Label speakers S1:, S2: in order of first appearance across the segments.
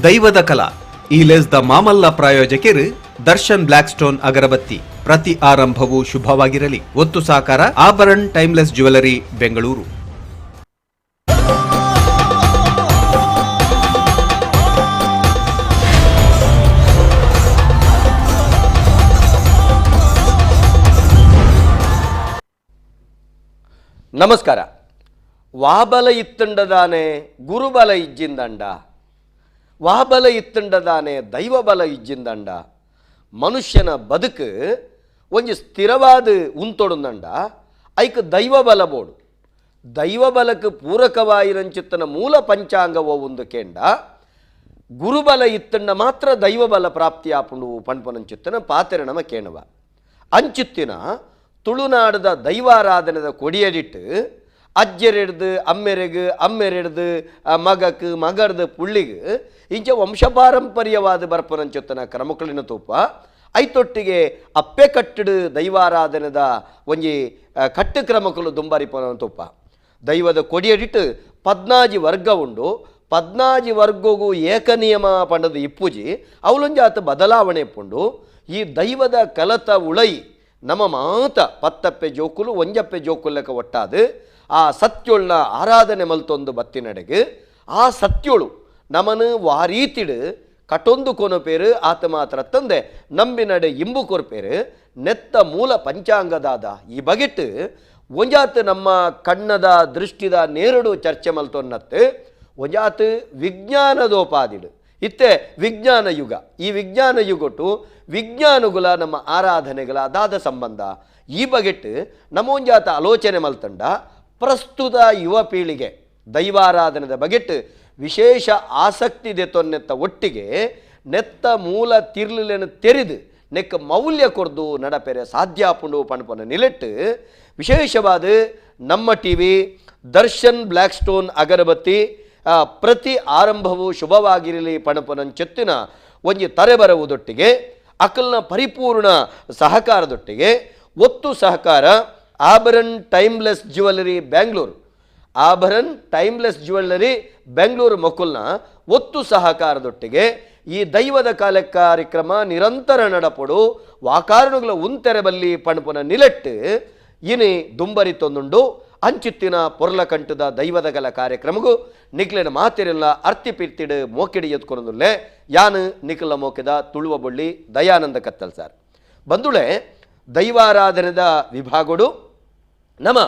S1: ದೈವದ ಕಲಾ ಈ ಲೇಸ್ದ ಮಾಮಲ್ಲ ಪ್ರಾಯೋಜಕರು ದರ್ಶನ್ ಬ್ಲಾಕ್ ಸ್ಟೋನ್ ಅಗರಬತ್ತಿ. ಪ್ರತಿ ಆರಂಭವೂ ಶುಭವಾಗಿರಲಿ. ಒತ್ತು ಸಾಕಾರ ಆಭರಣ್ ಟೈಮ್ಲೆಸ್ ಜ್ಯುವೆಲರಿ, ಬೆಂಗಳೂರು.
S2: ನಮಸ್ಕಾರ. ವಾಬಲ ಇತ್ತಂಡದಾನೆ ಗುರುಬಲ ಇಜ್ಜಿಂದಂಡ, ವಾಬಲ ಇತ್ತಂಡದಾನೆ ದೈವಬಲ ಇಜ್ಜಿಂದಂಡ. ಮನುಷ್ಯನ ಬದುಕು ಒಂಜಿ ಸ್ಥಿರವಾದ ಉಂತೊಡುಂದಂಡ ಐಕ್ ದೈವಬಲ ಬೋಡು. ದೈವಬಲಕ್ಕೆ ಪೂರಕವಾಯಿರಂಚಿತ್ತನ ಮೂಲ ಪಂಚಾಂಗವೋ ಒಂದು ಕೇಂಡ ಗುರುಬಲ ಇತ್ತಂಡ ಮಾತ್ರ ದೈವಬಲ ಪ್ರಾಪ್ತಿ ಆಪುಂಡು ಪಣ್ಪನಂಚಿತ್ತನ ಪಾತೆರ ನಮ ಕೇಣವ. ಅಂಚಿತ್ತಿನ ತುಳುನಾಡದ ದೈವಾರಾಧನೆದ ಕೊಡಿಯಡಿಟ್ಟು ಅಜ್ಜರೆಡ್ದು ಅಮ್ಮೆರೆಗ್, ಅಮ್ಮೆರೆಡ್ದು ಮಗಕ್, ಮಗರ್ದು ಪುಳ್ಳಿಗ್ ಇಂಚ ವಂಶಪಾರಂಪರ್ಯವಾದ ಬರ್ಪನಂಚೊತ್ತನ ಕ್ರಮಕಳಿನ ತೂಪ. ಐತೊಟ್ಟಿಗೆ ಅಪ್ಪೆ ಕಟ್ಟಡು ದೈವಾರಾಧನೆದ ಒಂಜಿ ಕಟ್ಟು ಕ್ರಮಕಲು ದುಂಬಾರಿಪನ ತೂಪ. ದೈವದ ಕೊಡಿಯಡಿಟ್ಟು 14 ವರ್ಗ ಉಂಡು. 14 ವರ್ಗಗೂ ಏಕನಿಯಮ ಪಂಡದು ಇಪ್ಪುಜಿ, ಅವಲೊಂಜಾತ ಬದಲಾವಣೆ ಪುಂಡು. ಈ ದೈವದ ಕಲತ ಉಳೈ ನಮ್ಮ ಮಾತ ಪತ್ತಪ್ಪೆ ಜೋಕುಲು ಒಂಜಪ್ಪೆ ಜೋಕುಲೆಕ ಒಟ್ಟಾದು ಆ ಸತ್ಯೊಳ್ನ ಆರಾಧನೆ ಮಲ್ತೊಂದು ಬತ್ತಿನಡೆಗೆ ಆ ಸತ್ಯೊಳು ನಮನು ವಾರೀತಿಡು ಕಟೊಂದು ಕೊನಪೇರು ಆತ ಮಾತ್ರ ತಂದೆ ನಂಬಿನಡೆ ಇಂಬು ಕೊರ್ಪೇರು ನೆತ್ತ ಮೂಲ ಪಂಚಾಂಗದಾದ ಈ ಬಗೆಟ್ಟು ಒಂಜಾತ್ ನಮ್ಮ ಕಣ್ಣದ ದೃಷ್ಟಿದ ನೇರಡು ಚರ್ಚೆ ಮಲ್ತೊನ್ನತ್ತು ಒಂಜಾತ್ ವಿಜ್ಞಾನದೋಪಾದಿಡು. ಇತ್ತೆ ವಿಜ್ಞಾನ ಯುಗ. ಈ ವಿಜ್ಞಾನ ಯುಗಟು ವಿಜ್ಞಾನಗುಲ ನಮ್ಮ ಆರಾಧನೆಗಳ ಅದಾದ ಸಂಬಂಧ ಈ ಬಗೆಟ್ಟು ನಮ್ಮೊಂಜಾತ ಆಲೋಚನೆ ಮಲ್ತಂಡ ಪ್ರಸ್ತುತ ಯುವ ಪೀಳಿಗೆ ದೈವಾರಾಧನೆದ ಬಗೆಟ್ಟು ವಿಶೇಷ ಆಸಕ್ತಿ ದೆತೊನ್ನೆತ್ತ ಒಟ್ಟಿಗೆ ನೆತ್ತ ಮೂಲ ತಿರ್ಲಿಲೆನು ತೆರೆದು ನೆಕ್ಕ ಮೌಲ್ಯ ಕೊರ್ದು ನಡಪೆರೆ ಸಾಧ್ಯ ಪುಂಡು ಪಣಪನ ನಿಲೆಟ್ಟು ವಿಶೇಷವಾದ ನಮ್ಮ TV Darshan black stone ಅಗರಬತ್ತಿ ಪ್ರತಿ ಆರಂಭವೂ ಶುಭವಾಗಿರಲಿ ಪಣಪನಂಚೊತ್ತಿನ ಒಂಜಿ ತರೆಬರವುದೊಟ್ಟಿಗೆ ಅಕಲ್ನ ಪರಿಪೂರ್ಣ ಸಹಕಾರದೊಟ್ಟಿಗೆ ಒತ್ತು ಸಹಕಾರ Abharan timeless jewellery Bangalore, Abharan timeless jewellery Bengaluru ಮೊಕುಲ್ನ ಒತ್ತು ಸಹಕಾರದೊಟ್ಟಿಗೆ ಈ ದೈವದ ಕಾಲ ಕಾರ್ಯಕ್ರಮ ನಿರಂತರ ನಡಪಡು ವಾಕಾರಣಗಳ ಉಂತೆರೆಬಲ್ಲಿ ಪಣಪುನ ನಿಲೆಟ್ಟು ಇನಿ ದುಂಬರಿ ತೊಂದುಂಡು. ಅಂಚಿತ್ತಿನ ಪೊರ್ಲಕಂಟದ ದೈವದ ಕಲ ಕಾರ್ಯಕ್ರಮಗೂ ನಿಕ್ಲೆನ ಮಾತಿರೆಲ್ಲ ಅರ್ತಿ ಪಿರ್ತಿಡು ಮೋಕಿಡಿ ಎತ್ಕೊನದುಲ್ಲೆ. ಯಾನು ನಿಖಲ ಮೋಕಿದ ತುಳುವ ಬೊಳ್ಳಿ ದಯಾನಂದ ಕತ್ತಲ್ ಸರ್. ಬಂದುಳೆ ದೈವಾರಾಧನೆದ ವಿಭಾಗಡು ನಮ್ಮ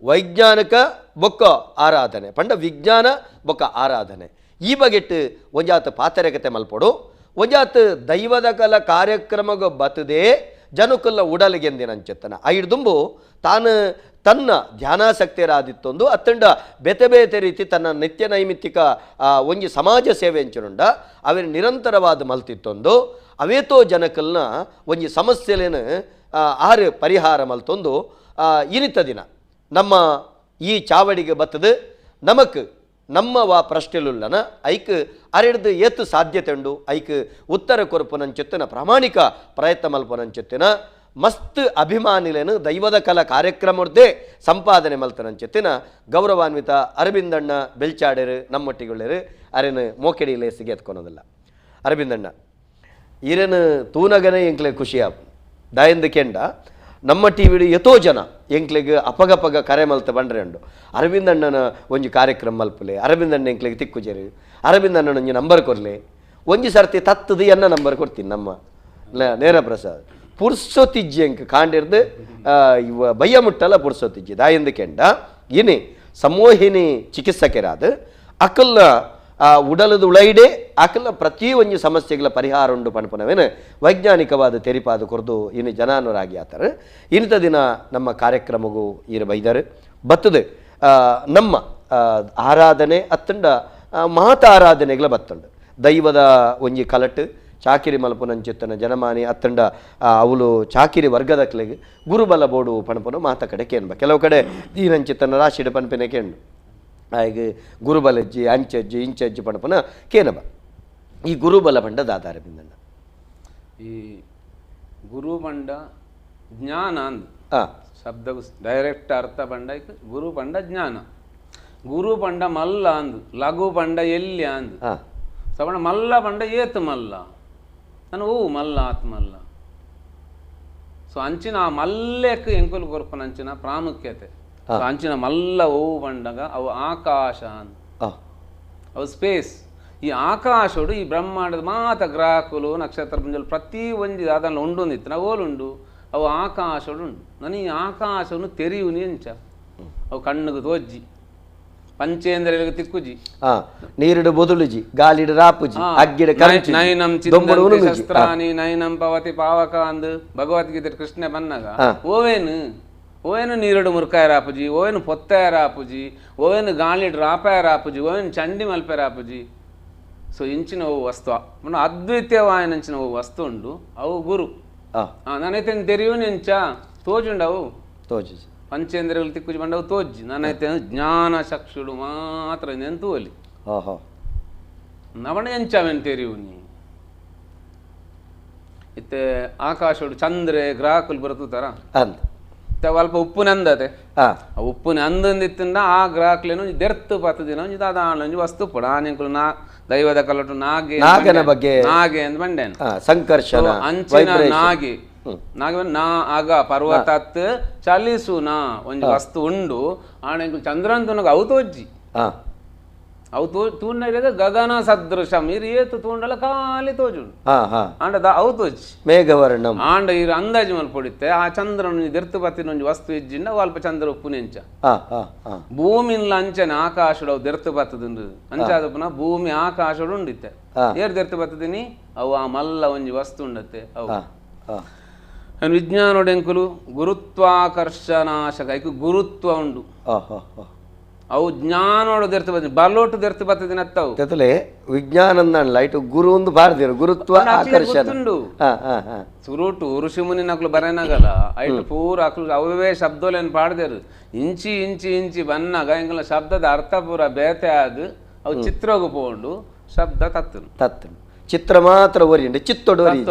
S2: ವೈಜ್ಞಾನಿಕ ಬೊಕ್ಕ ಆರಾಧನೆ ಪಂಡ ವಿಜ್ಞಾನ ಬೊಕ್ಕ ಆರಾಧನೆ ಈ ಬಗೆಟ್ಟು ಒಂಜಾತ ಪಾತರಕತೆ ಮಲ್ಪೊಡು. ಒಂಜಾತ ದೈವದ ಕಲ ಕಾರ್ಯಕ್ರಮಗ ಬತದೆ ಜನಕಲ್ಲ ಉಡಲಿಗೆಂದಿನಂಚೆತ್ತನ ಐಡ್ದುಂಬು ತಾನು ತನ್ನ ಧ್ಯಾನಾಸಕ್ತಿಯರಾದಿತ್ತೊಂದು ಅತ್ತಂಡ ಬೇತೆ ಬೇತೆ ರೀತಿ ತನ್ನ ನಿತ್ಯ ನೈಮಿತ್ತಿಕ ಒಂಜಿ ಸಮಾಜ ಸೇವೆ ಅಂಚನುಂಡ ಅವೇನು ನಿರಂತರವಾದ ಮಲ್ತಿತ್ತೊಂದು ಅವೇತೋ ಜನಕಲ್ನ ಒಂಜಿ ಸಮಸ್ಯೆಲೇನು ಆರು ಪರಿಹಾರ ಮಲ್ತೊಂದು ಇನಿತ ದಿನ ನಮ್ಮ ಈ ಚಾವಡಿಗೆ ಬತ್ತದು ನಮಕ್ ನಮ್ಮ ವಾ ಪ್ರಶ್ನೆಲುಲ್ಲನ ಐಕ್ ಅರೆಡ್ದು ಏತು ಸಾಧ್ಯತೆ ಉಂಡು ಐಕ್ ಉತ್ತರ ಕೊರಪುನಂಚೊತ್ತಿನ ಪ್ರಾಮಾಣಿಕ ಪ್ರಯತ್ನ ಮಲ್ಪುನಂಚೊತ್ತಿನ ಮಸ್ತ್ ಅಭಿಮಾನಿಲೇನು ದೈವದ ಕಲಾ ಕಾರ್ಯಕ್ರಮದ್ದೇ ಸಂಪಾದನೆ ಮಲ್ತನಂಚೊತ್ತಿನ ಗೌರವಾನ್ವಿತ ಅರವಿಂದಣ್ಣ ಬೆಲ್ಚಾಡೇರು ನಮ್ಮೊಟ್ಟಿಗೊಳ್ಳೇರು ಅರೆನು ಮೋಕೆಡಿ ಲೇಸಿಗೆ ಎತ್ಕೊಳೋದಿಲ್ಲ. ಅರವಿಂದಣ್ಣ ಈರೇನು ತೂನಗನೇ ಎಂಕ್ಲೆ ಖುಷಿ ಆಪು ದಾಯಂದು ಕೆಂಡ ನಮ್ಮ ಟಿ ವಿಡು ಎತೋ ಜನ ಎಂಕ್ಲೆಗ್ ಅಪಗಪಗ ಕರೆ ಮಲ್ತ ಬಂಡ್ರೆ ಉಂಡು. ಅರವಿಂದಣ್ಣನ ಒಂಜಿ ಕಾರ್ಯಕ್ರಮ ಮಲ್ಪಲೆ, ಅರವಿಂದಣ್ಣ ಎಂಕ್ಲೆಗ್ ತಿಕ್ಕುಜೇರು, ಅರವಿಂದಣ್ಣನ ಒಂಜಿ ನಂಬರ್ ಕೊರ್ಲೆ, ಒಂಜಿ ಸರ್ತಿ ತತ್ತದು ಎನ್ನ ನಂಬರ್ ಕೊಡ್ತೀನಿ ನಮ್ಮ ನೇರ ಪ್ರಸಾದ್ ಪುರ್ಸೊತಿಜ್ಜಿ ಎಂಕ್ ಕಾಂಡಿರ್ದು ಇವ ಬಯ್ಯ ಮುಟ್ಟಲ್ಲ ಪುರ್ಸೊತಿಜ್ಜಿ ದಾಯಂದು ಕೆಂಡ ಇನಿ ಸಮೋಹಿನಿ ಚಿಕಿತ್ಸಕರಾದ ಅಕಲ್ನ ಉಡಲದ ಉಳೈಡೆ ಅಕಲ್ನ ಪ್ರತಿ ಒಂಜಿ ಸಮಸ್ಯೆಗಳ ಪರಿಹಾರ ಉಂಡು ಪಣಪನವೇನು ವೈಜ್ಞಾನಿಕವಾದ ತೆರಿಪಾದ ಕೊರ್ದು ಇನ್ನು ಜನಾನುರಾಗಿ ಆತಾರೆ. ಇನ್ನಿತ ದಿನ ನಮ್ಮ ಕಾರ್ಯಕ್ರಮಗೂ ಈರು ಬೈದರು ಬತ್ತದು ನಮ್ಮ ಆರಾಧನೆ ಅತ್ತಂಡ ಮಾತ ಆರಾಧನೆಗಳ ಬತ್ತಂಡು ದೈವದ ಒಂಜಿ ಕಲಟು ಚಾಕಿರಿ ಮಲ್ಪುನಂಚಿತ್ತನ ಜನಮಾನಿ ಅತ್ತಂಡ ಅವಳು ಚಾಕಿರಿ ವರ್ಗದ ಕ್ಲೆಗ್ ಗುರುಬಲ ಬೋಡು ಪಣಪನು ಮಾತ ಕಡೆ ಕೇನ್ಬ ಕೆಲವು ಕಡೆ ದೀನಂಚಿತ್ತನ ರಾಶಿಡ ಪನ್ಪಿನ ಕೇಂಡು ಆಯ್ಗೆ ಗುರುಬಲಜ್ಜಿ ಅಂಚಜ್ಜಿ ಇಂಚಜ್ಜಿ ಪಣಪನ ಕೇನಬ. ಈ ಗುರುಬಲ ಬಂಡ ದಾದಾರ ಬಿಂದಣ್ಣ
S3: ಈ ಗುರು ಬಂಡ ಜ್ಞಾನ ಅಂದ್ ಶಬ್ದ ಡೈರೆಕ್ಟ್ ಅರ್ಥ ಬಂಡ ಗುರು ಬಂಡ ಜ್ಞಾನ, ಗುರು ಬಂಡ ಮಲ್ಲ ಅಂದು, ಲಘು ಬಂಡ ಎಲ್ಲಿ ಅಂದು. ಸವಣ ಮಲ್ಲ ಬಂಡ ಏತು ಮಲ್ಲ ನಾನು ಓ ಮಲ್ಲ ಆತ್ಮಲ್ಲ ಸೊ ಅಂಚಿನ ಆ ಮಲ್ಲೆಕ್ ಎಂಕುಲು ಕೊರ್ಪನ ಅಂಚಿನ ಪ್ರಾಮುಖ್ಯತೆ ಸೊ ಅಂಚಿನ ಮಲ್ಲ ಓ ಬಂಡಗ ಅವು ಆಕಾಶ ಅವು ಸ್ಪೇಸ್ ಈ ಆಕಾಶೋಡು ಈ ಬ್ರಹ್ಮಾಂಡದ ಮಾತ ಗ್ರಾಹಕುಲು ನಕ್ಷತ್ರ ಪುಂಜಲು ಪ್ರತಿ ಒಂಜಿ ಅದನ್ನು ಉಂಡೊಂದಿತ್ತು ನಾವು ಓಲುಂಡು ಅವು ಆಕಾಶೋಡು ಉಂಡು ನಾನು ಈ ಆಕಾಶವನ್ನು ತೆರೆಯುನಿ ಅಂಚ ಅವು ಕಣ್ಣುಗೆ ತೋಜ್ಜಿ ಪಂಚೇಂದ್ರಿಯಗಳಿಗೆ ತಿಕ್ಕುಜಿ
S2: ನೀರಿಡು ಬೊದುಳುಜಿ ಗಾಲಿಡು ರಾಪುಜಿ ಅಗ್ಗಿಡ ಕರಂಚಿ
S3: ನೈನಂ ಚಿಂತಂತಿ ಶಸ್ತ್ರಾಣಿ ನೈನಂ ಪವತಿ ಪಾವಕ ಅಂದು ಭಗವದ್ಗೀತೆ ಕೃಷ್ಣ ಬನ್ನಾಗ ಓವೇನು ಓವೇನು ನೀರುಡು ಮುರ್ಕಾಯ ರಾಪುಜಿ ಓವೇನು ಪೊತ್ತಾಯ ರಾಪುಜಿ ಓವೇನು ಗಾಳಿಡು ರಾಪಾಯ ರಾಪುಜಿ ಓವೇನು ಚಂಡಿ ಮಲ್ಪೆ ರಾಪುಜಿ ಸೊ ಇಂಚಿನ ಅವು ವಸ್ತು ಅದ್ವಿತೀಯವಾಯನಂಚಿನ ಅವು ವಸ್ತು ಉಂಡು ಅವು ಗುರು ನಾನೈತೆ ತೆರೆಯುವ ತೋಜುಂಡವು
S2: ತೋಜು
S3: ಪಂಚೇಂದ್ರಿಯಗಳು ತಿಕ್ಕುಜಿ ಬಂಡವು ತೋಜಿ ನಾನೈತೆ ಜ್ಞಾನ ಚಕ್ಷುಡು ಮಾತ್ರ ತೋಲಿ ನವಣ ಎಂಚವೆನ್ ತೆರೆಯುನಿ ಇತ್ತೆ ಆಕಾಶೋಡು ಚಂದ್ರೆ ಗ್ರಾಹಕುಲು ಬರುತ್ತಾರ
S2: ಅಂತ
S3: ಅಲ್ಪ ಉಪ್ಪು ನಂದತೆ ಆ ಉಪ್ಪು ನಂದಂದಿತ್ತಿಂದ ಆ ಗ್ರಾಹಕಲೇನು ದೆರ್ತು ಪತ್ತದಿನ ಒಂಜಿ ದಾದ ಒಂಜಿ ವಸ್ತು ಪಡ ಆನೆಂಕುಲು ನಾ ದೈವದ ಕಲಟು ನಾಗೆ
S2: ನಾಗನ ಬಗ್ಗೆ
S3: ನಾಗೆ ಅಂತ ಬಂಡೇನು
S2: ಸಂಕರ್ಷಣ
S3: ಅಂಚಿನ ನಾಗೆ ನಾಗೆ ನಾ ಆಗ ಪರ್ವತತ್ ಚಲಿಸು ನಾ ಒಂಜಿ ವಸ್ತು ಉಂಡು ಆನೆಂಕುಲು ಚಂದ್ರನ್ ತುನಗ ಅವು ತೋಜ್ಜಿ ಅವು ತೋ ತೂಂಡ ಗಗನ ಸದೃಶಂ ಇರು ಏತು ತೂಂಡಲ ಖಾಲಿ ತೋಜುಂಡು ಆಂಡ ಅವು ತೋಜಿ
S2: ಮೇಘವರ್ಣಂ
S3: ಆಂಡ ಇರು ಅಂದಾಜು ಮಲ್ಪೊಡಿತ್ತೆ ಆ ಚಂದ್ರನ ದೆರ್ತು ಪತ್ತಿನ ಒಂಜಿ ವಸ್ತು ಇಜ್ಜಿಂಡ ಅಲ್ಪ ಚಂದ್ರ ಉಪ್ಪು ನೆಂಚ ಭೂಮಿನ್ಲ ಅಂಚನೆ ಆಕಾಶಡು ಅವು ದೆರ್ತು ಬತ್ತದುಂಡು ಅಂಚಾದ ಪುನಃ ಭೂಮಿ ಆಕಾಶಡು ಉಂಡಿತ್ತೆ ಏರ್ ದೆರ್ತು ಬತ್ತದಿನಿ ಅವು ಆ ಮಲ್ಲ ಒಂಜಿ ವಸ್ತು ಉಂಡತ್ತೆ ಅವು ವಿಜ್ಞಾನೋಡೆಂಕುಲು ಗುರುತ್ವಾಕರ್ಷನಾಶಕ ಐಕು ಗುರುತ್ವ ಉಂಡು ಅವು ಜ್ಞಾನೋಡು ದೆರ್ತು ಬರ್ತದೆ ಬಲೋಟು ದೆರ್ತು ಬರ್ತದೆ ಅತ್ತವು
S2: ತೆತಲೆ ವಿಜ್ಞಾನ ಲೈಟ್ ಗುರು ಒಂದು ಬಾರದಿರು ಗುರುತ್ವ ಆಕರ್ಷಣ
S3: ಸುರುಟು ಋಷಿ ಮುನಿ ನಕ್ಲು ಬರೇನಾಗಲ್ಲ ಐಟು ಪೂರ ಅಕ್ಲು ಅವೇ ಶಬ್ದಲೇನು ಪಾಡ್ದೇರು ಇಂಚಿ ಇಂಚಿ ಇಂಚಿ ಬನ್ನಾಗ ಎಂಗಲ ಶಬ್ದದ ಅರ್ಥ ಪೂರ ಬೇತೆ ಆದ್ ಅವು ಚಿತ್ರಗು ಪೋಂಡು ಶಬ್ದ ತತ್ತನು
S2: ತತ್ತನು ಚಿತ್ರ ಮಾತ್ರ ಒರಿಯುಂಡು ಚಿತ್ತೊಡು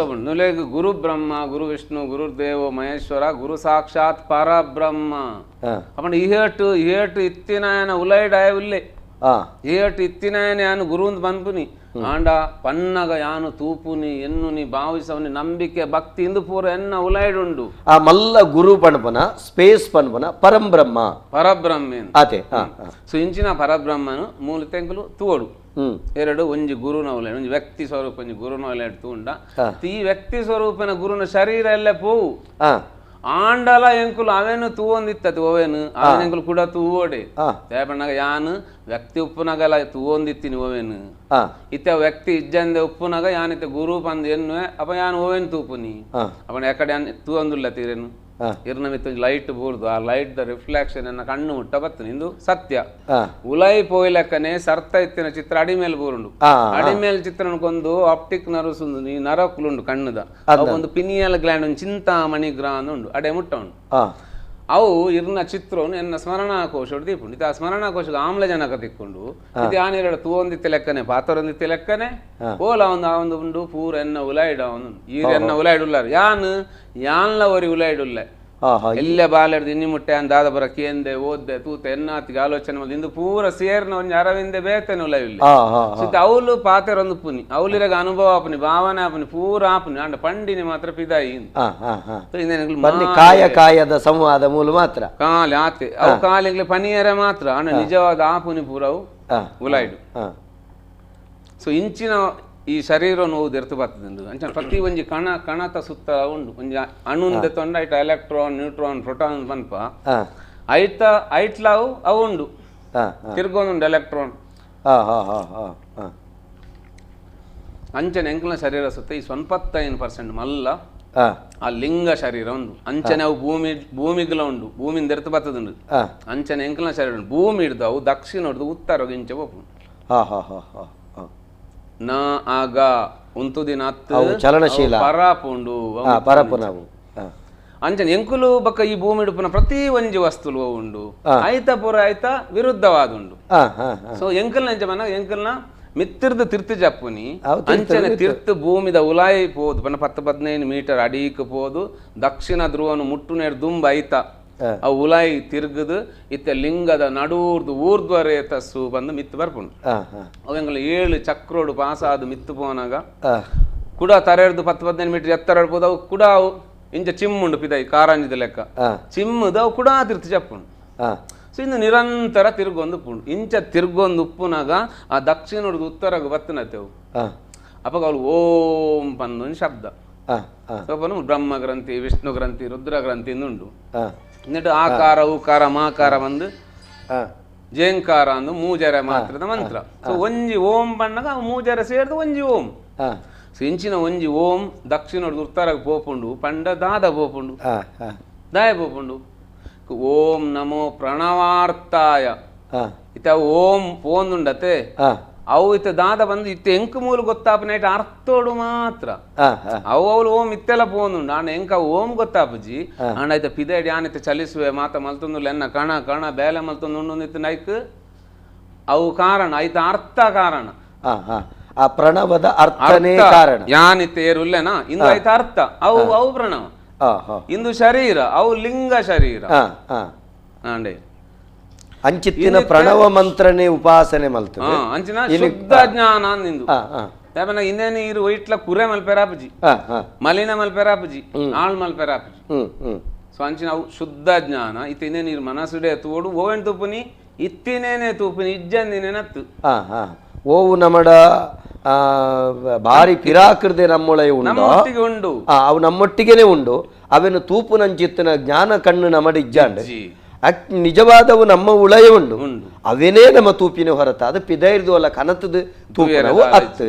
S3: ನುಲೇಗು ಗುರು ಬ್ರಹ್ಮ ಗುರು ವಿಷ್ಣು ಗುರುದೇವ ಮಹೇಶ್ವರ ಗುರು ಸಾಕ್ಷಾತ್ ಪರಬ್ರಹ್ಮ ಅಪ್ಪಂಡ ಇಹೇಟು ಇಹೇಟು ಇತ್ತಿನಾಯನ ಉಲೈಡಾಯ ಉಲ್ಲೆ ಇಹೇಟು ಇತ್ತಿನಾಯನ ಯಾನು ಗುರುಂದ್ ಬನ್ಪುನಿ ಆಂಡ ಪನ್ನಗ ಯಾನು ತೂಪುನಿ ಎನ್ನುನಿ ಭಾವಿಸವನಿ ನಂಬಿಕೆ ಭಕ್ತಿ ಇಂದು ಪೂರ ಎನ್ನ ಉಲೈಡುಂಡು
S2: ಆ ಮಲ್ಲ ಗುರು ಪಣಪನ ಸ್ಪೇಸ್ ಪಣಪನ ಪರಂಬ್ರಹ್ಮ
S3: ಪರಬ್ರಹ್ಮೇನ್
S2: ಅದೇ
S3: ಸೊ ಇಂಚಿನ ಪರಬ್ರಹ್ಮನು ಮೂಲ ತೆಂಕುಲು ತೂವಡು ಎರಡು ಒಂಜಿ ಗುರುನ ಉಲೈಡ್ ಒಂಜಿ ವ್ಯಕ್ತಿ ಸ್ವರೂಪ ಒಂಜಿ ಗುರುನ ಉಲೈಡ್ ತೂಂಡ ಈ ವ್ಯಕ್ತಿ ಸ್ವರೂಪನ ಗುರುನ ಶರೀರ ಎಲ್ಲ ಪೋವು ಆಂಡಲ ಎಂಕುಲು ಅವೇನು ತೂವೊಂದಿತ್ತದು ಓವೇನು ಅವೇನು ಕೂಡ ತೂವೋಡೆ ದೇಪಣ್ಣಗ ಯಾನು ವ್ಯಕ್ತಿ ಉಪ್ಪುನಗಲ ತೂವೊಂದಿತ್ತೀನಿ ಓವೇನು ಇತ್ತ ವ್ಯಕ್ತಿ ಇಜ್ಜಂದೆ ಉಪ್ಪುನಗ ಯಾನಿತ್ತ ಗುರು ಪಂದ್ ಎನ್ನುವೆ ಅಪ್ಪ ಯಾನು ಓವೇನು ತೂಪುನಿ ಅಪ್ಪನ ಯಾಕಡೆ ಯಾನ್ ತೂವೊಂದುಲ್ಲ ತೀರೇನು ಇರ್ನ ಮಿತ್ತ ಲೈಟ್ ಬೋರ್ದು ಆ light the reflection ಎನ್ನ ಕಣ್ಣು ಮುಟ್ಟ ಬತ್ತು ಇಂದು ಸತ್ಯ ಉಲೈ ಪೋಯ್ಲಕ್ಕನೆ ಸರ್ತ ಇತ್ತಿನ ಚಿತ್ರ ಅಡಿಮೇಲೆ ಬೋರುಂಡು ಅಡಿಮೇಲೆ ಚಿತ್ರನಕ್ಕೊಂದು ಆಪ್ಟಿಕ್ ನರ್ವ್ಸ್ ಉಂಡು ಈ ನರಕುಲುಂಡು ಕಣ್ಣುದ ಒಂದು ಪಿನಿಯಲ್ ಗ್ಲ್ಯಾಂಡ್ ಒಂದು ಚಿಂತಾಮಣಿ ಗ್ರಾನ್ ಉಂಡು ಅಡೆ ಮುಟ್ಟ ಉಂಡು ಅವು ಇರ್ನ ಚಿತ್ರವನ್ನು ಎನ್ನ ಸ್ಮರಣಾಕೋಶ ದೀಪುಂಡು ಇದು ಆ ಸ್ಮರಣಾಕೋಶಕ್ಕೆ ಆಮ್ಲಜನಕ ತಿಕ್ಕೊಂಡು ಇದು ಆನೆರಡು ತೂವೊಂದಿತ್ತ ಲೆಕ್ಕನೆ ಪಾತ್ರೊಂದಿತ್ತ ಲೆಕ್ಕನೆ ಓಲ ಒಂದು ಆ ಒಂದು ಉಂಡು ಪೂರ ಎನ್ನ ಉಲಾಯಿಡ ಒಂದು ಈರ್ ಎನ್ನ ಉಲಾಯಿಡುಲ್ಲಾರು ಯಾನ್ ಯಾನ್ಲ ಒರಿ ಉಲಾಯಿಡುಲ್ಲ ಎಲ್ಲ ಬಾಲೆಡ್ದು ಇನ್ನಿ ಮುಟ್ಟೆ ಅಂದಾದ ಬರ ಕೇಂದೆ ಓದ್ದೆ ತೂತೆ ಎನ್ನಾತಿಗೆ ಆಲೋಚನೆ ಮಾಡಿ ಇಂದು ಪೂರ ಸೇರ್ನ ಒಂಜಿ ಅರವಿಂದೆ ಬೇತನೆ ಉಲವಿಲ್ಲ ಸುತ್ತ ಅವಲು ಪಾತೆರೊಂದು ಪುನಿ ಅವಲಿರಗ ಅನುಭವ ಆಪುನಿ ಭಾವನೆ ಆಪುನಿ ಪೂರ ಆಪುನಿ ಅಂಡ ಪಂಡಿನಿ ಮಾತ್ರ ಪಿದಾಯಿ
S2: ಕಾಯ ಕಾಯದ ಸಂವಾದ ಮೂಲ ಮಾತ್ರ
S3: ಕಾಲಿ ಆತೆ ಅವು ಕಾಲಿಗ್ಲೆ ಪನಿಯರ ಮಾತ್ರ ಅಂಡ ನಿಜವಾದ ಆಪುನಿ ಪೂರವು ಉಲಾಯ್ಡು. ಸೊ ಇಂಚಿನ ಈ ಶರೀರ ನೋವು ದೆರ್ತು ಬರ್ತದೆ ಅಂಚ ಪ್ರತಿ ಒಂಜಿ ಕಣ ಕಣತ ಸುತ್ತ ಉಂಡು ಒಂಜಿ ಅಣುಂದ ತೊಂಡ ಐಟ electron neutron proton ಪನ್ಪ ಐತ ಐಟ್ಲಾವು ಅವು ಉಂಡು ತಿರ್ಗೊಂದುಂಡು ಎಲೆಕ್ಟ್ರಾನ್ ಅಂಚನೆ ಎಂಕಲ್ನ ಶರೀರ ಸುತ್ತ ಈ 75% ಮಲ್ಲ ಆ ಲಿಂಗ ಶರೀರ ಉಂಡು ಅಂಚನೆ ಅವು ಭೂಮಿ ಭೂಮಿಗ್ಲ ಉಂಡು ಭೂಮಿನ ದೆರ್ತು ಬರ್ತದುಂಡು ಅಂಚನೆ ಎಂಕಲ್ನ ಶರೀರ ಉಂಡು ಭೂಮಿ ಹಿಡ್ದು ಅವು ದಕ್ಷಿಣ ಹಿಡ್ದು ಉತ್ತರ ಇಂಚೆ ಪೋಪುಂಡು. ನ ಆಗ ಉಂತುದಿನ
S2: ಚಲನಶೀಲ
S3: ಪರಾಪುಂಡು
S2: ಪರಪುನವು
S3: ಅಂಚನೆ ಎಂಕುಲು ಬಕ್ಕ ಈ ಭೂಮಿ ಹಿಡುಪುನ ಪ್ರತಿ ಒಂಜಿ ವಸ್ತುಲು ಉಂಡು ಐತ ಪೂರ ಐತ ವಿರುದ್ಧವಾದುಂಡು. ಸೊ ಎಂಕಲ್ನ ಎಂಚ ಮನ ಎಂಕಲ್ನ ಮಿತ್ತಿರ್ದು ತಿರ್ತು ಜಪ್ಪುನಿ ಅಂಚನೆ ತಿರ್ತು ಭೂಮಿದ ಉಲಾಯಿ ಪೋದು ಪನ್ನ 10-15 ಮೀಟರ್ ಅಡೀಕ್ ಪೋದು ದಕ್ಷಿಣ ಧ್ರುವನು ಮುಟ್ಟು ನೇರು ದುಂಬ ಐತ ಅವು ಉಲಾಯಿ ತಿರುಗುದು ಇತ್ತೆ ಲಿಂಗದ ನಡೂರ್ದು ಊರ್ಧ್ವರೆ ತಸ್ಸು ಬಂದು ಮಿತ್ತು ಬರ್ಪುಂಡು. ಅವು ಎಂಕುಲು 7 ಚಕ್ರೋಡು ಪಾಸ್ ಆದ್ ಮಿತ್ತು ಪೋನಾಗ ಕುಡ ತರೆರ್ದು 10 15 ಮೀಟರ್ ಎತ್ತರ ಪೋದು ಅವು ಕುಡ ಅವು ಇಂಚ ಚಿಮ್ಮುಂಡು ಪಿದಾಯಿ ಕಾರಂಜಿದ ಲೆಕ್ಕ ಚಿಮ್ಮುದು ಅವು ಕುಡ ತಿರ್ತು ಚಪ್ಪುಂಡು. ಸೊ ಇಂದು ನಿರಂತರ ತಿರುಗೊಂದು ಪುಂಡು ಇಂಚ ತಿರುಗೊಂದು ಉಪ್ಪುನಾಗ ಆ ದಕ್ಷಿಣದ ಉತ್ತರಗ ಬತ್ತನತೆವು ಅಪ್ಪಗ ಅವಳು ಓಂ ಪಂದೊಂದು ಶಬ್ದ ಸ್ವಲ್ಪ ಬ್ರಹ್ಮ ಗ್ರಂಥಿ ವಿಷ್ಣು ಗ್ರಂಥಿ ರುದ್ರ ಗ್ರಂಥಿ ಉಂಡು. ನೆಟ್ಟು ಆಕಾರ ಉಕಾರ ಮಾಕಾರ ಬಂದು ಜೇಂಕಾರ ಅಂದು ಮೂಜರೆ ಮಾತ್ರದ ಮಂತ್ರ. ಸೊ ಒಂಜಿ ಓಂ ಬಣ್ಣಗ ಮೂಜರೆ ಸೇರ್ದು ಒಂಜಿ ಓಂ. ಸೊ ಇಂಚಿನ ಒಂಜಿ ಓಂ ದಕ್ಷಿಣದ ಉತ್ತರಗ ಪೋಪುಂಡು ಪಂಡ ದಾದ ಪೋಪುಂಡು ದಾಯ ಪೋಪುಂಡು. ಓಂ ನಮೋ ಪ್ರಣವಾರ್ತಾಯ ಇತ ಓಂ ಪೋಂದುಂಡತೆ ಅವು ಇತ್ತ ದಾದ ಬಂದು ಇತ್ತ ಎಂಕ್ ಮೂಲ ಗೊತ್ತಾಪನ ಇಟ್ಟು ಅರ್ಥೋಡು ಮಾತ್ರ ಅವು ಅವಳು ಓಂ ಇತ್ತೆಲ್ಲ ಪೋಂದುಂಡು ಆಂಡ ಎಂಕ ಓಂ ಗೊತ್ತಾಪುಜಿ ಆಂಡ ಆಯ್ತ ಪಿದಡಿ ಆನಿತ ಚಲಿಸುವೆ ಮಾತ ಮಲ್ತೊಂದು ಎನ್ನ ಕಣ ಕಣ ಬೇಲೆ ಮಲ್ತೊಂದು ಇತ್ತು ನೈಕ್ ಅವು ಕಾರಣ ಆಯ್ತ ಅರ್ಥ ಕಾರಣ
S2: ಆ ಪ್ರಣವದ ಅರ್ಥನೇ ಕಾರಣ
S3: ಯಾನಿತ್ತ ಏರುಲ್ಲೇನಾ ಇಂದು ಆಯ್ತ ಅರ್ಥ ಅವು ಅವು ಪ್ರಣವ ಇಂದು ಶರೀರ ಅವು ಲಿಂಗ ಶರೀರ ಆಂಡೆ
S2: ಅಂಚಿತ್ತಿನ ಪ್ರಣವ ಮಂತ್ರನೇ ಉಪಾಸನೆ ಮಲ್ತದೆ
S3: ಅಂಚಿನ ಶುದ್ಧ ಜ್ಞಾನ ನಿಂದು ಇನ್ನೇನು ಇರು ವೈಟ್ಲ ಕುರೆ ಮಲ್ಪೆರಾಪುಜಿ ಮಲಿನ ಮಲ್ಪೆರಾಪುಜಿ ಆಳ್ ಮಲ್ಪೆರಾಪುಜಿ. ಸೊ ಅಂಚಿನ ಅವು ಶುದ್ಧ ಜ್ಞಾನ ಇತ್ತ ಇನ್ನೇನು ಇರು ಮನಸ್ಸುಡೆ ತೋಡು ಓವೆನ್ ತೂಪುನಿ ಇತ್ತಿನೇನೆ ತೂಪುನಿ ಇಜ್ಜಂದಿನೇನತ್ತು
S2: ಓವು ನಮ್ಮಡ ಭಾರಿ ಪಿರಾಕೃದೆ ನಮ್ಮೊಳಗೆ ಉಂಡು
S3: ಉಂಡು
S2: ಅವು ನಮ್ಮೊಟ್ಟಿಗೆನೆ ಉಂಡು ಅವೆನು ತೂಪುನಂಚಿತ್ತಿನ ಜ್ಞಾನ ಕಣ್ಣು ನಮ್ಮಡ ಇಜ್ಜಾಂಡ್ ನಿಜವಾದವು ನಮ್ಮ ಉಳಯ ಉಂಡು ಅವೇನೇ ನಮ್ಮ ತೂಪಿನ ಹೊರತ ಅದು ಪಿದೈರ್ದು ಅಲ್ಲ ಕನತದ ತೂಪಿನವು ಅತ್ತು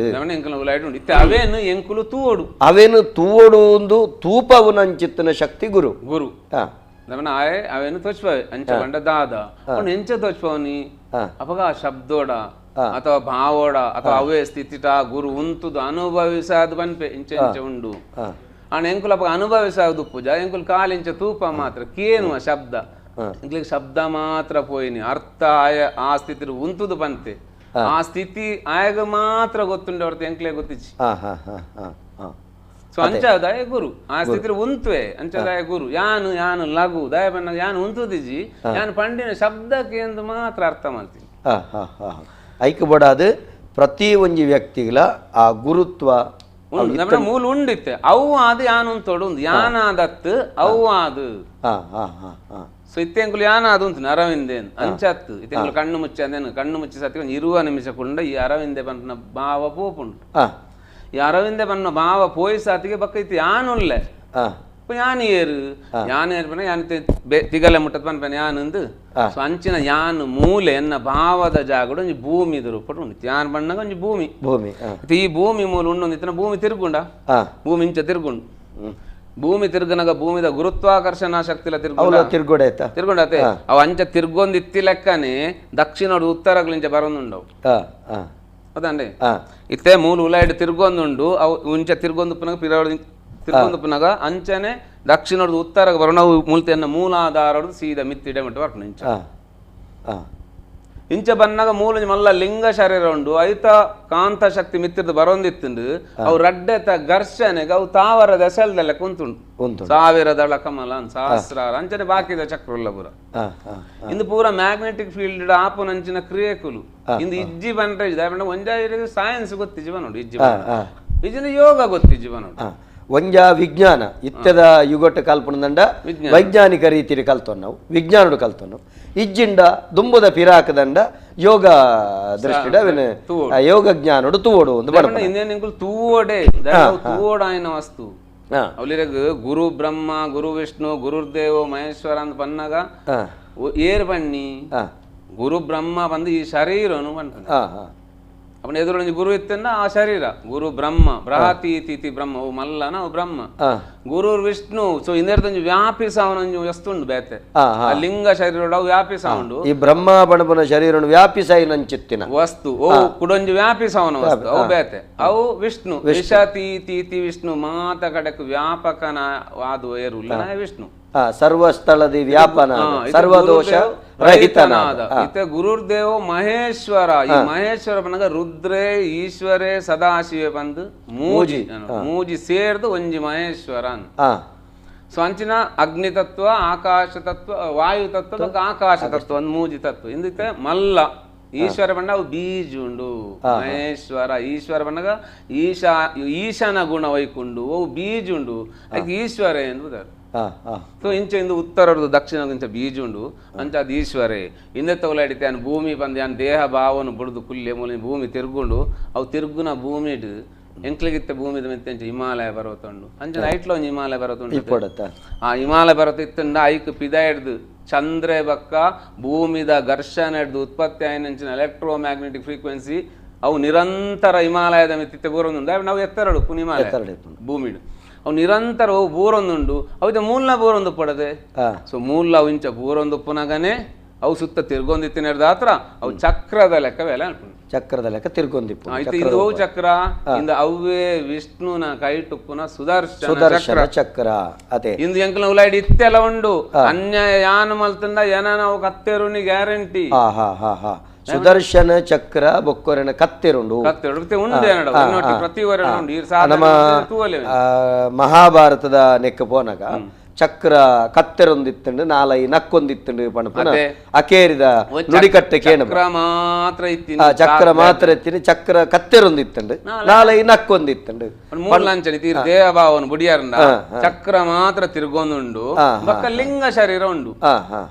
S3: ಅವೇನು ಎಂಕುಲು ತೂವೋಡು
S2: ಅವೇನು ತೂವೋಡು ಒಂದು ತೂಪವು ನಂಚಿತ್ತಿನ ಶಕ್ತಿ ಗುರು
S3: ಗುರು ಆಯೆ ಅವೇನು ತೋಚ್ಪವೆ ಅಂಚ ಬಂಡ ದಾದ ಅವನು ಎಂಚ ತೋಚ್ಪವನಿ ಅಪಗ ಆ ಶಬ್ದೋಡ ಅಥವಾ ಭಾವೋಡ ಅಥವಾ ಅವೇ ಸ್ಥಿತಿಟ ಗುರು ಉಂತುದು ಅನುಭವಿಸಾದು ಬನ್ಪೆ ಇಂಚ ಇಂಚ ಉಂಡು ಆಣ ಎಂಕುಲು ಅಪಗ ಅನುಭವಿಸಾದು ಪೂಜಾ ಎಂಕುಲು ಕಾಲಿಂಚ ತೂಪ ಮಾತ್ರ ಕೇನು ಆ ಶಬ್ದ ಎಂಕ್ಲಿಗೆ ಶಬ್ದ ಮಾತ್ರ ಪೋಯಿನಿ ಅರ್ಥ ಆಯ ಆ ಸ್ಥಿತಿ ಉಂತುದು ಬಂತೆ ಆ ಸ್ಥಿತಿ ಆಯಗ ಮಾತ್ರ ಗೊತ್ತುಂಡು ಹೊರತು ಎಂಕ್ಲೆ ಗೊತ್ತಿಚ್ಚಿ. ಸೊ ಅಂಚದಾಯ ಗುರು ಆ ಸ್ಥಿತಿ ಉಂತುವೆ ಅಂಚದಾಯ ಗುರು ಯಾನು ಯಾನು ಲಘು ದಯ ಬಣ್ಣ ಯಾನು ಉಂತುದಿಜಿ ಯಾನು ಪಂಡಿನ ಶಬ್ದಕ್ಕೆ ಎಂದು ಮಾತ್ರ ಅರ್ಥ ಮಾಡ್ತೀನಿ.
S2: ಐಕ್ ಬಡಾದು ಪ್ರತಿ ಒಂಜಿ ವ್ಯಕ್ತಿಗಳ ಆ ಗುರುತ್ವ
S3: ಮೂಲ ಉಂಡಿತ್ತೆ ಅವು ಅದು ಯಾನು ಉಂತೋಡು ಉಂದು ಯಾನಾದತ್ತು ಅವು ಅದು. ಸೊ ಇತ್ತೆಂಕುಲು ಯಾನಾದು ಉಂಟು ಅರವಿಂದೇನು ಅಂಚತ್ತು ಇತ್ತೆಂಕುಲು ಕಣ್ಣು ಮುಚ್ಚಿ ಅಂದೇನು ಕಣ್ಣು ಮುಚ್ಚಿ ಸತ್ಯ ಇರುವ ನಿಮಿಷ ಕುಂಡ ಈ ಅರವಿಂದೆ ಬಣ್ಣ ಭಾವ ಪೋಪುಂಡು. ಈ ಅರವಿಂದೆ ಬಣ್ಣ ಭಾವ ಪೋಯಿ ಸಾತಿಗೆ ಬಕ್ಕ ಇತ್ತು ಯಾನುಲ್ಲೆ ಯಾನು ಏರು ಯಾನು ಏರ್ಪನ ಯಾನು ತಿಗಲೆ ಮುಟ್ಟದ ಪನ್ಪೆನ ಯಾನಂದು. ಸೊ ಅಂಚಿನ ಯಾನು ಮೂಲೆ ಎನ್ನ ಭಾವದ ಜಾಗಡು ಒಂಜಿ ಭೂಮಿ ರೂಪಟ್ಟು ಉಂಡು ಯಾನ್ ಬಣ್ಣಗ ಒಂಜಿ ಭೂಮಿ
S2: ಭೂಮಿ
S3: ಈ ಭೂಮಿ ಮೂಲ ಉಂಡು ಇತ್ತಿನ ಭೂಮಿ ತಿರುಗುಂಡ ಭೂಮಿ ಇಂಚ ತಿರುಗುಂಡು ಭೂಮಿ ತಿರುಗನಾಗ ಭೂಮಿದ ಗುರುತ್ವಾಕರ್ಷಣ ಶಕ್ತಿಲ
S2: ತಿರುಗೋಡ
S3: ತಿರುಗೊಂಡತೆ ಅವು ಅಂಚ ತಿರ್ಗೊಂದು ಇತ್ತಿ ಲೆಕ್ಕನೆ ದಕ್ಷಿಣೋಡು ಉತ್ತರಗಳಿಂಚ ಬರೋದುಂಡವು ಹೌದಂడి ಇತ್ತೆ ಮೂಲ ಉಲಾಯ್ಡ್ ತಿರ್ಗೊಂದುಂಡು ಅವು ಉಂಚ ತಿರ್ಗೊಂದು ಪುನಗ ಪಿರವಳು ತಿರ್ಗೊಂದು ಪುನಗ ಅಂಚನೆ ದಕ್ಷಿಣದ ಉತ್ತರ ಬರೋಣ ಮೂಲ್ತೆಯನ್ನ ಮೂಲಾಧಾರಡು ಸೀದಾ ಮಿತ್ತಿಡೆ ಮಟ್ಟ ಬರ್ಪುಂಡು ಇಂಚ ಇಂಚ ಬನ್ನಾಗ ಮೂಲ ಮಲ್ಲ ಲಿಂಗ ಶರೀರ ಉಂಡು ಐತ ಕಾಂತ ಶಕ್ತಿ ಮಿತ್ತಿರ್ದು ಬರೋಂದಿತ್ತುಂಡು ಅವು ರಡ್ಡೆತ ಘರ್ಷಣೆಗೆ ಅವು ತಾವರ ದೆಸಲ್ದೆಲ್ಲ ಕುಂತುಂಡು ಸಾವಿರ ದಳ ಕಮಲ ಸಹಸ್ರಾರ ಅಂಚನೆ ಬಾಕಿದ ಚಕ್ರಲ್ಲ ಪೂರ ಇಂದು ಪೂರ ಮ್ಯಾಗ್ನೆಟಿಕ್ ಫೀಲ್ಡ್ ಆಪುನಂಚಿನ ಕ್ರಿಯೆಕುಲು ಇಂದು ಇಜ್ಜಿ ಬಂದ್ರೆ ಒಂಜ ಸೈನ್ಸ್ ಗೊತ್ತಿಜ್ಜಿ ಬನ್ನೋಡು ಇಜ್ಜಿ ಇಜ್ಜಿನ ಯೋಗ ಗೊತ್ತಿಜ್ಜಿ ಬನ್ನೋಡು
S2: ಒಂಜ ವಿಜ್ಞಾನ ಇತ್ತದ ಯುಗಟ ಕಲ್ಪನದಂಡ ವೈಜ್ಞಾನಿಕ ರೀತಿಯಲ್ಲಿ ಕಲ್ತೊನ್ ನಾವು ವಿಜ್ಞಾನಡು ಕಲ್ತೊನ್ನು ಇಜ್ಜಿಂಡ ದುಂಬುದ ಪಿರಾಕದಂಡ ಯೋಗ ದೃಷ್ಟಿಡ ಯೋಗ ಜ್ಞಾನಡು ತೂವೋಡು ಒಂದು
S3: ತೂವೋಡೆ ತೂವೋಡಾಯನ ವಸ್ತು ಅವಲಿರಗ್ ಗುರು ಬ್ರಹ್ಮ ಗುರು ವಿಷ್ಣು ಗುರುರ್ದೇವೋ ಮಹೇಶ್ವರ ಅಂತ ಬನ್ನಾಗ ಏರ್ ಬನ್ನಿ ಗುರು ಬ್ರಹ್ಮ ಬಂದು ಈ ಶರೀರನು ಬಣ್ಣ ಅವನ ಎದುರೊಂಜಿ ಗುರು ಇತ್ತಂದ ಆ ಶರೀರ ಗುರು ಬ್ರಹ್ಮ ಬೃಹತಿ ತಿಥಿ ಬ್ರಹ್ಮ ಅವು ಮಲ್ಲನ ಅವು ಬ್ರಹ್ಮ ಗುರು ವಿಷ್ಣು ಸೊ ಇಂದೆರ್ದೊಂಜಿ ವ್ಯಾಪಿಸಾವನೊಂಜಿ ವಸ್ತುಂಡು ಬೇತೆ ಆ ಲಿಂಗ ಶರೀರ ವ್ಯಾಪಿಸಾವುಂಡು
S2: ಈ ಬ್ರಹ್ಮ ಬಣಬನ ಶರೀರ ವ್ಯಾಪಿಸಾಯಿನಂಚಿತ್ತಿನ
S3: ವಸ್ತು ಓ ಕುಡೊಂಜಿ ವ್ಯಾಪಿಸಾವನ ವಸ್ತು ಅವು ಬೇತೆ ಅವು ವಿಷ್ಣು ವಿಷತಿ ತೀತಿ ವಿಷ್ಣು ಮಾತ ಕಡೆಕ್ ವ್ಯಾಪಕನ ವಾದು ಏರುಲ್ಲ ವಿಷ್ಣು
S2: ಸರ್ವಸ್ಥಳದಿ ವ್ಯಾಪನ ಸರ್ವದೋಷ ರಹಿತನಾದ
S3: ಇತ ಗುರುರ್ದೇವೋ ಮಹೇಶ್ವರ ಈ ಮಹೇಶ್ವರ ಬನ್ನಗ ರುದ್ರೇ ಈಶ್ವರೇ ಸದಾಶಿವೆ ಬಂದು ಮೂಜಿ ಮೂಜಿ ಸೇರ್ದು ಒಂಜಿ ಮಹೇಶ್ವರ. So ಅಂಚಿನ ಅಗ್ನಿ ತತ್ವ ಆಕಾಶ ತತ್ವ ವಾಯು ತತ್ವ ಆಕಾಶ ತತ್ವ ಒಂದು ಮೂಜಿ ತತ್ವ ಇಂದಿತ್ತೆ ಮಲ್ಲ ಈಶ್ವರ ಬಣ್ಣ ಅವು ಬೀಜ ಉಂಡು ಮಹೇಶ್ವರ ಈಶ್ವರ ಬಣ್ಣಗ ಈಶಾ ಈಶಾನ ಗುಣ ವೈಕುಂಡು ಅವು ಬೀಜ ಉಂಡು ಅದಕ್ಕೆ ಈಶ್ವರ ಎಂದು. ಸೊ ಇಂಚ ಇಂದು ಉತ್ತರದ್ದು ದಕ್ಷಿಣ ಇಂಚ ಬೀಜ ಉಂಡು ಅಂಚ ಅದು ಈಶ್ವರೇ ಹಿಂದೆ ತೋಲಾಡಿತೆ ಅನ್ ಭೂಮಿ ಬಂದು ಅನ್ ದೇಹ ಭಾವನು ಬುಡ್ದು ಕುಲ್ಲೆ ಮೂಲ ಭೂಮಿ ತಿರುಗುಂಡು ಅವು ತಿರುಗುನ ಭೂಮಿಡು ಎಂಕ್ಲಿಗಿತ್ತ ಭೂಮಿದ ಮೆತ್ತೆ ಅಂಚ ಹಿಮಾಲಯ ಪರ್ವತ ಉಂಡು ಅಂಚ ಐಟ್ಲ ಒಂಜಿ ಹಿಮಾಲಯ ಪರ್ವತ ಉಂಡು. ಆ ಹಿಮಾಲಯ ಪರ್ವತ ಇತ್ತಂಡ ಐಕ್ ಪಿದ ಹಿಡ್ದು ಚಂದ್ರೆ ಬಕ್ಕ ಭೂಮಿದ ಘರ್ಷಣೆ ಹಿಡ್ದು ಉತ್ಪತ್ತಿ ಆಯ್ನಂಚಿನ electro magnetic frequency ಅವು ನಿರಂತರ ಹಿಮಾಲಯದ ಮೆತ್ತಿತ್ತೆ ಬೂರೊಂದುಂಡು. ನಾವು ಎತ್ತರಡು ಹಿಮಾಲಯ ಭೂಮಿಡು ಅವು ನಿರಂತರ ಅವು ಬೂರೊಂದುಂಡು ಅವು ಮೂಲ ಬೂರೊಂದು ಪಡದೆ. ಸೊ ಮೂಲ ಅವು ಇಂಚ ಬೂರೊಂದು ಪುನಗನೆ ಅವು ಸುತ್ತ ತಿರ್ಗೊಂದಿತ್ತಿನ ಹತ್ರ ಅವು ಚಕ್ರದ ಲೆಕ್ಕ ಬೇಲೆ ಅನ್ಕೊಂಡು
S2: ಚಕ್ರದ ಲೆಕ್ಕ ತಿರ್ಗೊಂದಿಪ್ಪು.
S3: ಇದು ಚಕ್ರ ಇಂದ ಅವೇ ವಿಷ್ಣುನ ಕೈಟುಪ್ಪುನ ಸುದರ್ಶನ
S2: ಚಕ್ರ ಅದೇ
S3: ಇಂದು ಎಂಕಲ್ನ ಉಲಾಯ್ಡ್ ಇತ್ತೆಲ್ಲ ಉಂಡು ಅನ್ಯಾಯ ಯಾನು ಮಲ್ತಂಡ ಏನ ನಾವು ಕತ್ತೆರುನಿ ಗ್ಯಾರಂಟಿ.
S2: ಸುದರ್ಶನ ಚಕ್ರ ಬೊಕ್ಕೊರೆನ ಕತ್ತೆರುಂಡು ನಮ್ಮ ಮಹಾಭಾರತದ ನೆಕ್ಕ ಪೋನಗ ಚಕ್ರ ಕತ್ತೆರೊಂದಿತ್ತಂಡು ನಾಲೈ ನಕ್ಕೊಂದಿತ್ತಂಡು ಪಣಪುನ ಅಕೇರಿದ ನುಡಿಕಟ್ಟೆ ಕೇಣ
S3: ಮಾತ್ರ
S2: ಚಕ್ರ ಮಾತ್ರ ಇತ್ತೀನಿ ಚಕ್ರ ಕತ್ತೆರೊಂದಿತ್ತಂಡು ನಾಲೈ ನಕ್ಕೊಂದಿತ್ತಂಡು
S3: ದೇಹಭಾವನು ಬುಡಿಯಾರಂಡ ಚಕ್ರ ಮಾತ್ರ ತಿರುಗೊಂದುಂಡು ಬೊಕ್ಕ ಲಿಂಗ ಶರೀರ ಉಂಡು.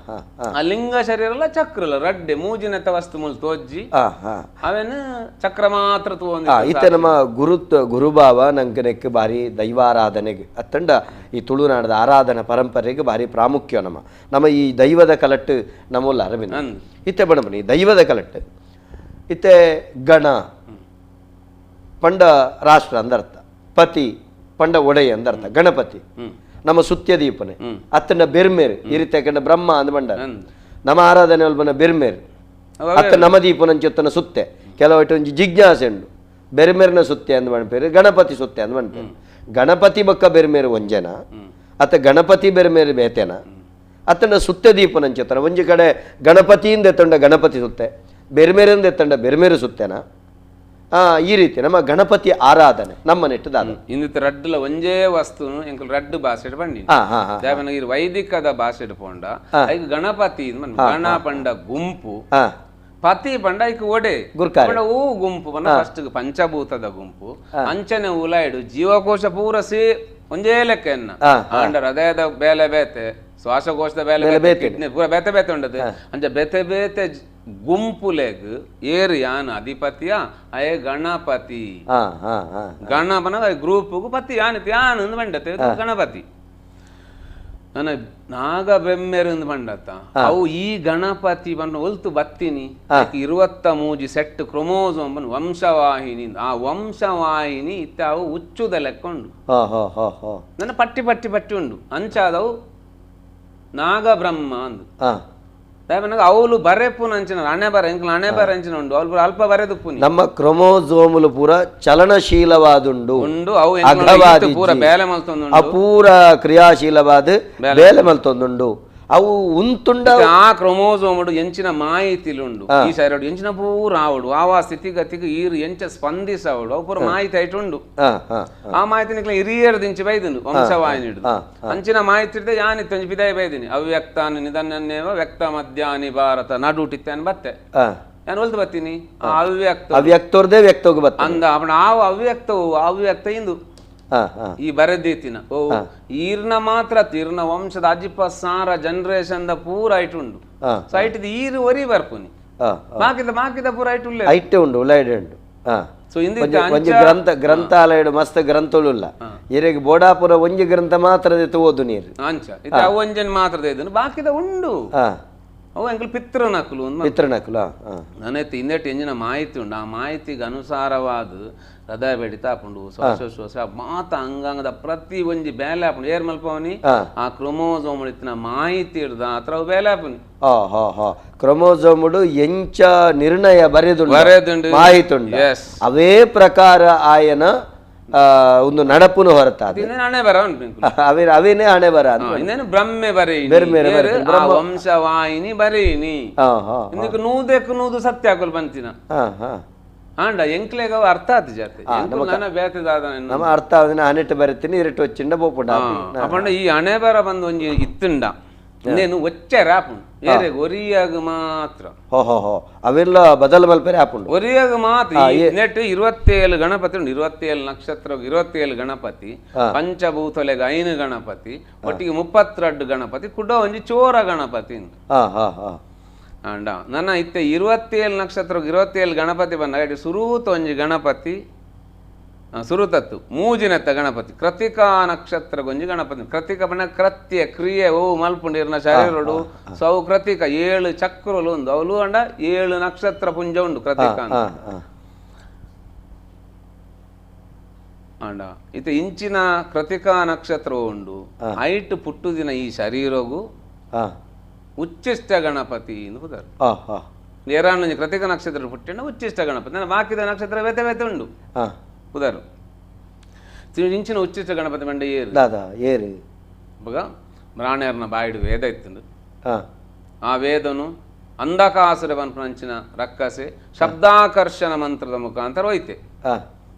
S3: ಆ ಲಿಂಗ ಶರೀರ ಅಲ್ಲ ಚಕ್ರ ಅಲ್ಲ ರಡ್ಡೆ ಮೂಜಿನತ್ತ ವಸ್ತು ಮುಲ್ ತೋಜ್ಜಿ ಅವೇನು ಚಕ್ರ ಮಾತ್ರ ತೂವೊಂದು.
S2: ಇತ್ತೆ ನಮ್ಮ ಗುರುಭಾವ ನಂಗೆ ನೆಕ್ ಬಾರಿ ದೈವಾರಾಧನೆಗೆ ಅತ್ತಂಡ ಈ ತುಳುನಾಡದ ಆರಾಧನಾ ಪರಂಪರೆಗೆ ಭಾರಿ ಪ್ರಾಮುಖ್ಯ. ನಮ್ಮ ನಮ್ಮ ಈ ದೈವದ ಕಲಟ್ಟು ನಮ್ಮಲ್ಲ ಅರವಿಂದ ಇತ್ತೆ ಬಣಬನಿ ದೈವದ ಕಲಟ್ಟು ಇತ್ತೆ ಗಣ ಪಂಡ ರಾಷ್ಟ್ರ ಅಂದರ್ಥ ಪತಿ ಪಂಡ ಒಡೆಯ ಅಂದರ್ಥ ಗಣಪತಿ ನಮ್ಮ ಸುತ್ಯ ದೀಪನೆ ಅತ್ತಂಡ ಬೆರ್ಮೇರು ಈ ರೀತಿ ಕಂಡ ಬ್ರಹ್ಮ ಅಂದ ಬಂಡ ನಮ್ಮ ಆರಾಧನೆ ಅಲ್ಬನ ಬೆರ್ಮೇರು ಅತ್ತ ನಮ್ಮ ದೀಪನಂಚೊತ್ತನ ಸುತ್ತೆ ಕೆಲವಟ್ಟು ಒಂಜಿ ಜಿಜ್ಞಾಸೆ ಉಂಡು ಬೆರ್ಮೇರಿನ ಸುತ್ತೆ ಅಂದ್ ಬಂಡ್ಪೇರು ಗಣಪತಿ ಸುತ್ತೆ ಅಂದ್ ಬಂಡ್ಪೇರು ಗಣಪತಿ ಬಕ್ಕ ಬೆರ್ಮೇರು ಒಂಜನ ಅತ್ತ ಗಣಪತಿ ಬೇರೆ ಬೇರೆ ಬೇತೇನ ಅತ್ತಂಡ ಸುತ್ತೆ ದೀಪನಂಚೆತ್ತನ ಒಂಜಿ ಕಡೆ ಗಣಪತಿಯಿಂದ ಎತ್ತಂಡ ಗಣಪತಿ ಸುತ್ತೆ ಬೇರೆ ಬೇರೆಯಿಂದ ಎತ್ತಂಡ ಬೇರೆ ಬೇರೆ ಸುತ್ತೇನ ಈ ರೀತಿ ನಮ್ಮ ಗಣಪತಿ ಆರಾಧನೆ ನಮ್ಮ ನೆಟ್ಟದ
S3: ಇಂದಿತ್ತ ರಡ್ಡುಲ ಒಂಜೇ ವಸ್ತು ಎಂಕಲ್ ರಡ್ಡು ಭಾಷೆ ಬಂಡಿ ವೈದಿಕದ ಭಾಷೆ ಪೋಂಡ ಐಕ್ ಗಣಪತಿ ಗಣ ಪಂಡ ಗುಂಪು ಪತಿ ಪಂಡ ಐಕ್ ಒಡೆ ಓ ಗುಂಪು ಪಂಡ ಫಸ್ಟ್ ಪಂಚಭೂತದ ಗುಂಪು ಅಂಚನೆ ಉಲಾಯ್ಡು ಜೀವಕೋಶ ಪೂರ ಸೇ ಒಂಜೇ ಲೆಕ್ಕ ಎನ್ನ ಆಂಡ ಹೃದಯದ ಬೇಲೆ ಬೇತೆ ಶ್ವಾಸಕೋಶದ ಬೇಲೆ ಬೇತೆ ಪೂರ ಬೇತೆ ಬೇತೆ ಉಂಡದು ಅಂಚ ಬೇತೆ ಬೇತೆ ಗುಂಪುಲೆಗ್ ಏರು ಯಾನ್ ಅಧಿಪತಿಯ ಅಯೇ ಗಣಪತಿ ಗಣಪನ ಗ್ರೂಪ್ ಪತಿ ಯಾನ್ ಯಾನ್ ಅಂದ್ ಬಂಡತೆ ಗಣಪತಿ ನನ್ನ ನಾಗ ಬೆಮ್ಮೆರು ಅಂದ್ ಬಂಡತ್ತ ಅವು ಈ ಗಣಪತಿ ಬಣ್ಣ ಒಲ್ತು ಬತ್ತೀನಿ 23 ಸೆಟ್ ಕ್ರೊಮೋಸೋಮ್ ಬಣ್ಣ ವಂಶವಾಹಿನಿ ಆ ವಂಶವಾಹಿನಿ ಇತ್ತ ಅವು ಉಚ್ಚುದ ಲೆಕ್ಕ ಉಂಡು ನನ್ನ ಪಟ್ಟಿ ಪಟ್ಟಿ ಪಟ್ಟಿ ಉಂಡು ಅಂಚಾದವು ನಾಗಬ್ರಹ್ಮ ಅಂದು ಅವಳು ಬರೆಪುನ ಅಂಚಿನ ಹಣೆ ಬರ ಎಂಕಲ್ ಹಣೆ ಬರ ಅಂಚಿನ ಉಂಡು ಅವಳು ಅಲ್ಪ ಬರೆದು
S2: ನಮ್ಮ ಕ್ರೊಮೋಸೋములు ಪೂರ ಚಲನಶೀಲವಾದುಂಡು
S3: ಉಂಡು ಅವು ಪೂರ ಬೇಲೆ ಮಲ್ತೊಂದುಂಡು
S2: ಪೂರ ಕ್ರಿಯಾಶೀಲವಾದ ಬೇಲೆ ಮಲ್ತೊಂದುಂಡು ಅವು ಉಂತುಂಡ
S3: ಆ ಕ್ರೊಮೋಸೋముడు ಎಂಚಿನ ಮಾಹಿತಿಲುಂಡು ಈ ಸೈರಡು ಎಂಚಿನ ಪೂರ ಆವಡು ಆವಾ ಸ್ಥಿತಿಗತಿಗೆ ಈರು ಎಂಚ ಸ್ಪಂದಿಸವಡು ಅವು ಪೂರ ಮಾಹಿತಿ ಐಟುಂಡು ಆ ಮಾಹಿತಿ ನಿಕ್ಲ ಹಿರಿಯರು ದಿಂಚಿ ಬೈದುಂಡು ವಂಶವಾಹಿನಿ ಅಂಚಿನ ಮಾಹಿತಿ ಇರ್ತದೆ ಯಾನಿತ್ತು ಒಂಜಿ ಪಿದಾಯಿ ಬೈದಿನಿ ಅವ್ಯಕ್ತಾನು ನಿಧನ್ಯನ್ನೇವ ವ್ಯಕ್ತ ಮಧ್ಯಾನಿ ಭಾರತ ನಡುಟಿತ್ತಾನು ಬತ್ತೆ ನಾನು ಒಲ್ದು ಬತ್ತೀನಿ ಅವ್ಯಕ್ತ
S2: ಅವ್ಯಕ್ತೋರ್ದೇ ವ್ಯಕ್ತೋಗ ಬತ್ತ
S3: ಅಂದ ಅವನ ಆ ಅವ್ಯಕ್ತವು ಅವ್ಯಕ್ತ ಇಂದು ಈ ಬರೆದೀತಿನ ಓ ಈರ್ನ ಮಾತ್ರ ತೀರ್ನ ವಂಶದ ಅಜಿಪ ಸಾರ ಜನರೇಷನ್ the ಪೂರ ಐಟ್ ಉಂಡು ಸೊ ಐಟ್ ಈರು ಒರಿ ಬರ್ಪುನಿ ಮಾಕಿದ ಮಾಕಿದ ಪೂರ ಐಟ್ ಉಳ್ಳೆ
S2: ಐಟೆ ಉಂಡು ಉಳ್ಳೈಡೆ ಉಂಡು
S3: ಸೊ ಇಂದ
S2: ಒಂಜಿ ಗ್ರಂಥ ಗ್ರಂಥಾಲಯಡು ಮಸ್ತ್ ಗ್ರಂಥಗಳು ಇರೆಗ್ ಬೋಡಾಪುರ ಒಂಜಿ ಗ್ರಂಥ ಮಾತ್ರ ಓದು ನೀರು
S3: ಅಂಚ ಇದು ಅವು ಒಂಜನ್ ಮಾತ್ರ ಇದನ್ನು ಬಾಕಿದ ಉಂಡು ಅವು ಎಂಕಲ್ ಪಿತೃನಕುಲು
S2: ಪಿತೃನಕುಲು
S3: ನನೈತೆ ಇಂದೆಟ್ ಎಂಜಿನ ಮಾಹಿತಿ ಉಂಡು ಆ ಮಾಹಿತಿಗೆ ಅನುಸಾರವಾದ ಹೃದಯ ಬೆಡಿತ ಆಪುಂಡು ಶ್ವಾಸೋಶ್ವಾಸ ಮಾತ ಅಂಗಾಂಗದ ಪ್ರತಿ ಒಂಜಿ ಬೇಲೆ ಆಪುಂಡು ಏರ್ ಮಲ್ಪವನಿ ಆ ಕ್ರೊಮೋಸೋಮ್ ಇತ್ತಿನ ಮಾಹಿತಿ ಇಡ್ದ ಆತರ ಅವು ಬೇಲೆ ಆಪುನಿ
S2: ಕ್ರೊಮೋಸೋముಡು ಎಂಚ ನಿರ್ಣಯ ಬರೆದುಂಡು
S3: ಬರೆದುಂಡು
S2: ಮಾಹಿತಿ ಉಂಡು ಅವೇ ಪ್ರಕಾರ ಆಯನ ಒಂದು ನಡಪುನು ಹೊರತಾದ
S3: ಹಣೆ ಬರ
S2: ಅವೇನೇ ಹಣೆ ಬರ
S3: ಇನ್ನೇನು ಬ್ರಹ್ಮೆ ಬರೆಯಿನಿ ವಂಶವಾಹಿನಿ ಬರೆಯಿನಿ ಇಂದಕ್ಕೆ ನೂದಕ್ಕೆ ನೂದು ಸತ್ಯ ಹಾಕಲು ಬಂತಿನ ಆಂಡ ಎಂಕ್ಲೆಗ ಅರ್ಥ ಆತು ಜಾತಿ ನನ್ನ ಬೇತೆ ದಾದ
S2: ನಮ್ಮ ಅರ್ಥ ಆದಿನ ಹಣೆಟ್ಟು ಬರೀತೀನಿ ಇರಟ್ಟು వచ్చిಂಡ ಪೋಪುಂಡ
S3: ಅಪಂಡ ಈ ಹಣೆ ಬರ ಬಂದು ಒಂಜಿ ಇತ್ತುಂಡ ನೇನು ಒಚ್ಚೆ ರಾಪುಂಡು ಬೇರೆ ಒರಿಯಾಗ ಮಾತ್ರ.
S2: ಹೋ ಹೋ ಹೋ ಅವೆಲ್ಲ ಬದಲು ಮಲ್ಪೆರೆ ಆಪುಂಡು
S3: ಒರಿಯಾಗ ಮಾತ್ರ. ನೆಟ್ 27 ಗಣಪತಿ ಉಂಡು, 27 ನಕ್ಷತ್ರ, 27 ಗಣಪತಿ, ಪಂಚಭೂತಲೆಗ 5 ಗಣಪತಿ, ಒಟ್ಟಿಗೆ 32 ಗಣಪತಿ, ಕುಡ ಒಂಜಿ ಚೋರ ಗಣಪತಿ. ಅಂಡ ನನ್ನ ಇತ್ತೆ 27 ನಕ್ಷತ್ರ 27 ಗಣಪತಿ ಬಂದಾಗ ಸುರೂತ ಒಂಜಿ ಗಣಪತಿ, ಸುರುತತ್ತು ಮೂಜಿನತ್ತ ಗಣಪತಿ, ಕೃತಿಕಾ ನಕ್ಷತ್ರ ಗೊಂಜಿ ಗಣಪತಿ. ಕೃತಿಕ ಬಣ್ಣ ಕೃತ್ಯ ಕ್ರಿಯೆ ಓ ಮಲ್ಪುಂಡಿರ್ನ ಶರೀರಡು ಸೌ ಕೃತಿಕ 7 ಚಕ್ರಲು ಉಂದು ಅವಳು ಅಂಡ 7 ನಕ್ಷತ್ರ ಪುಂಜ ಉಂಡು ಕೃತಿಕ ಅಂಡ. ಇತ್ತೆ ಇಂಚಿನ ಕೃತಿಕಾ ನಕ್ಷತ್ರ ಉಂಡು ಐಟು ಪುಟ್ಟು ದಿನ ಈ ಶರೀರಗು ಉಚ್ಚಿಷ್ಟ ಗಣಪತಿ ಎಂದು ಪುದಾರು. ಏರಾನು ಕೃತಿಕ ನಕ್ಷತ್ರ ಪುಟ್ಟಿನ ಉಚ್ಚಿಷ್ಟ ಗಣಪತಿ, ನನ್ನ ಬಾಕಿದ ನಕ್ಷತ್ರ ಬೇತೆ ಬೇತೆ ಉಂಡು ಪುದಾರು. ಇಂಚಿನ ಉಚ್ಚಿಷ್ಟ ಗಣಪತಿ ಮಂಡ ಏರು
S2: ದಾದಾ ಏರು
S3: ಬಗ ಬ್ರಾಣೇರ್ನ ಬಾಯಿಡು ವೇದ ಇತ್ತುಂಡು. ಆ ವೇದನು ಅಂಧಕಾಸುರ ಪನ್ಪುನಂಚಿನ ರಕ್ಕಸೆ ಶಬ್ದಾಕರ್ಷಣ ಮಂತ್ರದ ಮುಖಾಂತರ ಹೋಯ್ತೆ.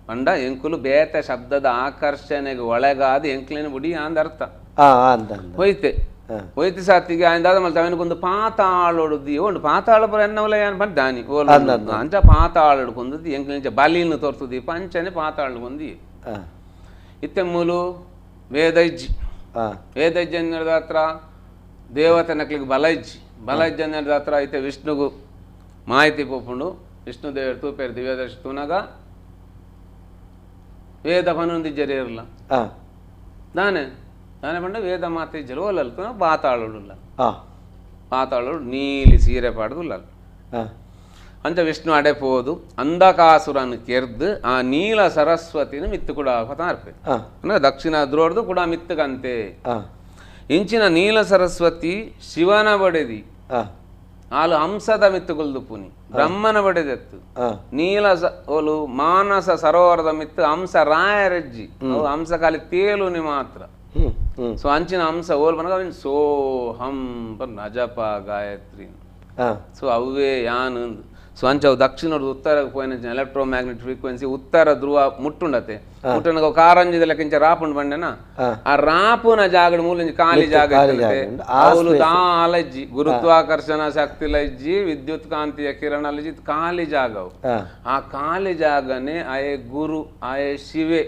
S3: ಪಂಡ ಎಂಕುಲು ಬೇತೆ ಶಬ್ದದ ಆಕರ್ಷಣೆಗೆ ಒಳಗಾದ ಎಂಕ್ಲೇನು ಬುಡಿ ಅಂದ ಅರ್ಥ ಹೋಯ್ತೆ. ಹೋಯ್ತು ಸಾತಿಗೆ ಆಯ್ದಾದ ಮಲ್ತ ಅವನಿಗೊಂದು ಪಾತಾಳೊಡು ಉಂಡು ಪಾತಾಳ ಪುರ ಎನ್ನವಲ ಏನ್ ಪಂಡ ದಾನಿ ಅಂಚ ಪಾತಾಳಡು ಕೊಂದು ಎಂಕ್ಲಿಂಚ ಬಲಿನ ತೋರ್ತುದಿ ಪಂಚನೆ ಪಾತಾಳು ಕೊಂದಿ. ಇತ್ತೆ ಮೂಲು ವೇದಜ್ಜಿ ವೇದಜ್ಜಿ ಅನ್ನೋದ ಹತ್ರ ದೇವತೆ ನಕ್ಲಿಗೆ ಬಲ ಇಜ್ಜಿ ಬಲ ಇಜ್ಜಿ ಅನ್ನೋದ ಹತ್ರ ಐತೆ ವಿಷ್ಣುಗು ಮಾಹಿತಿ ಪೋಪುಂಡು. ವಿಷ್ಣು ದೇವರು ತೂಪೇರು ದಿವ್ಯದರ್ಶಿ ತೂನಾಗ ವೇದ ಪನೊಂದಿಜ್ಜರಿ ಇರಲ್ಲ ದಾನೆ ದಾನೆ ಪಂಡ ವೇದ ಮಾತೆ ಇಜ್ಜರು ಓಲಲ್ ಪಾತಾಳುಲ್ಲ ಪಾತಾಳು ನೀಲಿ ಸೀರೆ ಪಾಡುದುಲ್ಲ ಅಂಚ ವಿಷ್ಣು ಅಡೆ ಪೋದು ಅಂಧಕಾಸುರನ್ನು ಕೆರ್ದು ಆ ನೀಲ ಸರಸ್ವತಿನ ಮಿತ್ತು ಕೂಡ ಅರ್ಪೆ ಅಂದ್ರೆ ದಕ್ಷಿಣ ಧ್ರುವರ್ದು ಕೂಡ ಮಿತ್ತುಕಂತೆ. ಇಂಚಿನ ನೀಲ ಸರಸ್ವತಿ ಶಿವನ ಬಡೆದಿ ಆಲು ಹಂಸದ ಮಿತ್ತುಕೊಲ್ದು ಪುನಿ ಬ್ರಹ್ಮನ ಬಡೆದೆತ್ತು ನೀಲ ಓಲು ಮಾನಸ ಸರೋವರದ ಮಿತ್ತು ಹಂಸ ರಾಯರಜ್ಜಿ ಹಂಸ ಖಾಲಿ ತೇಲುನಿ ಮಾತ್ರ. ಸೊ ಅಂಚಿನ ಹಂಸ ಓಲ್ ಬನಗ ಅವನ್ ಸೋ ಹಂ ಅಜಪ ಗಾಯತ್ರಿ ಸೊ ಅವೇ ಯಾನ್. ಸೊ ಅಂಚ ಅವು ದಕ್ಷಿಣದ ಉತ್ತರ ಪೋಯಿನ electro magnet frequency ಉತ್ತರ ಧ್ರುವ ಮುಟ್ಟುಂಡತೆ ಮುಟ್ಟುನಗ ಕಾರಂಜಿದ ಲೆಕ್ಕಿಂಚ ರಾಪುಂಡು ಬಂಡೆನ ಆ ರಾಪುನ ಜಾಗಡ ಮೂಲ ಖಾಲಿ ಜಾಗ ಅವಳು ದಾಲಜ್ಜಿ ಗುರುತ್ವಾಕರ್ಷಣ ಶಕ್ತಿ ಲಜ್ಜಿ ವಿದ್ಯುತ್ ಕಾಂತೀಯ ಕಿರಣ ಲಜ್ಜಿ ಖಾಲಿ ಜಾಗವು. ಆ ಖಾಲಿ ಜಾಗನೇ ಆಯೆ ಗುರು ಆಯೆ ಶಿವೆ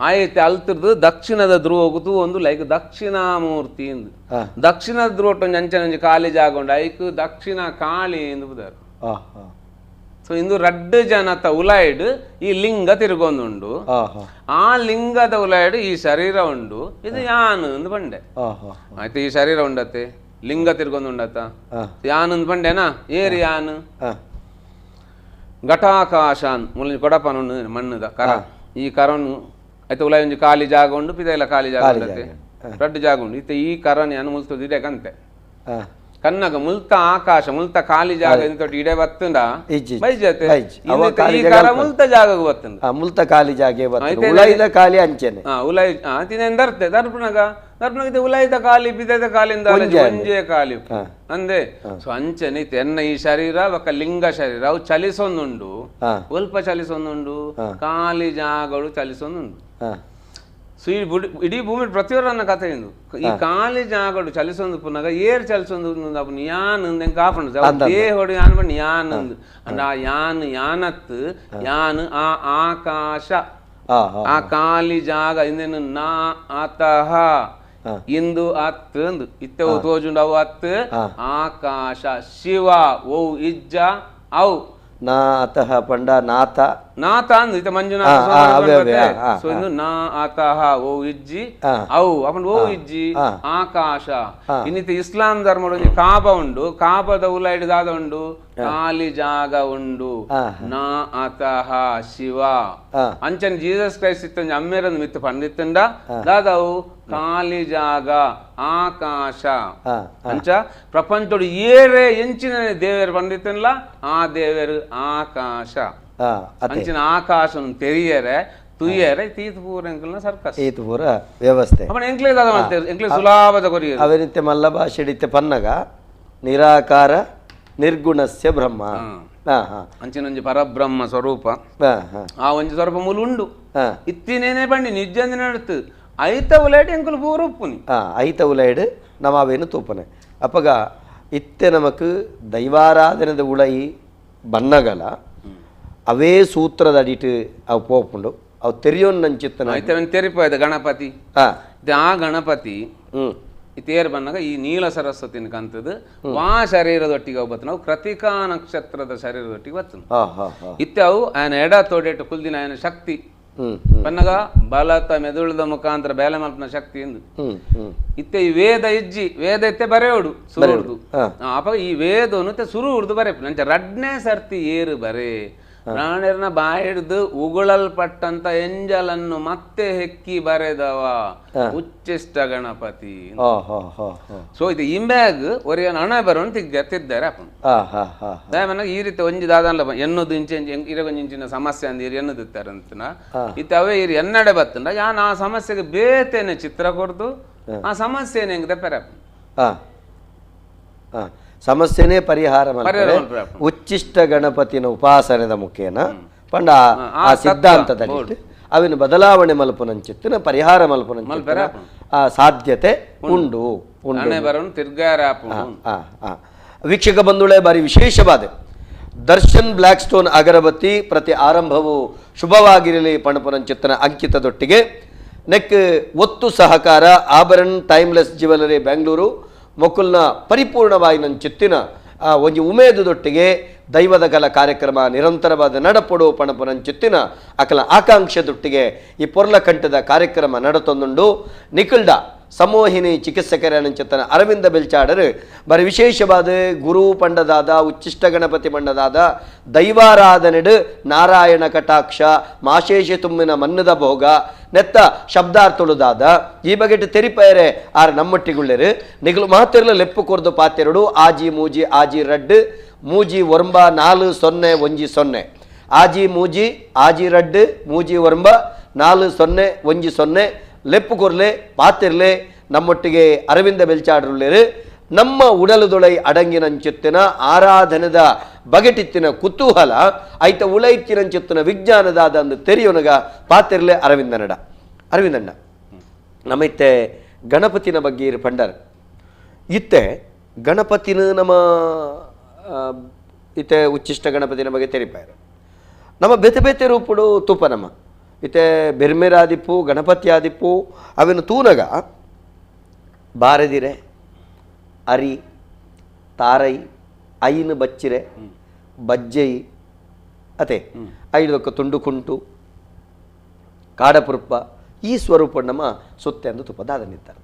S3: ಆಯ್ತು ಅಲ್ತಿರ್ದು ದಕ್ಷಿಣದ ಧ್ರುವ ಹೋಗುದು ಒಂದು ಲೈಕ್ ದಕ್ಷಿಣಾಮೂರ್ತಿ ಎಂದು ದಕ್ಷಿಣ ಧ್ರುವ ಅಂಚನಂಚಿ ಖಾಲಿ ಜಾಗ ಉಂಡು ಐಕ್ ದಕ್ಷಿಣ ಕಾಳಿ ಎಂದು ಬುದಾರು. ಸೊ ಇಂದು ರಡ್ಡು ಜನತ ಉಲಾಯ್ಡ್ ಈ ಲಿಂಗ ತಿರುಗೊಂದುಂಡು ಆ ಲಿಂಗದ ಉಲಾಯ್ಡ್ ಈ ಶರೀರ ಉಂಡು ಇದು ಯಾನು ಎಂದು ಬಂಡೆ ಆಯ್ತು. ಈ ಶರೀರ ಉಂಡತ್ತೆ ಲಿಂಗ ತಿರುಗೊಂದುಂಡತ್ತ ಯಾನು ಅಂದ್ ಬಂಡೆನಾ ಏರಿ ಯಾನು ಘಟಾಕಾಶಾನ್ ಮುಲ್ಲ ಕೊಡಪನ ಉಂಡು ಮಣ್ಣುದ ಕರ ಈ ಕರನು ಆಯ್ತು ಉಲಾಯ್ ಒಂಜಿ ಖಾಲಿ ಜಾಗ ಉಂಡು ಪಿದೈಲ ಖಾಲಿ ಜಾಗ ಉಂಡತ್ತೆ ರಡ್ಡು ಜಾಗ ಉಂಡು ಇತ್ತೆ ಈ ಕರನ್ ಯಾನು ಮುಲ್ತದ ಇಡೆ ಕಂತೆ ಕನ್ನಗ ಮುಲ್ತ ಆಕಾಶ ಮುಲ್ತ ಖಾಲಿ ಜಾಗ ಇಂತೊಟ್ಟು ಇಡೆ ಬತ್ತುಂಡ ಬೈಜತೆ ಈ ಕರ ಮುಲ್ತ ಜಾಗಕ್ಕೆ ಬತ್ತುಂಡ
S2: ಮುಲ್ತ ಖಾಲಿ ಜಾಗೆ ಬತ್ತುಂಡ ಉಲಾಯಿದ ಖಾಲಿ ಅಂಚೆನೆ
S3: ಉಲಾಯ್ ತಿನೇನ್ ದರ್ತೆ ದರ್ಪಣಗ ದರ್ಪಣಗ ಉಲಾಯಿದ ಖಾಲಿ ಬಿದೈದ ಖಾಲಿಂದ ಒಂಜೇ ಖಾಲಿ ಅಂದೆ. ಸೊ ಅಂಚನೆ ಎನ್ನ ಈ ಶರೀರ ఒక ಲಿಂಗ ಶರೀರ ಅವು ಚಲಿಸೊಂದುಂಡು ಒಲ್ಪ ಚಲಿಸೊಂದುಂಡು ಖಾಲಿ ಜಾಗಗಳು ಚಲಿಸೊಂದುಂಡು. ಸೊ ಈ ಇಡೀ ಭೂಮಿ ಪ್ರತಿಯೊರನ್ನ ಕಥೆ ಇಂದು ಈ ಖಾಲಿ ಜಾಗಡು ಚಲಿಸೊಂದು ಪುನಗ ಏರ್ ಚಲಿಸೊಂದು ಅಪ್ಪು ಯಾನ್ ಅಂದ್ ಕಾಪುಂಡು ದೇಹೋಡು ಯಾನ್ ಬಣ್ಣ ಯಾನ್ ಅಂದ್ ಅಂಡ್ ಆ ಯಾನ್ ಯಾನತ್ ಯಾನ್ ಆ ಆಕಾಶ ಆ ಖಾಲಿ ಜಾಗ ಇಂದೇನು ನಾ ಆತಃ ಇಂದು ಅತ್ ಅಂದು ಇತ್ತೆ ತೋಜುಂಡು ಅವು ಅತ್ ಆಕಾಶ ಶಿವ ಓ ಇಜ್ಜ ಅವು
S2: ನಾ ಅತಃ ಪಂಡ ನಾಥ
S3: ನಾಥ ಅಂದು ಇತ್ತ ಮಂಜುನಾಥ ಸೊ ಇಂದು ನಾ ಅತಃ ಓ ಇಜ್ಜಿ ಅವು ಅಪ್ಪಂಡು ಓ ಇಜ್ಜಿ ಆಕಾಶ. ಇನ್ನಿತ ಇಸ್ಲಾಂ ಧರ್ಮದ ಒಂಜಿ ಕಾಬ ಉಂಡು ಕಾಬದ ಉಲೈಡ್ ದಾದ ಉಂಡು ಖಾಲಿ ಜಾಗ ಉಂಡು ನಾ ಅತಃ ಶಿವ ಅಂಚನ್ ಜೀಸಸ್ ಕ್ರೈಸ್ಟ್ ಇತ್ತೊಂಜಿ ಅಮ್ಮೇರಂದು ಮಿತ್ತು ಪಂಡಿತ್ತುಂಡ ದಾದವು ಖಾಲಿ ಜಾಗ ಆಕಾಶ ಅಂಚ ಪ್ರಪಂಚೋಡು ಏರೇ ಎಂಚಿನ ದೇವೇರು ಪಂಡಿತ್ತನ್ಲ ಆ ದೇವೇರು ಆಕಾಶ ಅಂಚಿನ ಆಕಾಶನ ತೆರಿಯರೆ ತುಯ್ಯರೆ ತೀತು ಪೂರ ಎಂಕಲ್ನ ಸರ್ಕಸ್
S2: ತೀತು ಪೂರ ವ್ಯವಸ್ಥೆ
S3: ಅಪ್ಪಣ ಎಂಕ್ಲೇ ದಾದ ಮಾಡ್ತೇವೆ ಎಂಕ್ಲೇ ಸುಲಾಭದ ಕೊರಿಯರು
S2: ಅವನಿತ್ತೆ ಮಲ್ಲ ಭಾಷೆಡಿತ್ತೆ ಪನ್ನಗ ನಿರಾಕಾರ ನಿರ್ಗುಣಸ್ಯ ಬ್ರಹ್ಮ.
S3: ಅಂಚಿನೊಂಜಿ ಪರಬ್ರಹ್ಮ ಸ್ವರೂಪ, ಆ ಒಂಜಿ ಸ್ವರೂಪ ಮೂಲ ಉಂಡು. ಇತ್ತಿನೇನೆ ಬಂಡಿ ನಿಜಂದಿನ ನಡ್ತು ಐತ ಉಲೈಡ್ ಎಂಕುಲು ಪೂರ ಉಪ್ಪುನಿ.
S2: ಐತ ಉಲೈಡ್ ನಮ ಅವೇನು ತೂಪನೆ. ಅಪ್ಪಗ ಇತ್ತೆ ನಮಕ್ ದೈವಾರಾಧನೆದ ಉಳೈ ಬನ್ನಗಲ ಅವೇ ಸೂತ್ರದ ಅಡಿಟ್ ಅವು ಪೋಪುಂಡು. ಅವು ತೆರಿಯೋನ್ ನಂಚಿತ್ತನ
S3: ಐತವನ್ ತೆರಿಪೋಯ್ದ ಗಣಪತಿ. ಆ ಗಣಪತಿ ತೇರ್ ಬಂದಾಗ ಈ ನೀಲ ಸರಸ್ವತಿನ ಕಂತದ್ದು ವಾ ಶರೀರದೊಟ್ಟಿಗೆ ಅವು ಬತ್ತು ನಾವು ಕೃತಿಕಾ ನಕ್ಷತ್ರದ ಶರೀರದೊಟ್ಟಿಗೆ ಬತ್ತು. ಇತ್ತೆ ಅವು ಆಯನ ಎಡ ತೋಡೆಟ್ಟು ಕುಲ್ದಿನ ಆಯನ ಶಕ್ತಿ ಬನ್ನಗ ಬಲತ ಮೆದುಳದ ಮುಖಾಂತರ ಬೇಲೆ ಮಲ್ಪನ ಶಕ್ತಿ ಎಂದು. ಇತ್ತೆ ಈ ವೇದ ಇಜ್ಜಿ ವೇದ ಇತ್ತೆ ಬರೆಯೋಡು ಸುರುಡ್ದು. ಅಪ್ಪ ಈ ವೇದನು ಇತ್ತೆ ಸುರು ಹುಡ್ದು ಬರೆಪು ನಂಚ ರಡ್ನೇ ಸರ್ತಿ ಏರು ಬರೆ ಪ್ರಾಣರ್ನ ಬಾಯಿಡ್ದು ಉಗುಳಲ್ಪಟ್ಟಂತ ಎಂಜಲನ್ನು ಮತ್ತೆ ಹೆಕ್ಕಿ ಬರೆದವ ಉಚ್ಚಿಷ್ಟ ಗಣಪತಿ. ಸೊ ಇದು ಇಂಬ್ಯಾಗ್ ಒರಿಯನ್ ಹಣ ಬರೋನ್ ತಿದ್ದಾರೆ ಅಪ್ಪನು. ದಯಮನಾಗ ಈ ರೀತಿ ಒಂಜಿ ದಾದನ್ಲ ಎನ್ನದು ಇಂಚೆ ಇರಗೊಂಜಿ ಇಂಚಿನ ಸಮಸ್ಯೆ ಅಂದ್ ಇರು ಎನ್ನದಿತ್ತಾರೆ ಅಂತನ ಇತ್ತ ಅವೇ ಇರು ಎನ್ನಡೆ ಬತ್ತಂಡ ಯಾನ್ ಆ ಸಮಸ್ಯೆಗೆ ಬೇತೇನೆ ಚಿತ್ರ ಕೊರ್ದು ಆ ಸಮಸ್ಯೆನೆ ಹೆಂಗ್ ದೆಪ್ಪರೆ
S2: ಸಮಸ್ಯೆನೇ ಪರಿಹಾರ ಉಚ್ಚಿಷ್ಟ ಗಣಪತಿನ ಉಪಾಸನೆದ ಮುಖೇನ ಪಂಡ ಆ ಸಿದ್ಧಾಂತದ ಅವಿನ ಬದಲಾವಣೆ ಮಲ್ಪುನಂಚಿತ್ತಿನ ಪರಿಹಾರ ಮಲ್ಪುನಂಚಿತ್ತಿನ ಆ ಸಾಧ್ಯತೆ ಉಂಡು. ವೀಕ್ಷಕ ಬಂಧುಗಳೇ, ಬಾರಿ ವಿಶೇಷವಾದ ದರ್ಶನ್ ಬ್ಲ್ಯಾಕ್ ಸ್ಟೋನ್ ಅಗರಬತ್ತಿ ಪ್ರತಿ ಆರಂಭವು ಶುಭವಾಗಿರಲಿ ಪಣಪುನಂಚಿತ್ತನ ಅಂಕಿತದೊಟ್ಟಿಗೆ ನೆಕ್ ಒತ್ತು ಸಹಕಾರ ಆಭರಣ್ ಟೈಮ್ಲೆಸ್ ಜ್ಯುವೆಲರಿ ಬೆಂಗಳೂರು ಮೊಕುಲ್ನ ಪರಿಪೂರ್ಣವಾಗಿ ನನ್ನ ಚಿತ್ತಿನ ಒಂಜಿ ಉಮೇದುದೊಟ್ಟಿಗೆ ದೈವದ ಕಲ ಕಾರ್ಯಕ್ರಮ ನಿರಂತರವಾದ ನಡಪೊಡು ಪಣಪುನಂ ಚಿತ್ತಿನ ಅಕಲ ಆಕಾಂಕ್ಷೆದೊಟ್ಟಿಗೆ ಈ ಪೊರ್ಲಕಂಠದ ಕಾರ್ಯಕ್ರಮ ನಡತೊಂದುಂಡು. ನಿಖಿಲ್ಡ ಸಮೋಹಿನಿ ಚಿಕಿತ್ಸಕರ ಅರವಿಂದ ಬೆಲ್ಚಾಡರು ಬರಿ ವಿಶೇಷವಾದ ಗುರು ಪಂಡದಾದ ಉಚ್ಚಿಷ್ಟ ಗಣಪತಿ ಪಂಡದಾದ ದೈವಾರಾಧನೆಡು ನಾರಾಯಣ ಕಟಾಕ್ಷ ಮಾಶೇಷ ತುಮ್ಮಿನ ಮನ್ನದ ಭೋಗ ನೆತ್ತ ಶಬ್ದಾರ್ಥುಳುದಾದ ಈ ಬಗೆಟ್ ತೆರಿಪಯರೆ ಆರ್ ನಮ್ಮಟ್ಟಿಗುಳ್ಳೆರು ನಿಗಲು ಮಾತಿರ್ಲ ಲೆಪ್ಪು ಕೊರ್ದು ಪಾತೆರಡು ಆಜಿ ಮೂಜಿ ಆಜಿ ರಡ್ಡು ಮೂಜಿ ಒರ್ಂಬ 4 0 1 0 ಆಜಿ ಮೂಜಿ ಆಜಿ ರಡ್ಡು ಮೂಜಿ ಒರ್ಂಬ 4 0 1 0 ಲೆಪ್ಪು ಕೊರ್ಲೆ ಪಾತಿರ್ಲೆ ನಮ್ಮೊಟ್ಟಿಗೆ ಅರವಿಂದ ಬೆಲ್ಚಾಡ್ರುಳ್ಳೇರು. ನಮ್ಮ ಉಡಲುದೊಳೈ ಅಡಂಗಿನಂಚಿತ್ತಿನ ಆರಾಧನೆದ ಬಗೆಟಿತ್ತಿನ ಕುತೂಹಲ ಐತ ಉಳೈತ್ತಿನಂಚಿತ್ತಿನ ವಿಜ್ಞಾನದಾದ ಅಂದು ತೆರಿಯೊನಗ ಪಾತಿರ್ಲೆ ಅರವಿಂದನಡ. ಅರವಿಂದಣ್ಣ, ನಮ್ಮೈತೆ ಗಣಪತಿನ ಬಗ್ಗೆ ಇರು ಪಂಡರ್ ಇತ್ತೆ ಗಣಪತಿನ ನಮ್ಮ ಇತ್ತೆ ಉಚ್ಚಿಷ್ಟ ಗಣಪತಿನ ಬಗ್ಗೆ ತೆರಿಪಾಯರು. ನಮ್ಮ ಬೇತೆ ಬೇತೆ ರೂಪುಡು ತೂಪ ನಮ್ಮ ಇತ್ತೆ ಬೆರ್ಮೆರಾದಿಪ್ಪು ಗಣಪತಿ ಆದಿಪ್ಪು ಅವೆನ್ನು ತೂನಗ ಬಾರದಿರೆ ಅರಿ ತಾರೈ ಐನು ಬಚ್ಚಿರೆ ಬಜ್ಜೈ ಅತೆ ಐದೊಕ್ಕ ತುಂಡು ಕುಂಟು ಕಾಡಪುರ್ಪ ಈ ಸ್ವರೂಪ ನಮ್ಮ ಸೊತ್ತೆ ಅಂದು ತುಪ್ಪ ದಾದನಿತ್ತಾರೆ.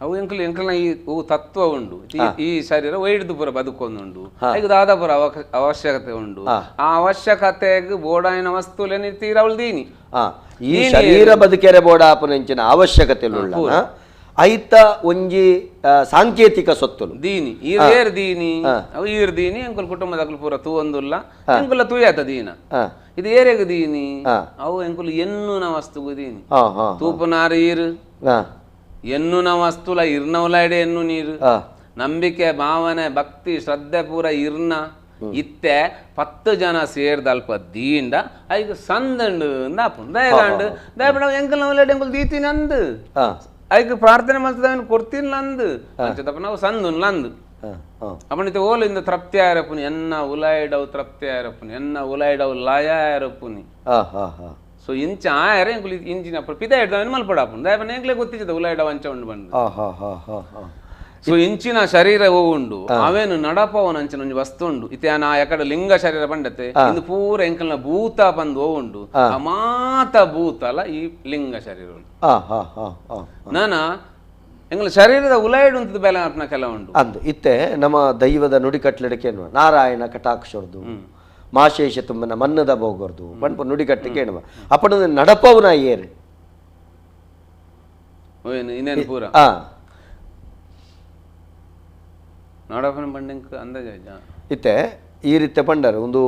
S3: ಅವು ಎಂಕಲ್ ಎಂಕಲ್ನ ಈ ತತ್ವ ಉಂಡು, ಈ ಶರೀರ ಒಯ್ದು ಪೂರ ಬದುಕೊಂದುಂಡು, ಈಗ ದಾದ ಪೂರ ಅವಶ್ಯಕತೆ ಉಂಡು. ಆ ಅವಶ್ಯಕತೆಗೆ ಬೋಡಾಯಿನ ವಸ್ತುಲೇನಿ ತೀರವಳು ದೀನಿ
S2: ಈ ಶರೀರ ಬದುಕೆರೆ ಬೋಡಾಪುನಂಚಿನ ಅವಶ್ಯಕತೆ ಐತ ಒಂಜಿ ಸಾಂಕೇತಿಕ ಸೊತ್ತುಲು
S3: ದೀನಿ ಈರ್ ದೀನಿ ಅವು ಈರ್ ದೀನಿ ಎಂಕುಲ್ ಕುಟುಂಬದಕುಲು ಪೂರ ತೂವೊಂದುಲ್ಲ ಎಂಕುಲ ತೂಯಾತ ದೀನ ಇದು ಏರೆಗ್ ದೀನಿ ಅವು ಎಂಕುಲು ಎನ್ನುನ ವಸ್ತುಗು ದೀನಿ ತೂಪುನಾರು ಈರು ಎನ್ನುನ ವಸ್ತುಲ ಇರ್ನವಲಾಡೆ ಎನ್ನು ನೀರು ನಂಬಿಕೆ ಭಾವನೆ ಭಕ್ತಿ ಶ್ರದ್ಧೆ ಪೂರ ಇರ್ನ ಇತ್ತೆ 10 ಜನ ಸೇರ್ದ ಅಲ್ಪ ದೀಂಡ ಐಗ ಸಂದಂಡು ಅಂದಾಪು ದಯಗಾಂಡು ದಯಪಡ ಎಂಕಲ್ ನವಲಾಡೆ ಎಂಕುಲು ದೀತೀನಿ ಅಂದು ಐಕ್ ಪ್ರಾರ್ಥನೆ ಮಲ್ತದ ಕೊಡ್ತೀನಿ ನಂದು ಅಂಚದಪ್ಪ ನಾವು ಸಂದು ನಂದು ಅಪ್ಪನಿತ ಓಲಿಂದ ತೃಪ್ತಿ ಆಯಿರಪ್ಪುನಿ ಎನ್ನ ಉಲಾಯಿಡವು ತೃಪ್ತಿ ಆಯಿರಪ್ಪುನಿ ಎನ್ನ ಉಲಾಯಿಡವು ಲಯ ಆಯಿರಪ್ಪುನಿ. ಸೊ ಇಂಚ ಆಯರೆ ಎಂಕುಲು ಇಂಚಿನ ಪಿದ ಹಿಡ್ದವನು ಮಲ್ಪಡಾಪುಂಡು ದಯಪನ ಎಂಕ್ಲೆ ಗೊತ್ತಿದ್ದ ಉಲಾಯಿಡವ ಅಂಚ ಉಂಡು ಬಂದು. ಸೊ ಇಂಚಿನ ಶರೀರ ಉಂಡು ಅವೇನು ನಡಪವನ ಅಂಚಿನ ಒಂಜಿ ವಸ್ತು ಉಂಡು ಇತ್ತೆ ನಾ ಎಕಡೆ ಲಿಂಗ ಶರೀರ ಪಂಡತೆ ಇಂದು ಪೂರ ಎಂಕಲ್ನ ಭೂತ ಬಂದು ಉಂಡು ಆ ಮಾತ ಭೂತಲ ಈ ಲಿಂಗ ಶರೀರ ಉಂಡು. ನಾನ ಎಂಕಲ್ ಶರೀರದ ಉಲಾಯಿಡು ಉಂಟು ಬೇಲೆ ಅಪ್ನ ಕೆಲ ಉಂಡು
S2: ಅಂದು ಇತ್ತೆ ನಮ್ಮ ದೈವದ ನುಡಿಕಟ್ಲೆಡಕ್ಕೆ ನಾರಾಯಣ ಕಟಾಕ್ಷರದು ಮಾಶೇಷ ತುಂಬನ ಮನ್ನದ ಭೋಗರ್ದು ಪಂಪ ನುಡಿಕಟ್ಟಕ್ಕೆ ಹೇಳುವ ಅಪ್ಪನ ನಡಪವನ ಏರು
S3: ಇನ್ನೇನು ಪೂರ ನಡಪನ ಬಂಡೆಂಕ್ ಅಂದಾಜ
S2: ಇತ್ತೆ ಈ ರೀತಿ ಪಂಡರು ಒಂದು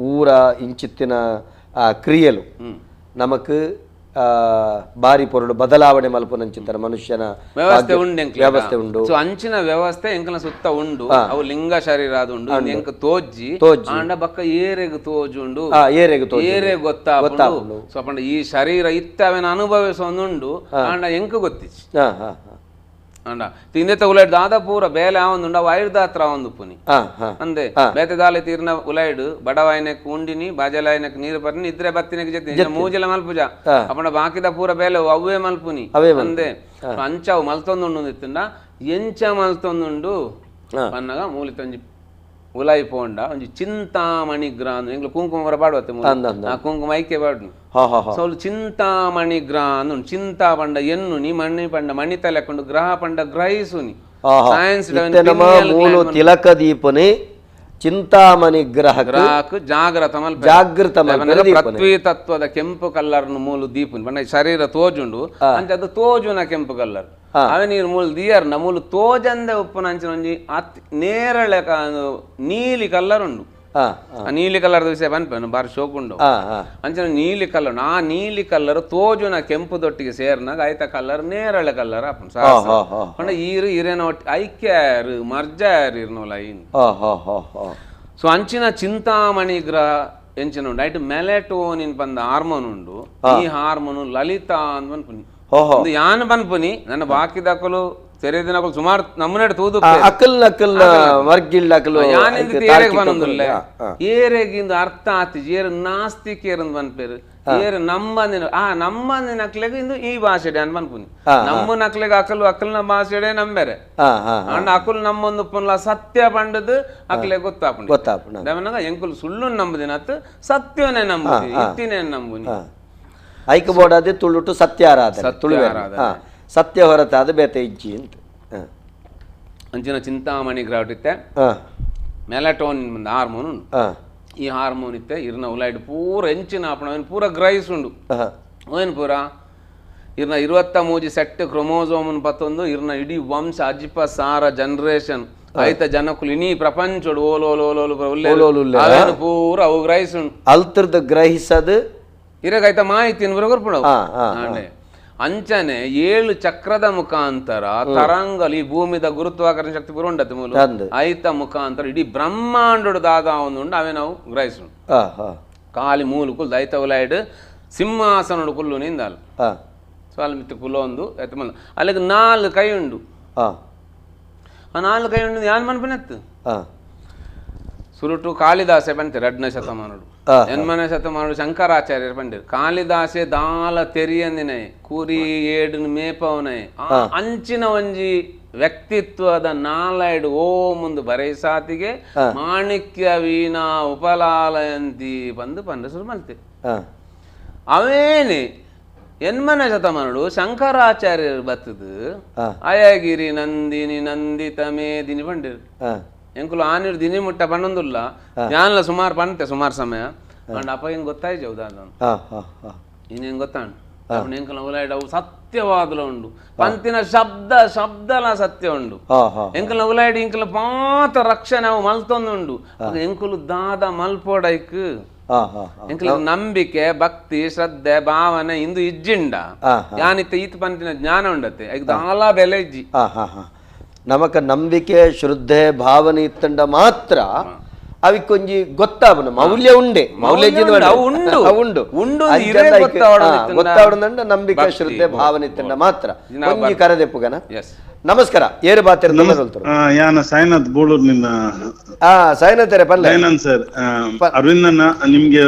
S2: ಊರ ಇಂಚಿತ್ತಿನ ಕ್ರಿಯೆಲು ನಮಕ್ ಬಾರಿ ಪೊರುಡು ಬದಲಾವಣೆ ಮಲ್ಪುನಂಚಿತ್ತರ ಮನುಷ್ಯನ
S3: ವ್ಯವಸ್ಥೆ ಉಂಡು,
S2: ವ್ಯವಸ್ಥೆ ಉಂಡು.
S3: ಸೊ ಅಂಚಿನ ವ್ಯವಸ್ಥೆ ಎಂಕಲ ಸುತ್ತ ಉಂಡು. ಅವು ಲಿಂಗ ಶರೀರ ಅದು ಉಂಡು, ಎಂಕ ತೋಜಿ ಆಂಡ ಬಕ್ಕ ಏರೆಗ್ ತೋಜುಂಡು, ಏರೆಗ್ ಗೊತ್ತಾಪುಂಡು. ಸೊ ಪಂಡ ಈ ಶರೀರ ಇತ್ತ ಅವನ ಅನುಭವಿಸೊಂದುಂಡು, ಆಂಡ ಎಂಕ ಗೊತ್ತಿಚ್ಚಿ. ಆಂಡ ತಿಂದೆತ ಉಲೈಡ್ ದಾದ ಪೂರ ಬೇಲೆ ಆವೊಂದುಂಡು, ಅವು ಐರ್ದಾತ್ರ ಆವೊಂದು ಪುನಿ ಅಂದೆ ಬೇತೆ ದಾಲೆ ತೀರ್ನ ಉಲೈಡ್ ಬಡವಾಯಿನಕ್ ಉಂಡಿನಿ, ಬಾಜಲಾಯಿನಕ್ ನೀರು ಪರ್ನಿ, ಇದ್ರೆ ಬತ್ತಿನಕ್ ಜೆತ್ತಿ ಮೂಜಲ ಮಲ್ಪುಜ ಅಪಂಡ ಬಾಕಿದ ಪೂರ ಬೇಲೆ ಅವ್ವೇ ಮಲ್ಪುನಿ ಅಂದೆ. ಅಂಚವು ಮಲ್ತೊಂದುಂಡು ಇತ್ತುಂಡ ಎಂಚ ಮಲ್ತೊಂದುಂಡು ಪನ್ನಗ ಮೂಲಿತೊಂಜಿ ಉಲಾಯಿ ಪೋಂಡ ಒಂಜಿ ಚಿಂತಾಮಣಿ ಗ್ರಾಂದು ಎಂಗ್ಲ ಕುಂಕುಮ ಪೂರ ಪಾಡುವತ್ತೆ, ಆ ಕುಂಕುಮ ಐಕೆ ಪಾಡು. ಸೊ ಚಿಂತಾಮಣಿ ಗ್ರಾಂದು, ಚಿಂತಾ ಪಂಡ ಎನ್ನುನಿ, ಮಣಿ ಪಂಡ ಮಣಿ ತಲೆಕೊಂಡು, ಗ್ರಹ ಪಂಡ ಗ್ರಹಿಸುನಿ. ಸೈನ್ಸ್
S2: ತಿಲಕ ದೀಪನಿ ಚಿಂತಾಮಣಿ ಗ್ರಹ
S3: ಜಾಗ್ರತ
S2: ಜಾಗೃತ
S3: ಪೃಥ್ವಿ ತತ್ವದ ಕೆಂಪು ಕಲ್ಲರ್ ಮೂಲು ದೀಪುನಿ ಪಂಡ ಶರೀರ ತೋಜುಂಡು ಅಂಚ ಅದು ತೋಜುನ ಕೆಂಪು ಕಲ್ಲರ್ ಅವೆ ನೀರು ಮೂಲು ದಿಯರ್ನ ಮೂಲು ತೋಜಂದೆ ಉಪ್ಪುನ ಅಂಚಿನ ಒಂಜಿ ಅತ್ ನೇರಳೆ ನೀಲಿ ಕಲ್ಲರ್ ಉಂಡು. ಆ ನೀಲಿ ಕಲರ್ ವಿಷಯ ಪನ್ಪೆನು ಬಾರಿ ಶೋಕ್ ಉಂಡು. ಅಂಚಿನ ನೀಲಿ ಕಲ್ಲರ್, ಆ ನೀಲಿ ಕಲ್ಲರ್ ತೋಜುನ ಕೆಂಪು ದೊಟ್ಟಿಗೆ ಸೇರ್ನಾಗ ಆಯ್ತ ಕಲ್ಲರ್ ನೇರಳೆ ಕಲ್ಲರ್ ಆಪುಂಡು. ಪಂಡ ಈರು ಈರೇನ ಒಟ್ಟು ಐಕ್ಯಾರು ಮರ್ಜಾರು ಇರ್ನೋಲ ಐನ್. ಸೊ ಅಂಚಿನ ಚಿಂತಾಮಣಿ ಗ್ರಹ ಎಂಚಿನ ಉಂಡು ಐಟ್ ಮೆಲೆಟೋನಿನ್ ಪಂದ ಹಾರ್ಮೋನ್ ಉಂಡು. ಈ ಹಾರ್ಮೋನ್ ಲಲಿತಾ ಅಂದ್ ಪನ್ಪುನಿ. ಯಾನ್ ಪನ್ಪುನಿ ನನ್ನ ಬಾಕಿದಕಲು ತೆರೆದಿನಕಲು ಸುಮಾರು ನಮ್ಮನೆ ತೂದು ಪನೊಂದುಲ್ಲೆ ಏರೆಗಿಂದು ಅರ್ಥ ಆತಿ ಏರು ನಾಸ್ತಿಕೇರಂದು ಪನ್ಪೇರು ಏರು ನಮ್ಮಂದಿನ ಆ ನಮ್ಮಂದಿನ ಅಕ್ಲೆಗ್ ಇಂದು ಈ ಭಾಷೆಡೆ ಅನ್ ಪನ್ಪುನಿ. ನಮ್ಮ ನಕ್ಲೆಗ್ ಅಕಲು ಅಕಲ್ನ ಭಾಷೆಡೆ ನಂಬೇರೆ, ಅಂಡ ಅಕುಲು ನಮ್ಮೊಂದು ಪುನ್ಲ ಸತ್ಯ ಪಂಡದು ಅಕ್ಲೆ ಗೊತ್ತಾಪುಂಡು. ಗೊತ್ತಾಪುಂಡು ಎಂಕುಲು ಸುಳ್ಳು ನಂಬುದಿನತ್ ಸತ್ಯವನೇ ನಂಬುದಿ, ಇತ್ತಿನೇ ನಂಬುನಿ.
S2: ಐಕ ಬೋಡಾದೆ ತುಳುಟು ಸತ್ಯಾರಾಧನೆ, ತುಳು ಸತ್ಯ ಹೊರತಾದ ಬೇತೆ ಇಜ್ಜಿ ಅಂತ.
S3: ಅಂಚಿನ ಚಿಂತಾಮಣಿ ಗ್ರಹ ಇತ್ತೆ ಮೆಲಟೋನಿನ್ ಒಂದು ಹಾರ್ಮೋನ್ ಉಂಡು. ಈ ಹಾರ್ಮೋನ್ ಇತ್ತೆ ಇರ್ನ ಉಲೈಡ್ ಪೂರ ಎಂಚಿನ ಆಪಣ ಪೂರ ಗ್ರಹಿಸುಂಡು. ಏನು ಪೂರ ಇರ್ನ 23 ಸೆಟ್ ಕ್ರೊಮೋಸೋಮನ್ ಪತ್ತೊಂದು ಇರ್ನ ಇಡೀ ವಂಶ ಅಜಿಪ ಸಾರ ಜನರೇಷನ್ ಐತ ಜನಕುಲು ಇಡೀ ಪ್ರಪಂಚೋಡು ಓಲೋಲೋಲೋಲು ಪೂರ ಅವು ಗ್ರಹಿಸುಂಡು.
S2: ಅಲ್ತರ್ದ ಗ್ರಹಿಸದು
S3: ಇರಗೈತ ಮಾಹಿತಿ ಕೊರ್ಪುಂಡು. ಅಂಚನೆ 7 ಚಕ್ರದ ಮುಖಾಂತರ ತರಂಗಲು ಈ ಭೂಮಿದ ಗುರುತ್ವಾಕರ್ಷಣ ಶಕ್ತಿ ಪೂರ ಉಂಡತ್ತೆ ಮೂಲ ಐತ ಮುಖಾಂತರ ಇಡೀ ಬ್ರಹ್ಮಾಂಡೋಡು ದಾದ ಒಂದು ಅವೇ ನಾವು ಗ್ರಹಿಸು. ಖಾಲಿ ಮೂಲು ಕುಲ್ದು ಐತ ಉಲೈಡ್ ಸಿಂಹಾಸನೋಡು ಕುಲ್ಲು ನಿಂದಾಲ ಸೊ ಅಲ್ಲಿ ಮಿತ್ತು ಕುಲ ಒಂದು ಐತ ಮಲ್ಲ ಅಲ್ಲಿಗೆ 4 ಕೈ ಉಂಡು. ಆ 4 ಕೈ ಉಂಡು ಯಾನ್ ಮನ್ಪನೆತ್ತು ಸುರುಟು ಕಾಳಿದಾಸೆ ಬಂತೆ 2ನೇ ಶತಮಾನಡು, 8ನೇ ಶತಮಾನಡು ಶಂಕರಾಚಾರ್ಯರು ಬಂದಿರು. ಕಾಳಿದಾಸೆ ದಾಲ ತೆರಿಯಂದಿನೇ ಕುರಿ ಏಡುನು ಮೇಪವನೇ ಅಂಚಿನ ಒಂಜಿ ವ್ಯಕ್ತಿತ್ವದ ನಾಲೈಡು ಓ ಮುಂದು ಬರೈಸಾತಿಗೆ ಮಾಣಿಕ್ಯ ವೀಣಾ ಉಪಲಾಲಯಂತಿ ಬಂದು ಪಂಡ ಶುರು ಮಲ್ತೆ. ಅವೇನೆ 8ನೇ ಶತಮಾನಡು ಶಂಕರಾಚಾರ್ಯರು ಬತ್ತದು ಅಯಗಿರಿ ನಂದಿನಿ ನಂದಿತ ಮೇದಿನಿ ಬಂಡಿರು. ಎಂಕುಲು ಆನಿರು ದಿನಿ ಮುಟ್ಟ ಪಣ್ಣೊಂದುಲ್ಲ ಜಾನ್ಲ ಸುಮಾರು ಪಂತೆ ಸುಮಾರು ಸಮಯ ಅಂಡ್ ಅಪ್ಪ ಹೆಂಗ್ ಗೊತ್ತಾಯ್ತು ಹೌದಾ ಇನ್ನೇನು ಗೊತ್ತಾಂಡು ಎಂಕಲ ಉಲಾಯ್ಡ್ ಅವು ಸತ್ಯವಾದಲ ಉಂಡು ಪಂತಿನ ಶಬ್ದ ಶಬ್ದಲ ಸತ್ಯ ಉಂಡು. ಎಂಕಲ ಉಲಾಯ್ಡ್ ಇಂಕಲ ಪಾತ ರಕ್ಷಣೆ ಅವು ಮಲ್ತೊಂದುಂಡು. ಎಂಕುಲು ದಾದ ಮಲ್ಪೋಡೈಕ್ ಎಂಕಲ ನಂಬಿಕೆ ಭಕ್ತಿ ಶ್ರದ್ಧೆ ಭಾವನೆ ಇಂದು ಇಜ್ಜಿಂಡ ಯಾನಿತ್ತ ಈತ ಪಂತಿನ ಜ್ಞಾನ ಉಂಡತ್ತೆ ಐಕ್ ದಾಲ ಬೆಲೆ ಇಜ್ಜಿ.
S2: ನಮಕ ನಂಬಿಕೆ ಶ್ರದ್ಧೆ ಭಾವನೆ ಇತ್ತಂಡ ಮಾತ್ರ ಅವಿಕೊಂಜಿ ಗೊತ್ತಾವನ ಮೌಲ್ಯ ಉಂಡೆ ಮೌಲ್ಯ ಉಂಡು ಉಂಡು ಗೊತ್ತಾವಣದಂಡ ನಂಬಿಕೆ ಶ್ರದ್ಧೆ ಭಾವನೆ ಇತ್ತಂಡ ಮಾತ್ರ ಒಂಜಿ ಕರದೆಪ್ಪುಗನ. ನಮಸ್ಕಾರ, ಏರು ಬಾತಿರ
S4: ಯಾನ ಸಾಯಿನಾಥ್ ಬೋಳೂರ್ ನಿನ್ನ
S2: ಸಾಯಿನಾಥ್ ಪಲ್ಲೆ
S4: ಸರ್ ಅರವಿಂದಣ್ಣ ನಿಮ್ಗೆ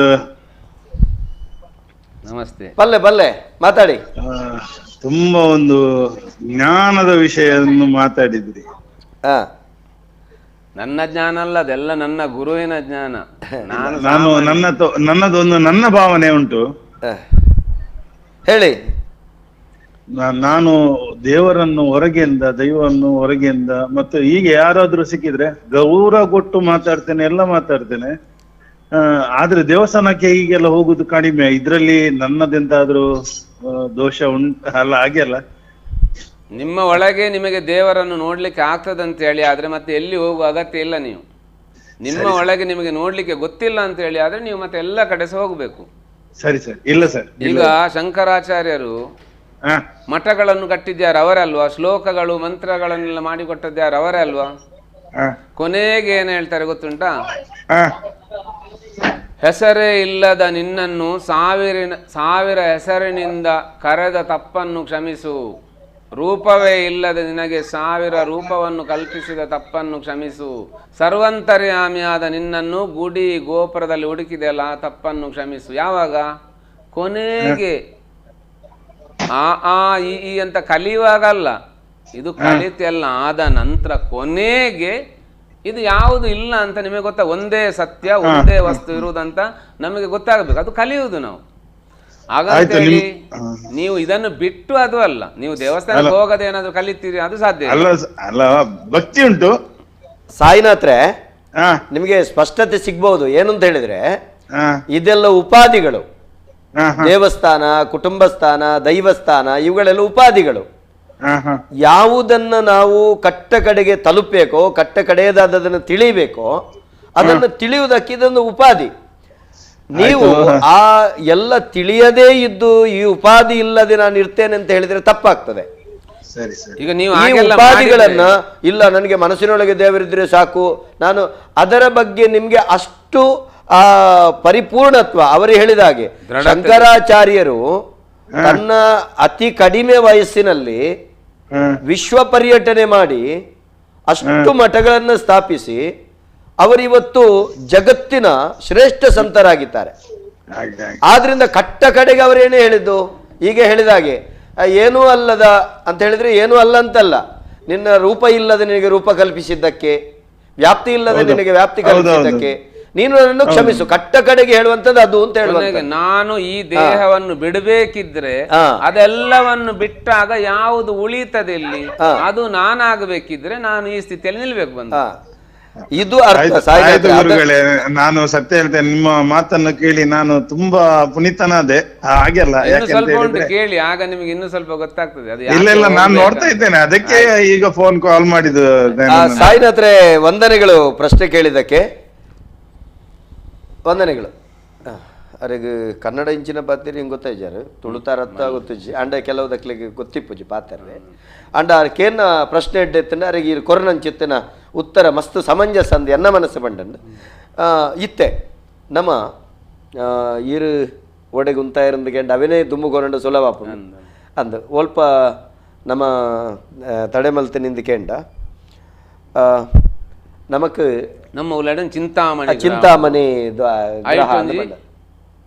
S3: ನಮಸ್ತೆ.
S2: ಪಲ್ಲೆ ಪಲ್ಲೆ ಮಾತಾಡಿ.
S4: ತುಂಬಾ ಒಂದು ಜ್ಞಾನದ ವಿಷಯವನ್ನು ಮಾತಾಡಿದ್ರಿ.
S3: ನನ್ನ ಜ್ಞಾನ ಅಲ್ಲ ಅದೆಲ್ಲ ನನ್ನ ಗುರುವಿನ ಜ್ಞಾನ.
S4: ನಾನು ನನ್ನದೊಂದು ನನ್ನ ಭಾವನೆ ಉಂಟು
S2: ಹೇಳಿ.
S4: ನಾನು ದೇವರನ್ನು ಹೊರಗೆಯಿಂದ, ದೈವವನ್ನು ಹೊರಗೆಯಿಂದ, ಮತ್ತು ಈಗ ಯಾರಾದ್ರೂ ಸಿಕ್ಕಿದ್ರೆ ಗೌರವ ಕೊಟ್ಟು ಮಾತಾಡ್ತೇನೆ, ಎಲ್ಲ ಮಾತಾಡ್ತೇನೆ. ಆದ್ರೆ ದೇವಸ್ಥಾನಕ್ಕೆ ಈಗೆಲ್ಲ ಹೋಗುದು ಕಡಿಮೆ. ಇದ್ರಲ್ಲಿ ನನ್ನದೆಂತಾದ್ರೂ ದೋಷ ಉಂಟು ಅಲ್ಲ, ಹಾಗೆ ಅಲ್ಲ.
S3: ನಿಮ್ಮ ಒಳಗೆ ನಿಮಗೆ ದೇವರನ್ನು ನೋಡ್ಲಿಕ್ಕೆ ಆಗ್ತದಂತ ಹೇಳಿ ಆದ್ರೆ ಮತ್ತೆ ಎಲ್ಲಿ ಹೋಗುವ ಅಗತ್ಯ ಇಲ್ಲ. ನೀವು ನಿಮ್ಮ ಒಳಗೆ ನಿಮಗೆ ನೋಡ್ಲಿಕ್ಕೆ ಗೊತ್ತಿಲ್ಲ ಅಂತ ಹೇಳಿ ಆದ್ರೆ ನೀವು ಮತ್ತೆ ಎಲ್ಲ ಕಡೆ ಸಹ ಹೋಗ್ಬೇಕು.
S4: ಸರಿ ಸರ್, ಇಲ್ಲ ಸರ್.
S3: ಈಗ ಶಂಕರಾಚಾರ್ಯರು ಮಠಗಳನ್ನು ಕಟ್ಟಿದ್ಯಾರು ಅವರೇ ಅಲ್ವಾ? ಶ್ಲೋಕಗಳು ಮಂತ್ರಗಳನ್ನೆಲ್ಲ ಮಾಡಿಕೊಟ್ಟದ್ಯಾರು ಅವರೇ ಅಲ್ವಾ? ಕೊನೆಗೆ ಏನ್ ಹೇಳ್ತಾರೆ ಗೊತ್ತುಂಟಾ? ಹೆಸರೇ ಇಲ್ಲದ ನಿನ್ನನ್ನು ಸಾವಿರ ಹೆಸರಿನಿಂದ ಕರೆದ ತಪ್ಪನ್ನು ಕ್ಷಮಿಸು, ರೂಪವೇ ಇಲ್ಲದ ನಿನಗೆ ಸಾವಿರ ರೂಪವನ್ನು ಕಲ್ಪಿಸಿದ ತಪ್ಪನ್ನು ಕ್ಷಮಿಸು, ಸರ್ವಂತರ್ಯಾಮಿಯಾದ ನಿನ್ನನ್ನು ಗುಡಿ ಗೋಪುರದಲ್ಲಿ ಹುಡುಕಿದೆಯಲ್ಲ ಆ ತಪ್ಪನ್ನು ಕ್ಷಮಿಸು. ಯಾವಾಗ? ಕೊನೆಗೆ ಆ ಆ ಈ ಈ ಅಂತ ಕಲಿಯುವಾಗಲ್ಲ, ಇದು ಕಲಿತೆಲ್ಲ ಆದ ನಂತರ ಕೊನೆಗೆ ಇದು ಯಾವುದು ಇಲ್ಲ ಅಂತ ನಿಮಗೆ ಗೊತ್ತಾ? ಒಂದೇ ಸತ್ಯ, ಒಂದೇ ವಸ್ತು ಇರುವುದಂತ ನಮಗೆ ಗೊತ್ತಾಗಬೇಕು. ಅದು ಕಲಿಯುವುದು ನಾವು. ಹಾಗಂತ ಹೇಳಿ ನೀವು ಇದನ್ನು ಬಿಟ್ಟು ಅದು ಅಲ್ಲ, ನೀವು ದೇವಸ್ಥಾನಕ್ಕೆ ಹೋಗದೆ ಏನಾದ್ರು ಕಲಿತೀರಿ ಅದು ಸಾಧ್ಯ
S4: ಅಲ್ಲ. ಅಲ್ಲ, ಭಕ್ತಿ ಉಂಟು
S2: ಸಾಯಿನಾಥ್ರೆ, ನಿಮಗೆ ಸ್ಪಷ್ಟತೆ ಸಿಗ್ಬಹುದು. ಏನು ಅಂತ ಹೇಳಿದ್ರೆ ಇದೆಲ್ಲ ಉಪಾಧಿಗಳು, ದೇವಸ್ಥಾನ, ಕುಟುಂಬ ಸ್ಥಾನ, ದೈವಸ್ಥಾನ, ಇವುಗಳೆಲ್ಲ ಉಪಾಧಿಗಳು. ಯಾವುದನ್ನ ನಾವು ಕಟ್ಟ ಕಡೆಗೆ ತಲುಪಬೇಕೋ, ಕಟ್ಟ ಕಡೆಯದಾದದನ್ನು ತಿಳಿಬೇಕೋ ಅದನ್ನು ತಿಳಿಯುವುದಕ್ಕೆ ಇದೊಂದು ಉಪಾಧಿ. ನೀವು ಆ ಎಲ್ಲ ತಿಳಿಯದೇ ಇದ್ದು ಈ ಉಪಾಧಿ ಇಲ್ಲದೆ ನಾನು ಇರ್ತೇನೆ ಅಂತ ಹೇಳಿದ್ರೆ ತಪ್ಪಾಗ್ತದೆ.
S3: ಈಗ ನೀವು
S2: ಈ ಉಪಾಧಿಗಳನ್ನ ಇಲ್ಲ, ನನಗೆ ಮನಸ್ಸಿನೊಳಗೆ ದೇವರಿದ್ರೆ ಸಾಕು, ನಾನು ಅದರ ಬಗ್ಗೆ ನಿಮ್ಗೆ ಅಷ್ಟು ಆ ಪರಿಪೂರ್ಣತ್ವ. ಅವರು ಹೇಳಿದ ಹಾಗೆ ಶಂಕರಾಚಾರ್ಯರು ತನ್ನ ಅತಿ ಕಡಿಮೆ ವಯಸ್ಸಿನಲ್ಲಿ ವಿಶ್ವ ಪರ್ಯಟನೆ ಮಾಡಿ ಅಷ್ಟು ಮಠಗಳನ್ನು ಸ್ಥಾಪಿಸಿ ಅವರಿವತ್ತು ಜಗತ್ತಿನ ಶ್ರೇಷ್ಠ ಸಂತರಾಗಿದ್ದಾರೆ. ಆದ್ರಿಂದ ಕಟ್ಟ ಕಡೆಗೆ ಅವರೇನೇ ಹೇಳಿದ್ದು, ಈಗ ಹೇಳಿದ ಹಾಗೆ ಏನೂ ಅಲ್ಲದ ಅಂತ ಹೇಳಿದ್ರೆ ಏನೂ ಅಲ್ಲ ಅಂತಲ್ಲ, ನಿನ್ನ ರೂಪ ಇಲ್ಲದೆ ನಿನಗೆ ರೂಪ ಕಲ್ಪಿಸಿದ್ದಕ್ಕೆ, ವ್ಯಾಪ್ತಿ ಇಲ್ಲದೆ ನಿನಗೆ ವ್ಯಾಪ್ತಿ ಕಲ್ಪಿಸಿದ್ದಕ್ಕೆ ನೀನು ನನ್ನನ್ನು ಕ್ಷಮಿಸು. ಕಟ್ಟ ಕಡೆಗೆ ಹೇಳುವಂತದ್ದು ಅದು ಅಂತ ಹೇಳುವಂತ.
S3: ನಾನು ಈ ದೇಹವನ್ನು ಬಿಡಬೇಕಿದ್ರೆ ಅದೆಲ್ಲವನ್ನು ಬಿಟ್ಟಾಗ ಯಾವುದು ಉಳಿತದೆ ಇಲ್ಲಿ, ಅದು ನಾನಾಗಬೇಕಿದ್ರೆ ನಾನು ಈ ಸ್ಥಿತಿಯಲ್ಲಿ ನಿಲ್ಬೇಕು ಬಂದು.
S2: ಇದು ಅರ್ಥ.
S4: ಗುರುಗಳೇ, ನಾನು ಸತ್ಯ ಹೇಳ್ತೇನೆ, ನಿಮ್ಮ ಮಾತನ್ನು ಕೇಳಿ ನಾನು ತುಂಬಾ ಪುನೀತನಾದೆ. ಹಾಗೆಲ್ಲ
S3: ಸ್ವಲ್ಪ ಉಂಟು ಕೇಳಿ, ಆಗ ನಿಮಗೆ ಇನ್ನೂ ಸ್ವಲ್ಪ ಗೊತ್ತಾಗ್ತದೆ.
S4: ಇಲ್ಲ ಇಲ್ಲ, ನಾನು ನೋಡ್ತಾ ಇದ್ದೇನೆ, ಅದಕ್ಕೆ ಈಗ ಫೋನ್ ಕಾಲ್ ಮಾಡಿದ್ದು.
S2: ಸಾಯಿನಾಥ್ರೆ ವಂದನೆಗಳು, ಪ್ರಶ್ನೆ ಕೇಳಿದ್ದಕ್ಕೆ ವಂದನೆಗಳು. ಅರೆಗ್ ಕನ್ನಡ ಇಂಚಿನ ಪಾತ್ರೆ ಹಿಂಗೆ ಗೊತ್ತಾಯ್ಜಾರು, ತುಳುತಾರತ್ತ ಗೊತ್ತಿಜ್ಜಿ ಅಂಡ ಕೆಲವು ದಕ್ಲಿಗೆ ಗೊತ್ತಿಪ್ಪುಜಿ ಪಾತ್ರೆ ಅಂಡ ಕೇನ ಪ್ರಶ್ನೆ ಎಡ್ಡೆತ್ತಂಡ ಅರೆಗೆ ಈ ಕೊರನಂಚಿತ್ತಿನ ಉತ್ತರ ಮಸ್ತ್ ಸಮಂಜಸ ಅಂದ್ ಎನ್ನ ಮನಸ್ಸು ಬಂಡಂಡ್ ಇತ್ತೆ ನಮ್ಮ ಈರು ಒಡೆಗೆ ಉಂತಾಯಿರಂದು ಕೆಂಡ ಅವೇನೇ ದುಮ್ಮು ಸುಲಭ ಅಂದು ಒಲ್ಪ ನಮ್ಮ ತಡೆಮಲ್ತು ನಿಂದು ಕೆಂಡ ನಮಕ್
S3: ನಮ್ಮ ಉಲಾಡನ್ ಚಿಂತಾಮಣಿ,
S2: ಚಿಂತಾಮಣಿ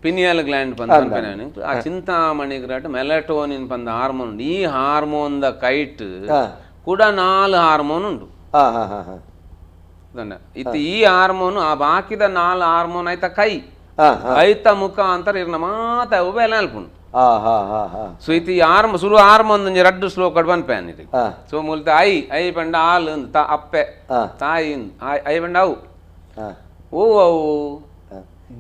S3: ಪಿನಿಯಲ್ ಗ್ಲ್ಯಾಂಡ್ ಪಂದ ಆ ಚಿಂತಾಮಣಿ ಗ್ರಾಟ್ ಮೆಲಟೋನಿನ್ ಪಂದ ಹಾರ್ಮೋನ್, ಈ hormone the kite ಕೂಡ 4 ಹಾರ್ಮೋನ್ ಉಂಟು. ಇತ್ತು ಈ ಹಾರ್ಮೋನ್ ಆ ಬಾಕಿದ 4 ಹಾರ್ಮೋನ್ ಆಯ್ತ ಕೈ ಐತ ಮುಖಾಂತರ ಇರ್ನ ಮಾತ ಬೇಲೆ ಅಲ್ಪುಂಡು. ಸೊ ಇತಿ ಆರ್ಮ ಸುರು ಹಾರ್ಮೋನ್ ಒಂಜಿ ರಡ್ಡು ಶ್ಲೋಕ ಪನ್ಪೇನ್ ಇದು. ಸೊ ಮೂಲತ I I ಪಂಡ ಆಲ್ ಅಪ್ಪೆ ತಾಯಿ I ಪಂಡ ಅವು ಓ ಅವು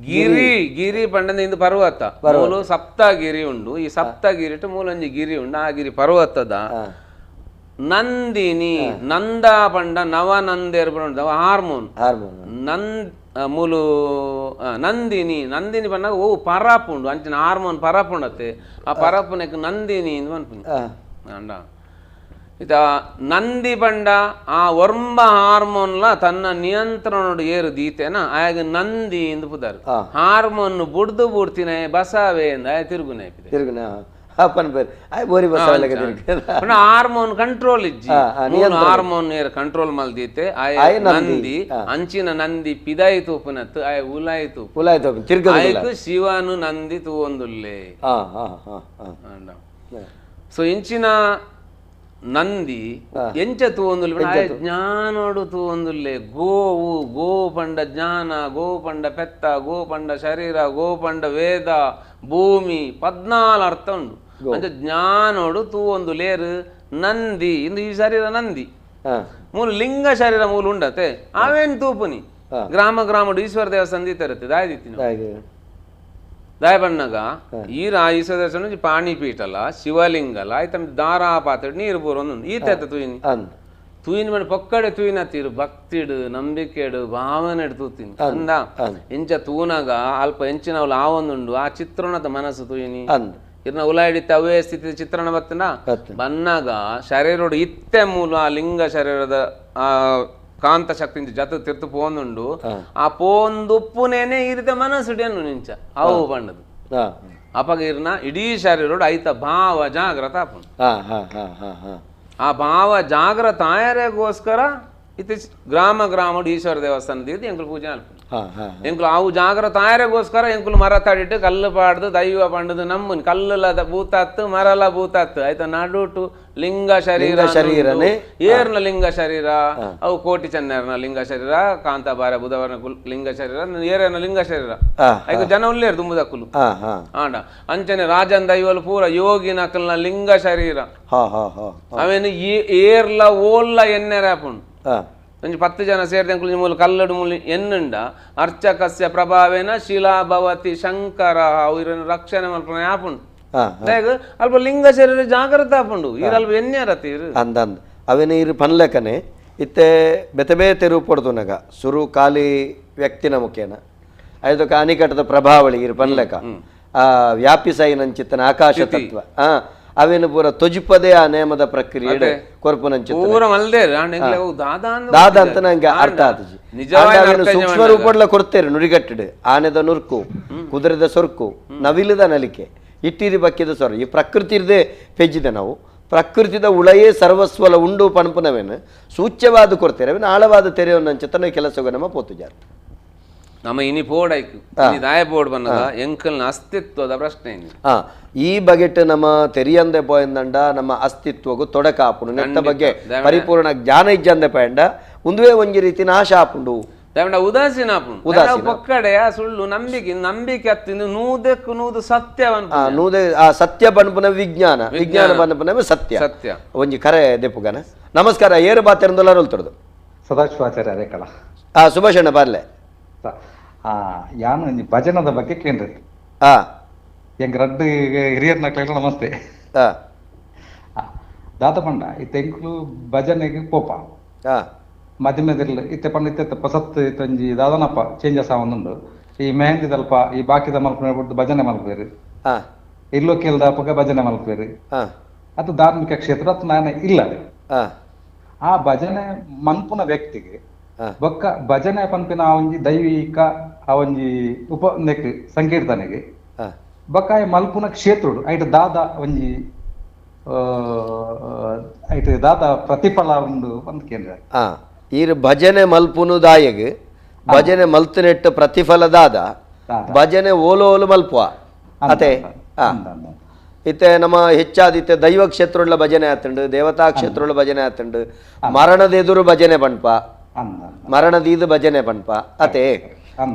S3: ಗಿರಿ ಗಿರಿ ಪಂಡಂದ ಇಂದು ಪರ್ವತ ಮೂಲು ಸಪ್ತಗಿರಿ ಉಂಡು. ಈ ಸಪ್ತಗಿರಿಟು ಮೂಲೊಂಜಿ ಗಿರಿ ಉಂಡು, ಆ ಗಿರಿ ಪರ್ವತದ ನಂದಿನಿ ನಂದ ಪಂಡ ನವನಂದೇರ್ ಪಂಡ ಹಾರ್ಮೋನ್ ನಂದ್ ಮೂಲು ನಂದಿನಿ ನಂದಿನಿ ಪಂಡಾಗ ಓ ಪರಪ್ ಉಂಡು ಅಂಚಿನ ಹಾರ್ಮೋನ್ ಪರಪ್ ಉಂಡತ್ತೆ ಆ ಪರಪುನಕ್ಕೆ ನಂದಿನಿ ಇಂದು ಪನ್ಪುನಿ ಅಂಡ ಇತ ನಂದಿ ಪಂಡ ಆ ಒರ್ಂಬ ಹಾರ್ಮೋನ್ಲ ತನ್ನ ನಿಯಂತ್ರಣೋಡು ಏರು ದೀತೆನ ಆಗ ನಂದಿ ಎಂದು ಪುದಾರು ಹಾರ್ಮೋನ್ ಬುಡ್ದು ಬುಡ್ತಿನ ಬಸಾವೆ ಎಂದ ಆಯ ತಿರುಗುನೆ ಹಾರ್ಮೋನ್ ಕಂಟ್ರೋಲ್ ಇಜ್ಜಿ ಹಾರ್ಮೋನ್ ಏರ್ ಕಂಟ್ರೋಲ್ ಮಲ್ದೀತೆ ಆಯ ನಂದಿ ಅಂಚಿನ ನಂದಿ ಪಿದಾಯಿ ತೂಪುನತ್ತು ಆಯ ಉಲಾಯಿ ತೂಪು ಆಯ್ತು ಶಿವನು ನಂದಿ ತೂವೊಂದುಲ್ಲೆ. ಸೊ ಇಂಚಿನ ನಂದಿ ಎಂಚ ತೂವೊಂದುಲ್ಲೆ ಜ್ಞಾನೋಡು ತೂವೊಂದುಲ್ಲೆ. ಗೋವು ಗೋ ಪಂಡ ಜ್ಞಾನ, ಗೋ ಪಂಡ ಪೆತ್ತ, ಗೋ ಪಂಡ ಶರೀರ, ಗೋ ಪಂಡ ವೇದ, ಭೂಮಿ 14 ಅರ್ಥ ಉಂಡು. ಅಂಚ ಜ್ಞಾನೋಡು ತೂವೊಂದು ಲೇರು ನಂದಿ ಇಂದು ಈ ಶರೀರ ನಂದಿ ಮೂಲ ಲಿಂಗ ಶರೀರ ಮೂಲ ಉಂಡತೆ ಅವೇನ್ ತೂಪುನಿ ಗ್ರಾಮ ಗ್ರಾಮಡು ಈಶ್ವರ ದೇವಸ್ಥಾನ ತರುತ್ತೆ ದಾಯದಿತ್ತಿ ದಾಯ ಬಣ್ಣಗ ಈ ಈಶ್ವರ ದೇವಸ್ಥಾನ ಪಾಣಿ ಪೀಠಲ ಶಿವಲಿಂಗಲ ಆಯ್ತ ದಾರಾ ಪಾತ್ರೆ ನೀರು ಬೂರೊಂದು ಈ ತೇತ ತೂಯಿನಿ ತೂಯಿನ ಮಣ ಪೊಕ್ಕಡೆ ತೂಯಿನ ತೀರು ಭಕ್ತಿಡು ನಂಬಿಕೆಡು ಭಾವನೆ ತೂತೀನಿ ಅಂದ ಇಂಚ ತೂನಾಗ ಅಲ್ಪ ಎಂಚಿನವಳು ಆವೊಂದುಂಡು ಆ ಚಿತ್ರಣದ ಮನಸ್ಸು ತೂಯಿನಿ ಇರ್ನ ಉಲಾಯಿಡಿತ್ತ ಅವೇ ಸ್ಥಿತಿ ಚಿತ್ರಣ ಬತ್ತನ ಬನ್ನಾಗ ಶರೀರೋಡು ಇತ್ತೆ ಮೂಲ ಆ ಲಿಂಗ ಶರೀರದ ಆ ಕಾಂತ ಶಕ್ತಿ ಜತ ತಿರ್ತು ಪೋಂದುಂಡು ಆ ಪೋಂದುಪ್ಪುನೇನೆ ಈ ರೀತಿ ಮನಸ್ಸುಡೇನು ನಿಂಚ ಅವು ಬಣ್ಣದು ಅಪಗ ಇರ್ನ ಇಡೀ ಶರೀರೋಡು ಐತ ಭಾವ ಜಾಗ್ರತ ಆಪುಂಡು. ಆ ಭಾವ ಜಾಗ್ರತ ಆಯರೆಗೋಸ್ಕರ ಇತ್ತೆ ಗ್ರಾಮ ಗ್ರಾಮಡು ಈಶ್ವರ ದೇವಸ್ಥಾನದ ಇದು ಎಂಕುಲು ಪೂಜೆ ಅಲ್ಪುಂಡು. ಎಂಕುಲು ಅವು ಜಾಗ್ರತ ಆಯರೆಗೋಸ್ಕರ ಎಂಕುಲು ಮರ ತಡಿಟ್ಟು ಕಲ್ಲು ಪಾಡ್ದು ದೈವ ಪಂಡದು ನಮ್ಮನ್ ಕಲ್ಲುಲ ಭೂತಾತ್ತು ಮರಲ ಭೂತಾತ್ತು ಆಯ್ತಾ ನಡುಟು ಲಿಂಗ ಶರೀರ
S2: ಶರೀರನೇ
S3: ಏರ್ನ ಲಿಂಗ ಶರೀರ ಅವು ಕೋಟಿ ಚೆನ್ನರ್ನ ಲಿಂಗ ಶರೀರ ಕಾಂತಾಬಾರ ಬುಧವಾರನ ಲಿಂಗ ಶರೀರ ಏರನ ಲಿಂಗ ಶರೀರ ಐಕು ಜನ ಉಲ್ಲೇರು ದುಂಬುದಕ್ಕುಲು ಆಂಡ ಅಂಚನೆ ರಾಜನ್ ದೈವಲು ಪೂರ ಯೋಗಿನಕಲ್ನ ಲಿಂಗ ಶರೀರ ಅವೇನು ಏರ್ಲ ಓಲ್ಲ ಎಣ್ಣೆರ ಆಪುಂಡು. ಒಂಜಿ 10 ಜನ ಸೇರಿದ ಮೂಲ ಕಲ್ಲಡು ಮೂಲ ಎನ್ನುಂಡ ಅರ್ಚಕಸ್ಯ ಪ್ರಭಾವೇನ ಶಿಲಾಭವತಿ ಶಂಕರ ಇರನ್ನು ರಕ್ಷಣೆ ಮಲ್ಪುನ ಆಪುಂಡು. ಅಲ್ಪ ಲಿಂಗ ಶರೀರ ಜಾಗ್ರತ ಆಪುಂಡು ಈರಲ್ಪ ಎಣ್ಣೆರತಿ ಇರು
S2: ಅಂದಂದ್ ಅವೇನು ಇರು ಪನ್ಲೆಕನೆ ಇತ್ತೆ ಬೆತೆ ಬೇತೆ ರೂಪಡ್ದುನಗ ಸುರು ಖಾಲಿ ವ್ಯಕ್ತಿನ ಮುಖೇನ ಐದಕ್ಕೆ ಅನಿಕಟದ ಪ್ರಭಾವಳಿ ಇರು ಪನ್ಲೆಕ ಆ ವ್ಯಾಪಿಸೈನಂಚಿತ್ತನ ಆಕಾಶ ತತ್ವ ಅವೇನು ಪೂರ ತೊಜಿಪದೇ ಆ ನೇಮದ ಪ್ರಕ್ರಿಯೆ ಕೊರ್ಪುನಂಚಿತ್ತ ದಾದ ಅಂತ ನಂಗೆ ಅರ್ಥ ಆತಜಿ. ಸೂಕ್ಷ್ಮ ರೂಪಡ್ಲ ಕೊಡ್ತೇರು ನುಡಿಗಟ್ಟಿಡು ಆನೆದ ನುರ್ಕು ಕುದುರೆದ ಸೊರ್ಕು ನವಿಲದ ನಲಿಕೆ ಇಟ್ಟಿರಿ ಬಕ್ಕಿದ ಸೊರ ಈ ಪ್ರಕೃತಿ ಇರದೆ ಪೆಜ್ಜಿದೆ ನಾವು ಪ್ರಕೃತಿದ ಉಳಯೇ ಸರ್ವಸ್ವಲ ಉಂಡು ಪಣಪುನವೇನು ಸೂಚ್ಯವಾದ ಕೊಡ್ತೇವೆ ಅವೇನು ಆಳವಾದ ತೆರೆಯವನ್ನಂಚಿತ್ತನ ಕೆಲಸ ನಮ್ಮ ಪೋತುಜಾರ
S3: ನಮ್ಮ ಇನಿ ಪೋಡ್ ಆಯ್ತು ದಾಯ ಪೋಡ್ ಬಂದಾಗ ಎಂಕಲ್ನ ಅಸ್ತಿತ್ವದ ಪ್ರಶ್ನೆ.
S2: ಈ ಬಗೆಟ್ ನಮ್ಮ ತೆರಿಯಂದೆ ಪೋಯಂದಂಡ ನಮ್ಮ ಅಸ್ತಿತ್ವಗೂ ತೊಡಕ ಆಪುಂಡು ನೆತ್ತ ಬಗ್ಗೆ ಪರಿಪೂರ್ಣ ಜ್ಞಾನ ಇಜ್ಜಂದೆ ಪೋಯಂಡ ಒಂದುವೇ ಒಂಜಿ ರೀತಿ ನಾಶ ಆಪುಂಡು
S3: ಉದಾಸೀನ ಆಪುಂಡು ಪೊಕ್ಕಡೆ ಸುಳ್ಳು ನಂಬಿಕೆ ನಂಬಿಕೆ ಅತ್ತಿಂದು ನೂದಕ್ಕೂ ನೂದು ಸತ್ಯ
S2: ನೂದೆ ಆ ಸತ್ಯ ಬನ್ಪುನ ವಿಜ್ಞಾನ ವಿಜ್ಞಾನ ಬನ್ಪುನ ಸತ್ಯ
S3: ಸತ್ಯ
S2: ಒಂಜಿ ಕರೆ ದೆಪ್ಪುಗನ. ನಮಸ್ಕಾರ ಏರು ಬಾತೆರಂದೊಲ್ಲ ರೋಲ್ತೊಡ್ದು
S5: ಸದಾಶಿವಾಚಾರ್ಯ ಅದೇ ಕಳ
S2: ಸುಭಾಷಣ ಬಾರ್ಲೆ
S5: ಯಾನು ಭಜನದ ಬಗ್ಗೆ ಕೇಂದ್ರ ಎಂಗ್ ರಡ್ಡು ಹಿರಿಯರ್ನ ನಮಸ್ತೆ ದಾತ ಪಂಡ ಇತ್ತೆ ಎಂಕುಲು ಭಜನೆಗೆ ಪೋಪ ಮಧ್ಯಮದಿರ್ಲ ಇತ್ತೆ ಪಂಡ ಇತ್ತೆ ಪಸತ್ ಇತ್ತೊಂಜಿ ದಾದನಪ್ಪ ಚೇಂಜಸ್ ಆವೊಂದುಂಡು ಈ ಮೆಹಂದಿ ದಲ್ಪ ಈ ಬಾಕಿದ ಮಲ್ಪುನ ಭಜನೆ ಮಲ್ಪೇರು ಇಲ್ಲೋ ಕೇಳ್ದಪ್ಪಗ ಭಜನೆ ಮಲ್ಪೇರು ಅದು ಧಾರ್ಮಿಕ ಕ್ಷೇತ್ರ ಅದು ನಾನು ಇಲ್ಲ ಆ ಭಜನೆ ಮನ್ಪುನ ವ್ಯಕ್ತಿಗೆ ಬೊಕ್ಕ ಭಜನೆ ಪನ್ಪಿನ ಆ ಒಂಜಿ ದೈವಿಕ ಆ ಒಂಜಿ ಉಪ ನೆಕ್ ಸಂಕೀರ್ತನೆಗೆ ಬೊಕ್ಕ ಮಲ್ಪುನ ಕ್ಷೇತ್ರಡು ಐಟ್ ದಾದ ಒಂಜಿ ಐಟ್ ದಾದ ಪ್ರತಿಫಲ ಉಂಡು ಅಂತ ಕೇಂದ್ರ.
S2: ಈರ್ ಭಜನೆ ಮಲ್ಪುನು ದಾಯಗ್ ಭಜನೆ ಮಲ್ತನೆಟ್ಟು ಪ್ರತಿಫಲ ದಾದ ಭಜನೆ ಓಲೋ ಓಲು ಮಲ್ಪುವ ಅತೆ ಇತ್ತೆ ನಮ್ಮ ಹೆಚ್ಚಾದಿತ್ತೆ ದೈವ ಕ್ಷೇತ್ರಗಳ ಭಜನೆ ಆತುಂಡು ದೇವತಾ ಕ್ಷೇತ್ರಗಳ ಭಜನೆ ಆತುಂಡು ಮರಣದ ಎದುರು ಭಜನೆ ಪನ್ಪ ಮರಣದೀದು ಭಜನೆ ಪನ್ಪ ಅತೆ